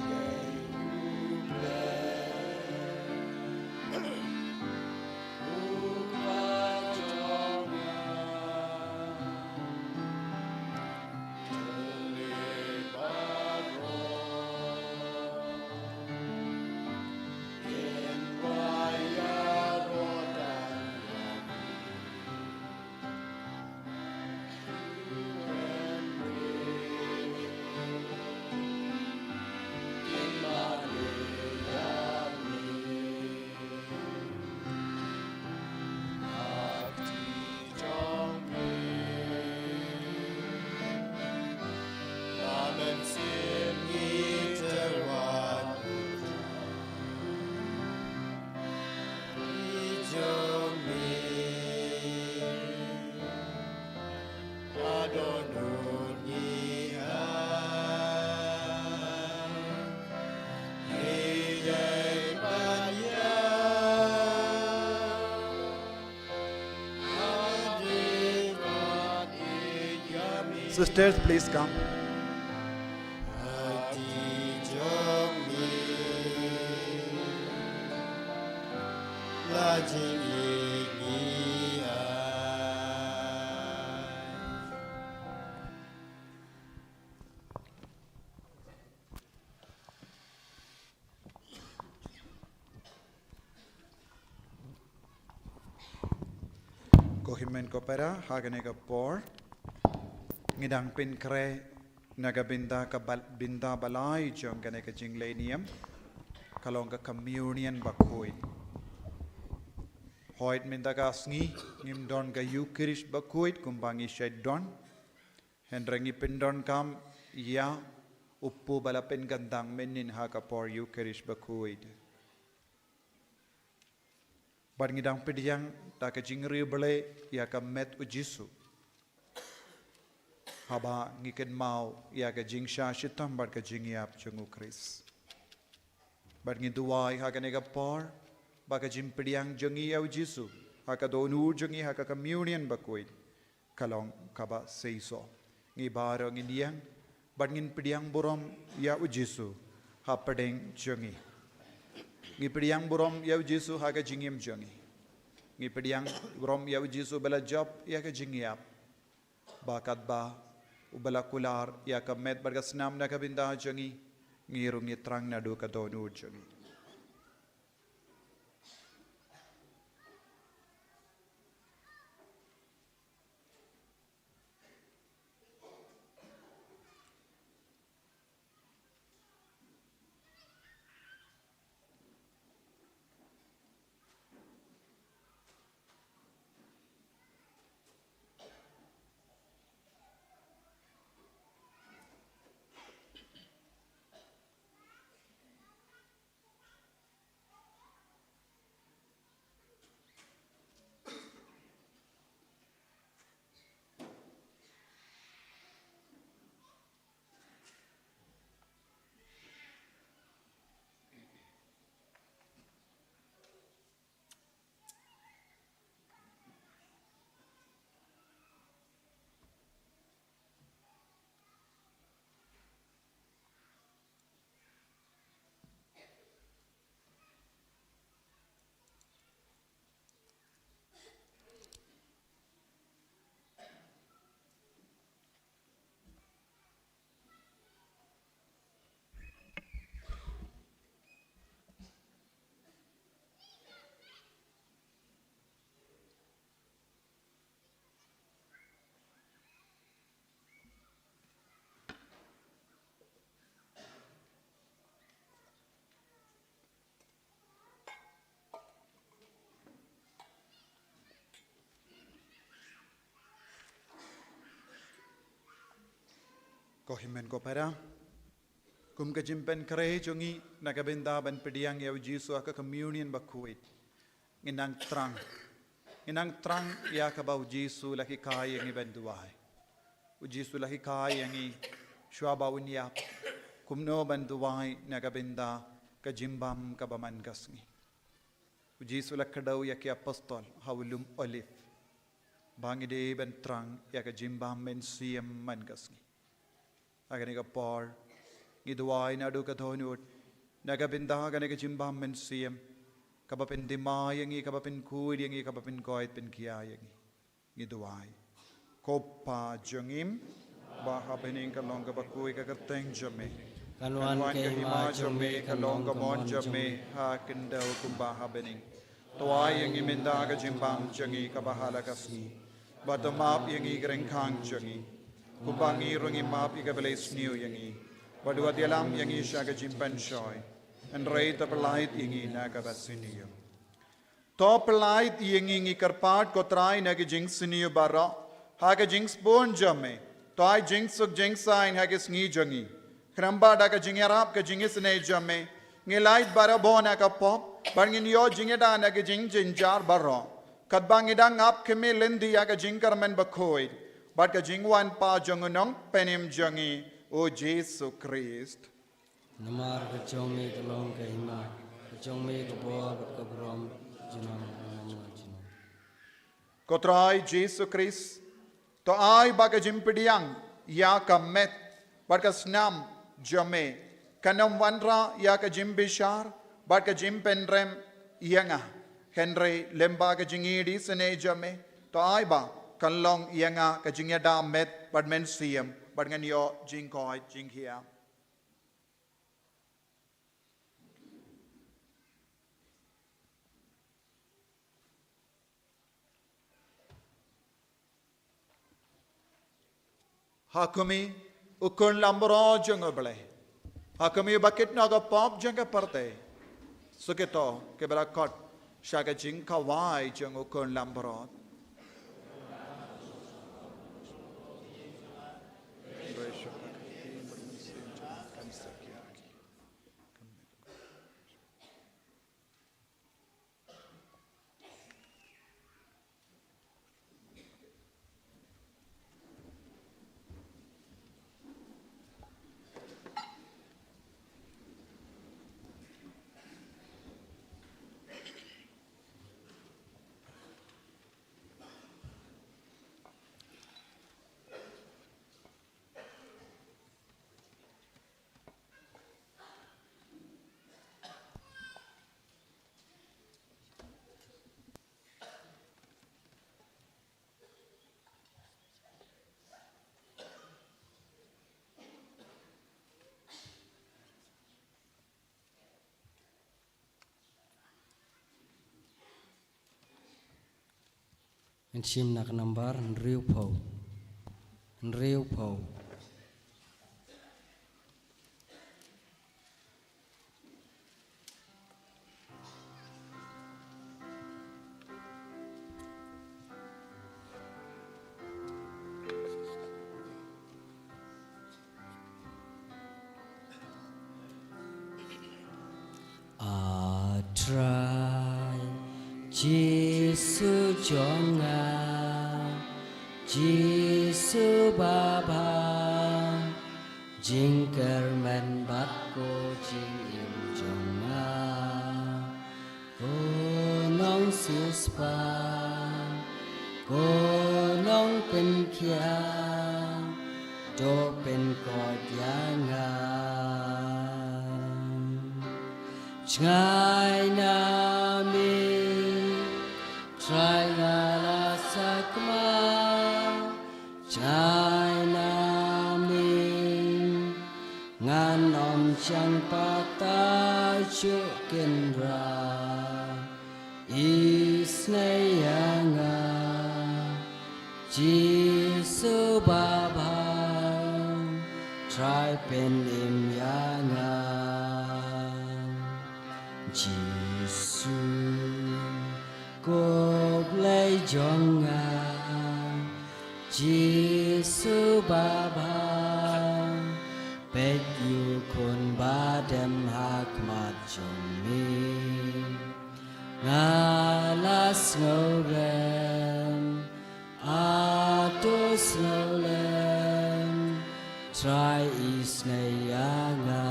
dei U Blei, U Kpa jong nga. Sisters, please come. Ko hynmen ko para, ha kane ka por ngi dang pynkhreh na ka bynta ka bal-, bynta ba lai jong kane ka jingleh niam, ka long ka Communion Bakhuid. Hooid, mynta ka sngi ngim don ka Eucharist Bakhuid kumba ngi shait don, hynrei ngi pyndonkam ïa u Kpu ba la pynkyntang mynnin ha ka por Eucharist Bakhuid. Bad ngi dang pdiang da ka jingriewblei ïa ka met u Jisu, haba ngi kynmaw ïa ka jingshah shitom bad ka jingïap jong u Khrist. Bad ngi duwai ha kane ka por ba ka jingpdiang jong ngi ïa u Jisu ha ka dohnud jong ngi ha ka Communion Bakhuid ka long kaba seisoh. Ngi baroh ngin ïeng bad ngin pdiang burom ïa u Jisu hapdeng jong ngi. Ngi pdiang burom ïa u Jisu ha ka jingim jong ngi. Ngi pdiang burom ïa u Jisu ba la jop ïa ka jingïap, ba katba u ba la kular ïa ka met bad ka snam na ka bynta jong ngi, ngi ruh ngi thrang naduh ka dohnud jong ngi. Ko hynmen ko para, kum ka jingpynkhreh jong ngi na ka bynta ban pdiang ïa u Jisu ha ka Communion Bakhuid, ngi nang thrang, ngi nang thrang ïa kaba u Jisu la hikai ïa ngi ban duwai. U Jisu la hikai ïa ngi shuwa ba un ïap kumno ban duwai na ka bynta ka jingbam kaba man ka sngi. U Jisu la kdew ïa ki apostol ha u lum Olive ba ngi dei ban thrang ïa ka jingbam mynsiem man ka sngi. Ha kane ka por ngi duwai naduh ka dohnud na ka bynta kane ka jingbam mynsiem, kaba pyndima ïa ngi, kaba pynkhuid ïa ngi, kaba pynkoit pynkhia ïa ngi. Ngi duwai. Ko Pa jong ngi ba ha bneng, ka long kaba khuid ka kyrteng jong me. Kan wan ka hima jong me, ka long ka mon jong me ha khyndew kumba ha bneng. To ai ïa ngi mynta ka jingbam jong ngi kaba ha la ka sngi. Bad to map ïa ngi ki ryngkhang jong ngi, kumba ngi ruh ngi map ïa kiba la isniew ïa ngi. Bad wat ïalam ïa ngi sha ka jingpynshoi, hynrei to pyllait ïa ngi na kaba sniew. To pyllait ïa ngi, ngi kyrpad ko Trai, na ki jingsniew baroh ha ka jingsbun jong me. To ai jingsuk jingsaiñ ha ki sngi jong ngi. Khnang ba da ka jingïarap ka jingisynei jong me, ngi lait barabor na ka pop bad ngin ïoh jingïada na ki jingjynjar baroh, katba ngi dang ap khmih lynti ïa ka jingkyrmen bakhuid bad ka jingwan pat jong u Nongpynim jong ngi, u Jisu Khrist. Namar ka jong me ka long ka hima, ka jong me ka bor bad ka burom, junom junom. Ko Trai Jisu Khrist, to ai ba ka jingpdiang ïa ka met bad ka snam jong me. Kan ym wanrah ïa ka jingbishar bad ka jingpynrem ïa nga, hynrei lyngba ka jingïadei sniew jong me, to ai ba kan long ïa nga ka jingïada met bad mynsiem, bad ngan ïoh jingkoit jingkhiah. Ha khmih, u khun langbrot jong U Blei. Ha khmih, uba kit noh ïa ka pop jong ka pyrthei. Sa kito kiba la khot sha ka jingkhawai jong u khun langbrot. Ngan shim na ka nambar hynriewphew. Hynriewphew. A Trai Jisu jong nga, Jisu babha, jingkyrmen bad ko jingim jong nga. Ko nongsiewspah, ko nongpynkhiah, to pynkoit ïa nga. Jngai na me, Trai nga la sakma, jngai na me, ngan ym shang pat shuh kynrad. Isynei ïa nga, Jisu babha, Trai pynim ïa nga. Jisu, ko Blei jong nga, Jisu babha, peit ïa u khun ba dem ha khmat jong me. Nga la sngewrem, hato sngewlem, Trai isynei ïa nga.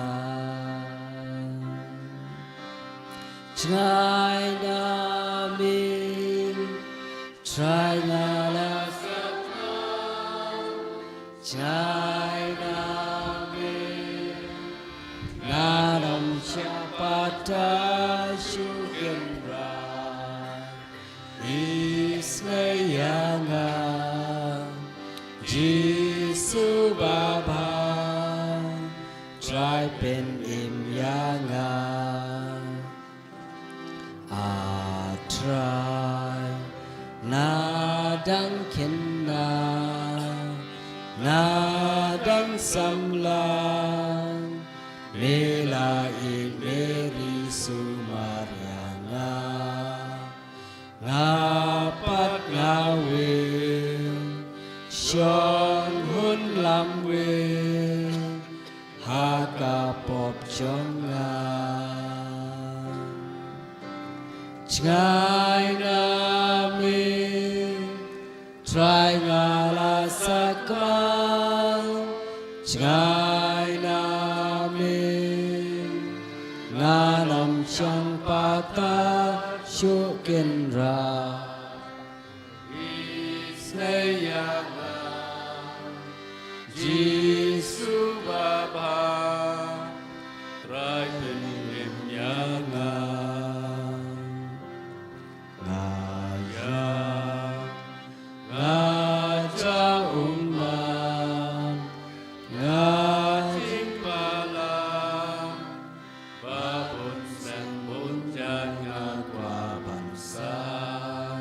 Jngai na me, Trai nga la sakma, jngai na me, ngan ym shah pat shuh kynrad. Isynei ïa nga, Jisu babha, Trai pynim ïa nga. A Trai, nga dang khynnah, nga dang samla, me la ïeit, me ri sumar ïa nga. Nga pat nga weng, shong hun lam weng, ha ka pop jong nga. Jngai na me, Trai nga la sakma, jngai na me, ngan ym shang pat shuh kynrad. Isynei ïa nga, Trai pynïap ïa nga. Nga ïa, nga jia u man, nga jingpalat, ba bun snem bun jait nga kwah ban sah.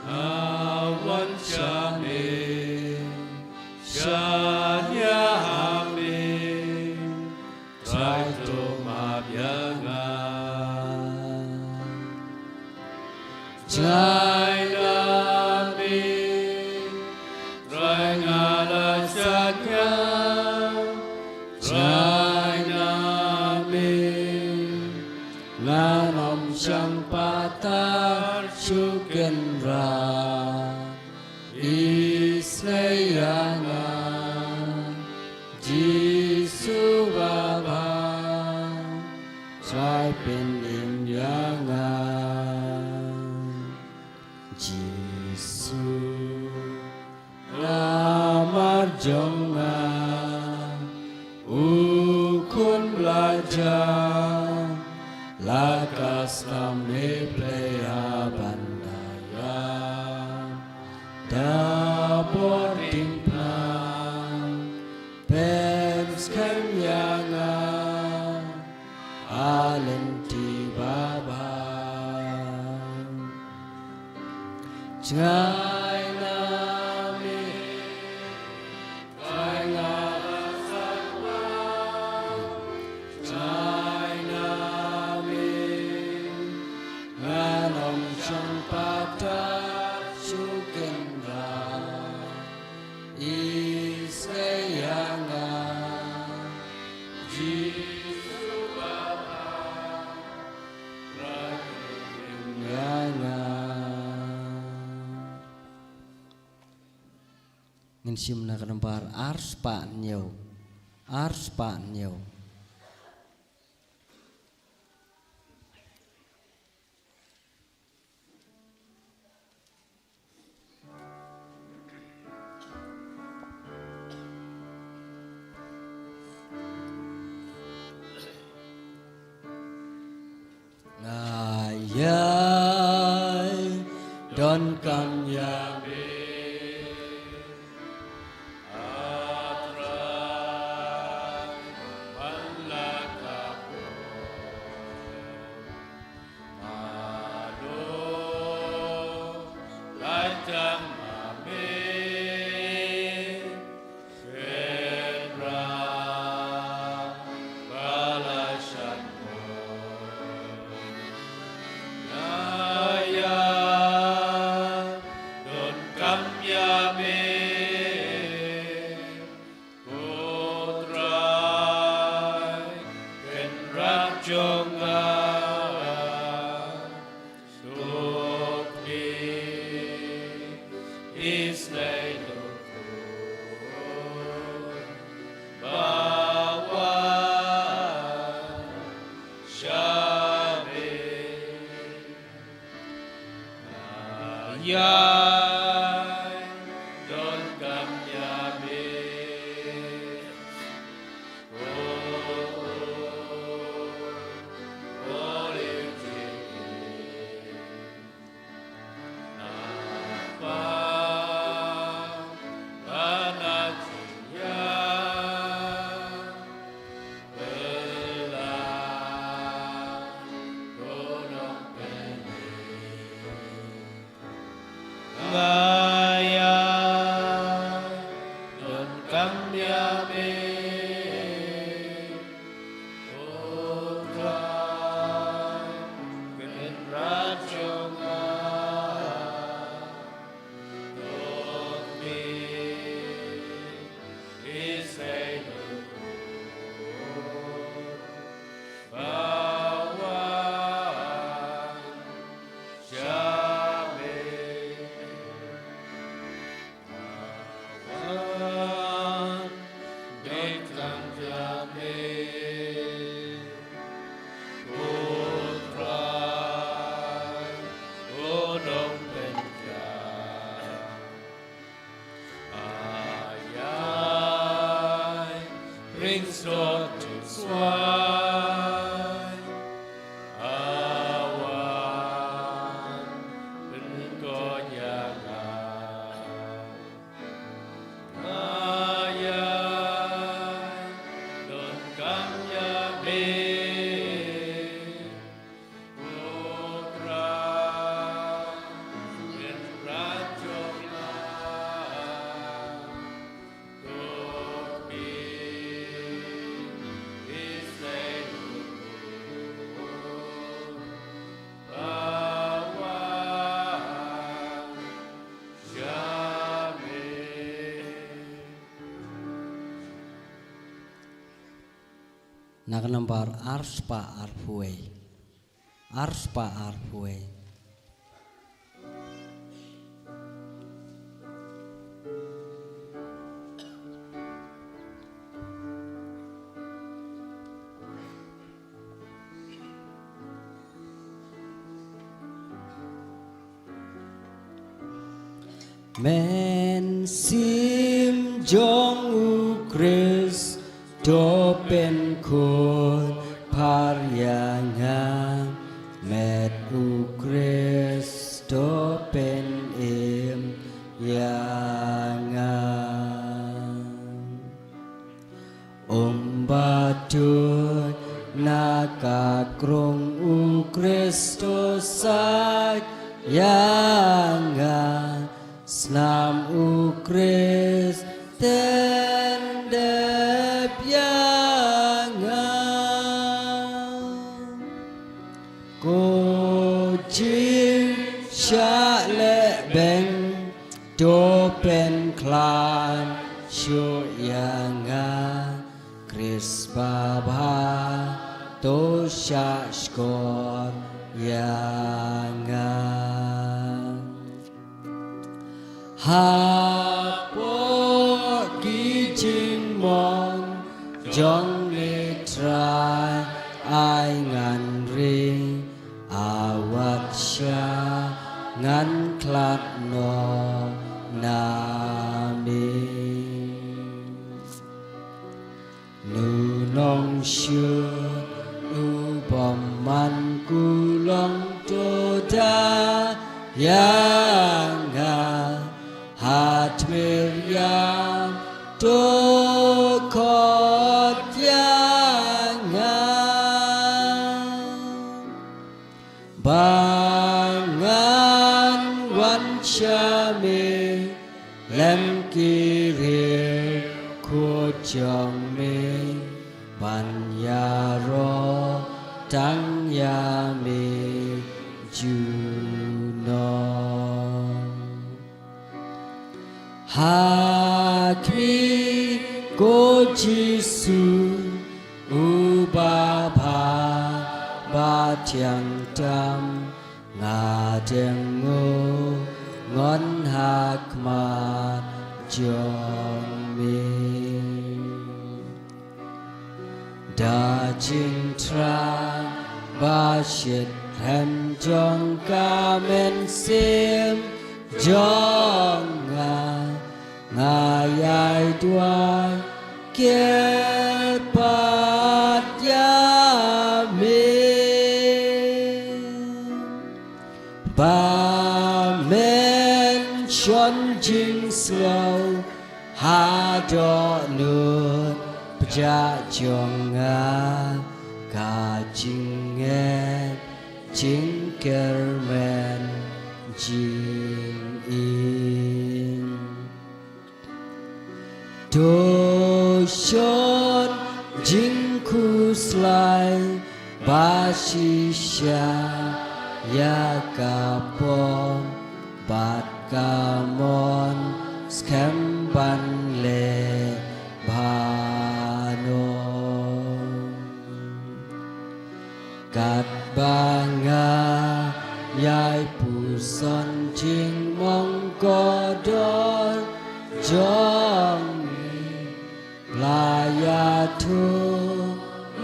Nga wan sha me, shaniah ha me, Trai to map ïa nga. Jngai na me, Trai nga la sat nga. Jngai na me, ngan ym shang pat shu kynrad. Isynei ïa nga, Jisu Baba, Trai pynim ïa nga. Jisu, Namar jong nga, u khun blai jong nga, la ka snam ne pyrshah ban da ïa. Da bor diengphna, pynskhem ïa nga, ha lynti Baba. Jngai na me, Trai nga la sah, Trai na me, ngan ym shang pat shu kynrad. Isynei ïa nga, Jisu Baba, Trai pynim ïa nga. Ngin shim na ka nambar ar spah hynñiew. Ar spah hynñiew. Nga ïai donkam ïa me, A Trai, man la ka por. Nga long lait tang ma me, Kynrad ba la shad bor. Nga ïai donkam ïa me, ko Trai Kynrad jong nga. Suk me, isynei lut khun ba wan sha me. Nga ïai donkam ïa me. Na ka nambar ar spah arphew wei. Ar spah arphew wei. Mynsiem jong U Khrist, to pynkhun pyrshah ïa nga, met U Khrist to pynim ïa nga. Umba tuid na ka krung U Khrist to sait ïa nga, snam U Khrist ten dep ïa nga. Ko jingshah lehbeiñ to pynkhlaiñ shuh ïa nga, Khrist babha to shah shkor ïa nga. Hapoh ki jingmong jong me Trai, ai ngan ring, awat sha ngan khlad noh na me. Nu nongshun u bymman kulong to da ïa nga, ha tmir ïam to khot ïa nga. Ba ngan wan sha me lem ki riewkhuid jong me, ban ïaroh tang ïa me junom. Ha khmih, ko Jisu, u babha ba thiang tam, nga dang ngu ngon ha khmat jong me. Da jingthrang ba shitrhem jong ka mynsiem jong nga, nga ïai duwai kyrpad ïa me. Ba men shon jingsngew ha dohnud pjah jong nga, ka jingngeit jingkyrmen jingim. To shon jingkhuslai ba shisha ïa ka pom bad ka mon skhem ban leh bha noh. Katba nga ïai puson jingmong kordor jong me, la ïathuh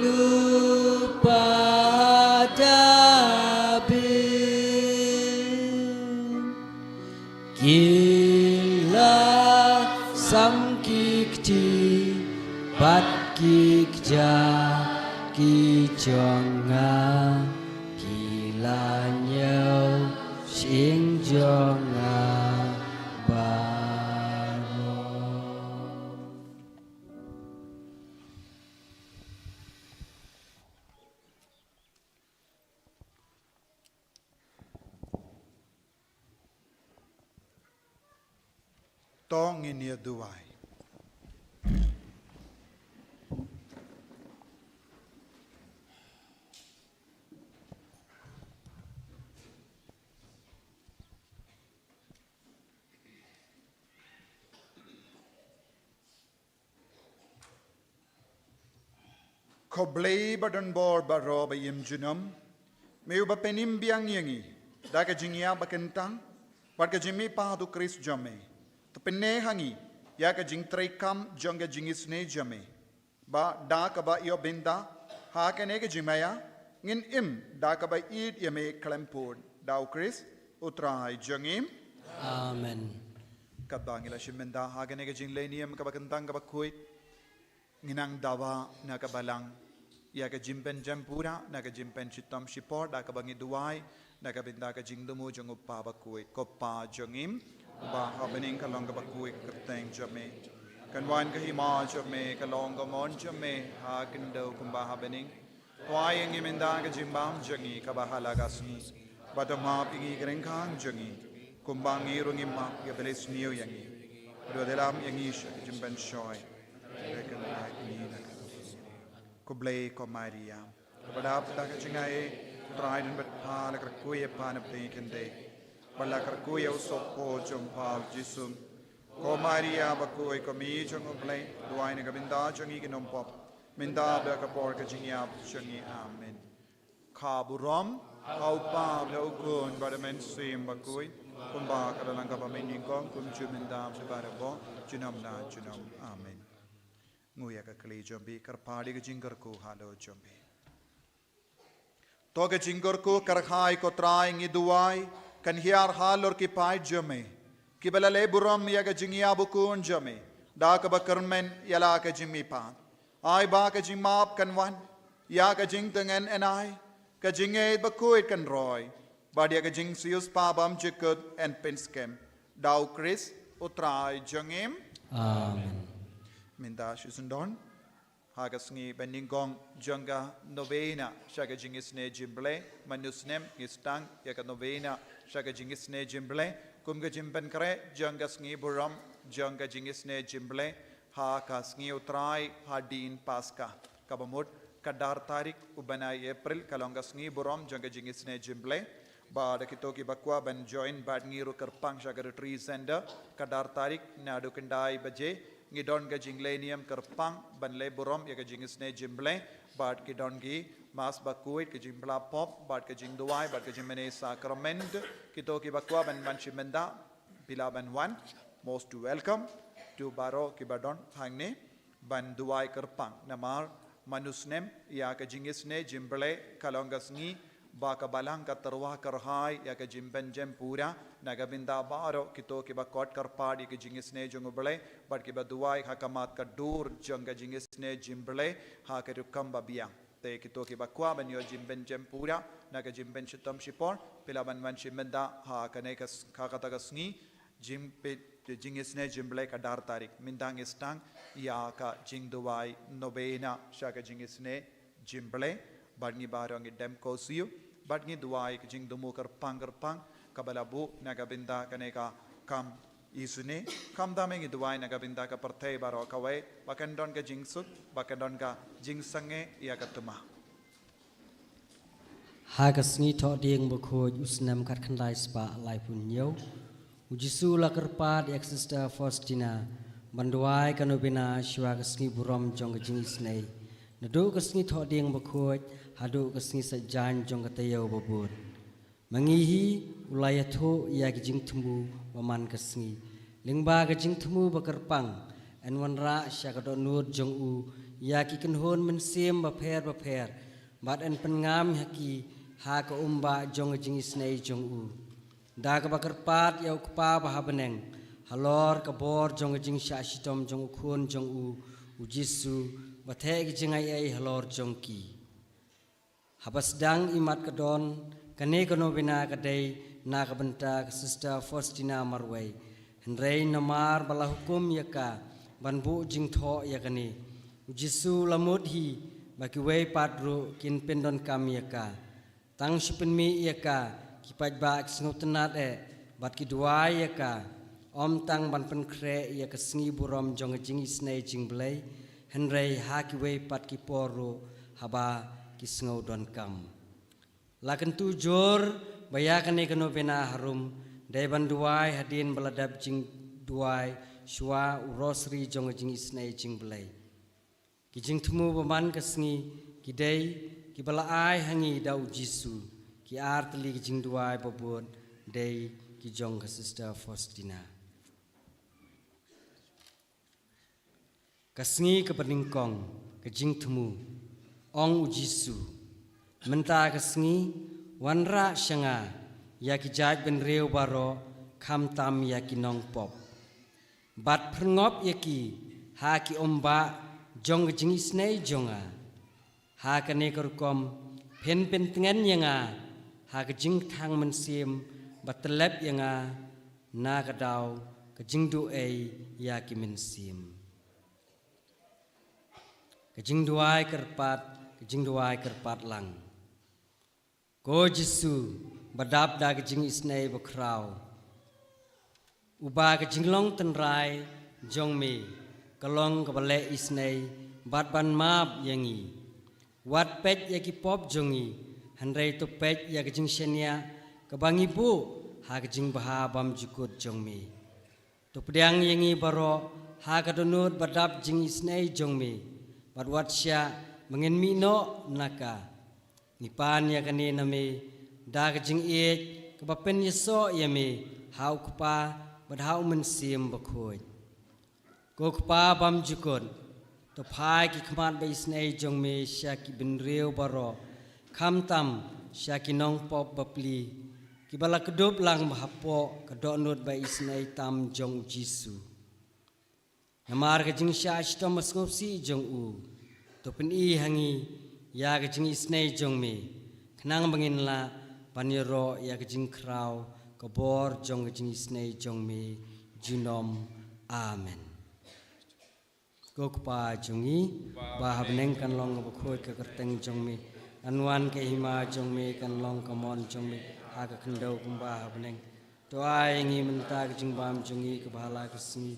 lypa da bit. Ki la sam ki kti bad ki kjat ki jong nga, ki la ñiew shyieng jong nga baroh. To ngin ïa duwai. Ko Blei ba don bor baroh ba im junom, me uba pynim biang ïa ngi da ka jingïap ba kyntang bad ka jingmihpat u Khrist jong me, to pynneh ha ngi ïa ka jingtrei kam jong ka jingisynei jong me, ba da kaba ïoh bynta ha kane ka jingmaïa ngin im da kaba ïeit ïa me khlem pud, da u Khrist u Trai jong ngi. Amen. Katba ngi la shim bynta ha kane ka jingleh niam kaba kyntang kaba khuid, ngi nang dawa na ka balang ïa ka jingpynjem pura, na ka jingpynshitom shipor, da kaba ngi duwai na ka bynta ka jingthmu jong u Pa bakhuid. Ko Pa jong ngi uba ha bneng, ka long kaba khuid ka kyrteng jong me. Kan wan ka hima jong me, ka long ka mon jong me ha khyndew kumba ha bneng. To ai ïa ngi mynta ka jingbam jong ngi kaba ha la ka sngi, bad to map ïa ngi ki ryngkang jong ngi, kumba ngi ruh ngi map ïa kiba leh sniew ïa ngi. Bad wat ïalam ïa ngi sha ka jingpynshoi, hynrei kynrad ïa ngi na ka Ko Blei, ko Maria kaba dap da ka jingaiei, u Trai u don bad pha. La kyrkhu ïa pha na pdeng ki khyndai, bad la kyrkhu ïa u sohpop jong pha u Jisu. Ko Maria bakhuid, ko Mei jong u Blei, duwai na ka bynta jong ngi ki nongpop, mynta bad ha ka por ka jingïap jong ngi. Amen. Ka burom ha u Pa bad ha u Khun bad ha u Mynsiem Bakhuid, kumba ka la long, kumba mynnyngkong, kumjuh, mynta bad barabor, junom la junom. Amen. Nguh ïa ka kali jong phi, kyrpad ïa ka jingkyrkhu halor jong phi. To ka jingkyrkhu kyrhai, ko Trai, ngi duwai, kan hiar halor ki paid jong me kiba la leh burom ïa ka jingïap u Khun jong me da kaba kyrmen ïa la ka jingmihpat. Ai ba ka jingmap kan wan, ïa ka jingtngen yn ai, ka jingngeit bakhuid kan roi, bad ïa ka jingsiewspah bymjukut yn pynskhem, da u Khrist u Trai jong ngi. Amen. Mynta shu sngewdon ha ka sngi banyngkong jong ka novena sha ka jingisynei jingblei. Man u snem ngi sdang ïa ka novena sha ka jingisynei jingblei kum ka jingpynkhreh jong ka sngi burom jong ka jingisynei jingblei ha ka sngi u Trai hadien Paska, kaba mut ka dar tarik u bnai April, ka long ka sngi burom jong ka jingisynei jingblei. Bad kito kiba kwah ban join bad ngi ruh kyrpang sha ka Retreat Center ka dar tarik naduh khyndai baje. Ngi don ka jingleh niam kyrpang ban leh burom ïa ka jingisynei jingblei, bad ki don ki Mass bakhuid, ka jingpyllait pop, bad ka jingduwai, bad ka jingmane sakrament. Kito kiba kwah ban wan shim bynta, phi lah ban wan, most welcome. To baroh kiba don hangne ban duwai kyrpang, namar man u snem ïa ka jingisynei jingblei ka long ka sngi ba ka balang ka tyrwa kyrhai ïa ka jingpynjem pura na ka bynta baroh kito kiba khot kyrpad ïa ka jingisynei jong u Blei bad kiba duwai ha khmat ka dur jong ka jingisynei jingblei ha ka rukom ba biang. Te kito kiba kwah ban ïoh jingpynjem pura na ka jingpynshitom shipor, phi lah ban wan shim bynta ha kane ka s-, ha kata ka sngi jingpyllait, jingisynei jingblei ka dar tarik. Mynta ngi sdang ïa ka jingduwai novena sha ka jingisynei jingblei, bad ngi baroh ngi dem khuslai, bad ngi duwai ka jingthmu kyrpang kyrpang kaba la buh na ka bynta kane ka kam isynei. Khamtam ngi duwai na ka bynta ka pyrthei baroh kawei, ba kan don ka jingsuk, ba kan don ka jingsangeh ïa ka thma. Ha ka sngi Thohdieng bakhuid u snem khatkhyndai spah laiphew hynñiew, u Jisu u la kyrpad ïa ka Sister Faustina ban duwai ka novena shuwa ka sngi burom jong ka jingisynei, naduh ka sngi Thohdieng bakhuid haduh ka sngi Saitjaiñ jong ka taïew babud. Ma ngi hi u la ïathuh ïa ki jingthmu ba man ka sngi. Lyngba ka jingthmu ba kyrpang, yn wanrah sha ka dohnud jong u ïa ki kynhun mynsiem bapher bapher, bad yn pynngam ha ki ha ka umbah jong ka jingisynei jong u. Da kaba kyrpad ïa u Kpa ba ha bneng halor ka bor jong ka jingshah shitom jong u Khun jong u, u Jisu, ba theh ki jingaiei halor jong ki. Haba sdang imat ka dawn, kane ka novena ka dei na ka bynta ka Sister Faustina marwei. Hynrei namar ba la hukum ïa ka ban buh jingthoh ïa kane, u Jisu u la mut hi ba kiwei pat ruh kin pyndonkam ïa ka. Tang shu pynmih ïa ka, ki paidbah ki sngewtynnad eh bad ki duwai ïa ka. Ym tang ban pynkhreh ïa ka sngi burom jong ka jingisynei jingblei, hynrei ha kiwei pat ki por ruh haba ki sngew donkam. La kyntu jur ba ïa kane ka novena harum, dei ban duwai hadien ba la dep jingduwai shuwa u rosary jong ka jingisynei jingblei. Ki jingthmu ba man ka sngi ki dei kiba la ai ha ngi da u Jisu. Ki ar tylli ki jingduwai ba bud dei ki jong ka Sister Faustina. Ka sngi kaba nyngkong, ka jingthmu. Ong u Jisu: Mynta ka sngi, wanrah sha nga ïa ki jaitbynriew baroh, khamtam ïa ki nongpop. Bad pyrngop ïa ki ha ki umbah jong ka jingisynei jong nga. Ha kane ka rukom, phin pyntngen ïa nga ha ka jingkthang mynsiem, bad tyllep ïa nga na ka daw ka jingduh ei ïa ki mynsiem. Ka jingduwai kyrpad, ka jingduwai kyrpad lang. Ko Jisu, ba dap da ka jingisynei bakhraw, uba ka jinglong tynrai jong me ka long kaba leh isynei bad ban map ïa ngi. Wat peit ïa ki pop jong ngi, hynrei to peit ïa ka jingshaniah kaba ngi buh ha ka jingbha bymjukut jong me. To pdiang ïa ngi baroh ha ka dohnud ba dap jingisynei jong me, bad wat shah ba ngin mih noh na ka. Ngi pan ïa kane na me da ka jingïeit kaba pynïasoh ïa me ha u Kpa bad ha u Mynsiem Bakhuid. Ko Kpa bymjukut, to phai ki khmat ba isynei jong me sha ki bynriew baroh, khamtam sha ki nongpop bapli, kiba la kdup lang ba hapoh ka dohnud ba isynei tam jong u Jisu. Namar ka jingshah shitom ba sngewsih jong u, to pyni ha ngi ïa ka jingisynei jong me, khnang ba ngin lah ban ïaroh ïa ka jingkhraw ka bor jong ka jingisynei jong me junom. Amen. Ko Kpa jong ngi ba ha bneng, kan long kaba khuid ka kyrteng jong me, kan wan ka hima jong me, kan long ka mon jong me ha ka khyndew kumba ha bneng. To ai ïa ngi mynta ka jingbam jong ngi kaba ha la ka sngi,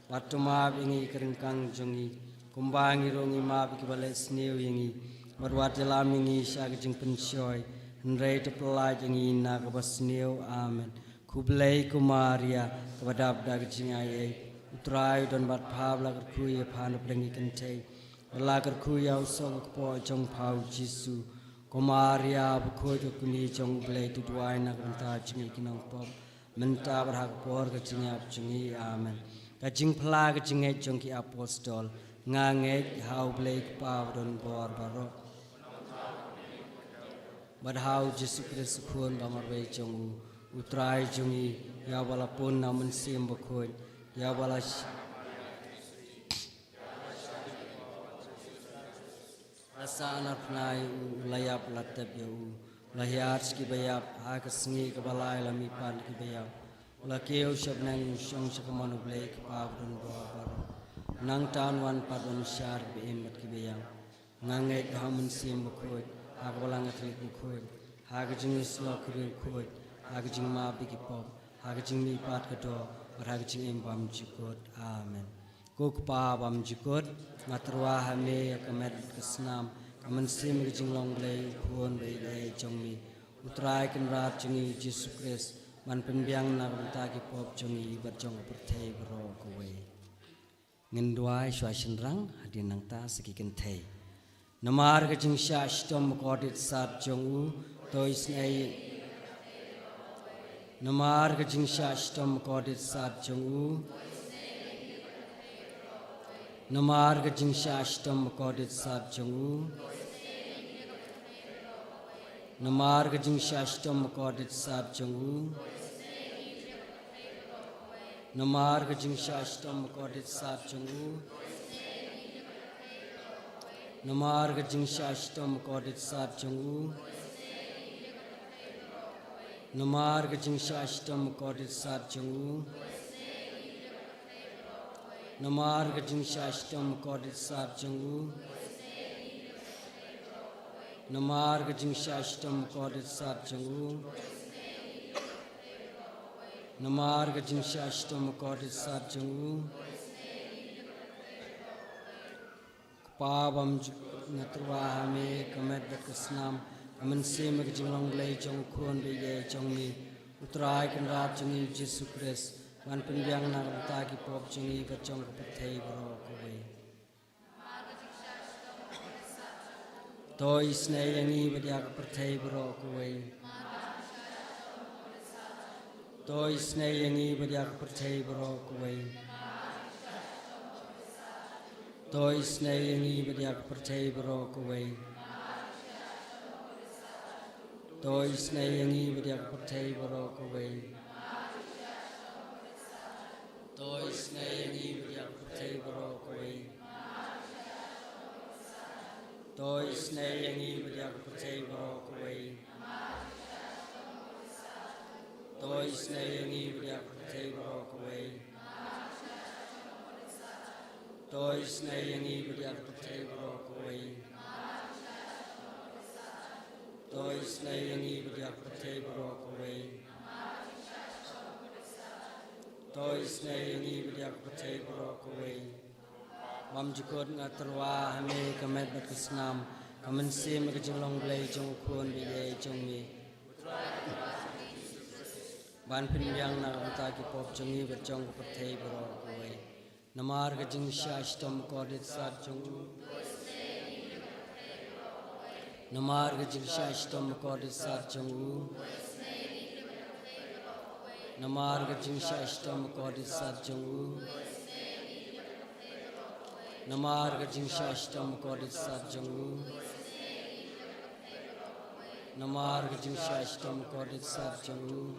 bad to map ïa ngi ka ryngkang jong ngi, kumba ngi ruh ngi map ïa kiba leh sniew ïa ngi, bad wat ïalam ïa ngi sha ka jingpynshoi, hynrei to pyllait ïa ngi na kaba sniew. Amen. Khublei ko Maria, kaba dap da ka jingaiei, u Trai u don bad pha, ba la kyrkhu ïa pha na pdeng ki kynthei, bad la kyrkhu ïa u soh ka kpoh jong pha u Jisu. Ko Maria bakhuid, ka kmie jong u Blei, to duwai na ka bynta jong ngi ki nongpop, mynta bad ha ka por ka jingïap jong ngi. Amen. Ka jingphla ka jingngeit jong ki apostol. Nga ngeit ha u Blei Kpa ba don bor baroh, bad ha u Jisu Khrist u Khun ba marwei jong u, u Trai jong ngi, ïa uba la pun na u Mynsiem Bakhuid, ïa uba la sh- la sahnarphna ïa u, u la ïap, la tep ïa u, u la hiar sha kiba ïap, ha ka sngi kaba lai u la mihpat na kiba ïap, u la kiew sha bneng, u shong sha kamon u Blei Kpa ba don bor baroh. Nangta un wan pat ban shah ïa kiba im bad kiba ïap. Nga ngeit ha u Mynsiem Bakhuid, ha ka Balang Katholik bakhuid, ha ka jingïasyllok briew khuid, ha ka jingmap ïa ki pop, ha ka jingmihpat ka doh, bad ha ka jingim bymjukut. Amen. Ko Kpa bymjukut, nga tyrwa ha me ïa ka met ka snam, ka mynsiem, ka jinglong Blei, u Khun ba ïeit jong me, u Trai Kynrad jong ngi u Jisu Khrist, ban pynbiang na ka bynta ki pop jong ngi bad jong ka pyrthei baroh kawei. Ngin duwai shuwa shynrang, hadien nangta sa ki kynthei. Namar ka jingshah shitom bakordit sat jong u, to isynei. Namar ka jingshah shitom bakordit sat jong u. Namar ka jingshah shitom bakordit sat jong u. Namar ka jingshah shitom bakordit sat jong u. Namar ka jingshah shitom bakordit sat jong u. Namar ka jingshah shitom bakordit sat jong u. Namar ka jingshah shitom bakordit sat jong u. Namar ka jingshah shitom bakordit sat jong u. Namar ka jingshah shitom bakordit sat jong u. Namar ka jingshah shitom bakordit sat jong u. Kpa bymjukut, nga tyrwa ha me ka met bad ka snam, ka mynsiem bad ka jinglong Blei jong u Khun baieit jong me, U Trai Kynrad jong ngi U Jisu Khrist, ban pynbiang na ka bynta ki pop jong ngi bad jong ka pyrthei baroh kawei. To isynei ïa ngi bad ïa ka pyrthei baroh kawei. To isynei ïa ngi bad ïa ka pyrthei baroh kawei. To isynei ïa ngi bad ïa ka pyrthei baroh kawei. To isynei ïa ngi bad ïa ka pyrthei baroh kawei. To isynei ïa ngi bad ïa ka pyrthei baroh kawei. To isynei ïa ngi bad ïa ka pyrthei baroh kawei. To isynei ïa ngi bad ïa ka pyrthei baroh kawei. To isynei ïa ngi bad ïa ka pyrthei baroh kawei. To isynei ïa ngi bad ïa ka pyrthei baroh kawei. To isynei ïa ngi bad ïa ka pyrthei baroh kawei. Bymjukut, nga tyrwa ha me ka met bad ka snam, ka mynsiem bad ka jinglong Blei jong u Khun baieit jong me, ban pynbiang na ka bynta ki pop jong ngi bad jong ka pyrthei baroh kawei. Namar ka jingshah shitom bakordit sat jong u. Namar ka jingshah shitom bakordit sat jong u. Namar ka jingshah shitom bakordit sat jong u. Namar ka jingshah shitom bakordit sat jong u. Namar ka jingshah shitom bakordit sat jong u.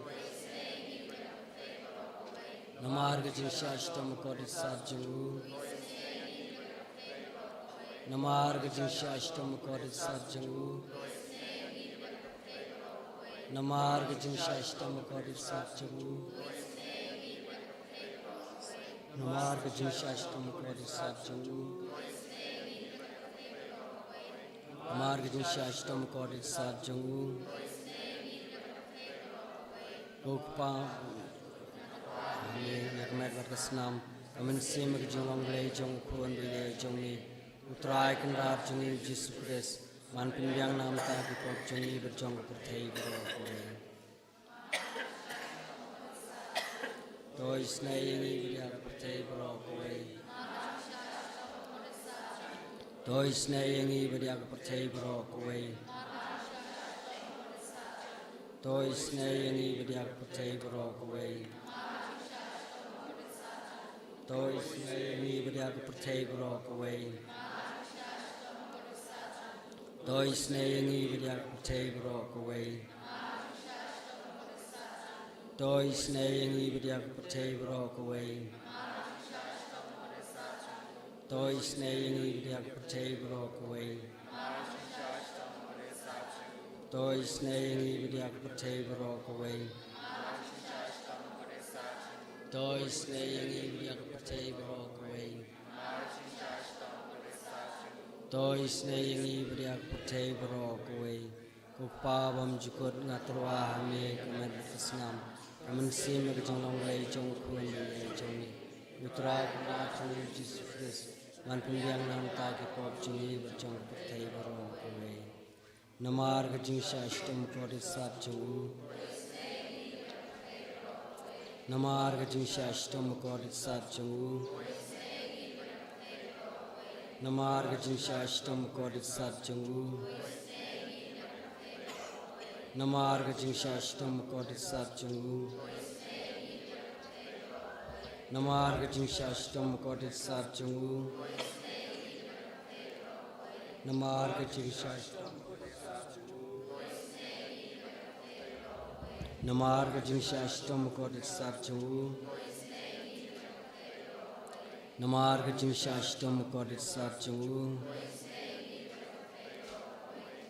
Namar ka jingshah shitom bakordit sat jong u. Namar ka jingshah shitom bakordit sat jong u. Namar ka jingshah shitom bakordit sat jong u. Namar ka jingshah shitom bakordit sat jong u. Namar ka jingshah shitom bakordit sat jong u. Ko Kpa, ha me ïa ka met bad ka snam, ka mynsiem bad ka jinglong Blei jong u Khun baieit jong me, U Trai Kynrad jong ngi U Jisu Khrist, ban pynbiang na ka bynta ki pop jong ngi bad jong ka pyrthei baroh kawei. To isynei ïa ngi bad ïa ka pyrthei baroh kawei. To isynei ïa ngi bad ïa ka pyrthei baroh kawei. To isynei ïa ngi bad ïa ka pyrthei baroh kawei. To isynei ïa ngi bad ïa ka pyrthei baroh kawei. To isynei ïa ngi bad ïa ka pyrthei baroh kawei. To isynei ïa ngi bad ïa ka pyrthei baroh kawei. To isynei ïa ngi bad ïa ka pyrthei baroh kawei. To isynei ïa ngi bad ïa ka pyrthei baroh kawei. To isynei ïa ngi bad ïa ka pyrthei baroh kawei. To isynei ïa ngi bad ïa ka pyrthei baroh kawei. Ko Kpa bymjukut, nga tyrwa ha me ka met bad ka snam, ka mynsiem bad ka jinglong Blei jong u Khun baieit jong me, U Trai Kynrad jong ngi U Jisu Khrist, ban pynbiang na ka bynta ki pop jong ngi bad jong ka pyrthei baroh kawei. Namar ka jingshah shitom bakordit sat jong u. Namar ka jingshah shitom bakordit sat jong u. Namar ka jingshah shitom bakordit sat jong u. Namar ka jingshah shitom bakordit sat jong u. Namar ka jingshah shitom bakordit sat jong u. Namar ka jingshah shitom. Namar ka jingshah shitom bakordit sat jong u. Namar ka jingshah shitom bakordit sat jong u.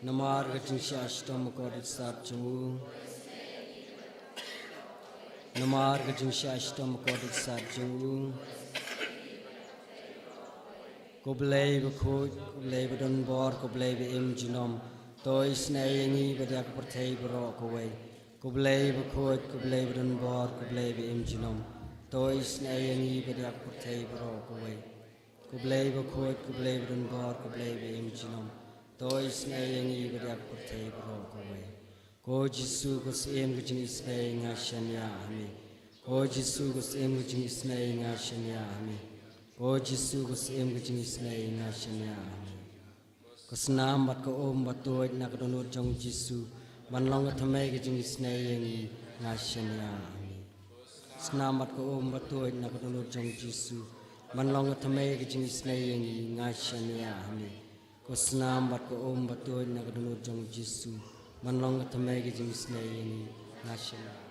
Namar ka jingshah shitom bakordit sat jong u. Namar ka jingshah shitom bakordit sat jong u. Ko Blei bakhuid, ko Blei badonbor, ko Blei ba im junom, to isynei ïa ngi bad ïa ka pyrthei baroh kawei. Ko Blei bakhuid, ko Blei badonbor, ko Blei ba-im junom, to isynei ïa ngi bad ïa ka pyrthei baroh kawei. Ko Blei bakhuid, ko Blei badonbor, ko Blei ba-im junom, to isynei ïa ngi bad ïa ka pyrthei baroh kawei. Ko Jisu, ko Syiem ka jingisynei, nga shaniah ha me. Ko Jisu, ko Syiem ka jingisynei, nga shaniah ha me. Ko Jisu, ko Syiem ka jingisynei, nga shaniah ha me. Ko snam bad ko um ba tuid na ka dohnud jong u Jisu, ban long ka thymmei ka jingisynei ïa ngi, nga shaniah ha me. Snam bad ko um ba tuid na ka dohnud jong u Jisu, ban long ka thymmei ka jingisynei ïa ngi, nga shaniah ha me. Ko snam bad ko um ba tuid na ka dohnud jong u Jisu, ban long ka thymmei ka jingisynei ïa ngi, nga shaniah.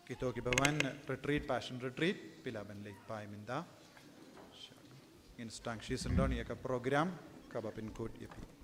Kito kiba wan retreat, Passion Retreat, phi lah ban leit phai mynta. Ngin sdang shisien don ïa ka program kaba pynkut ïa phi.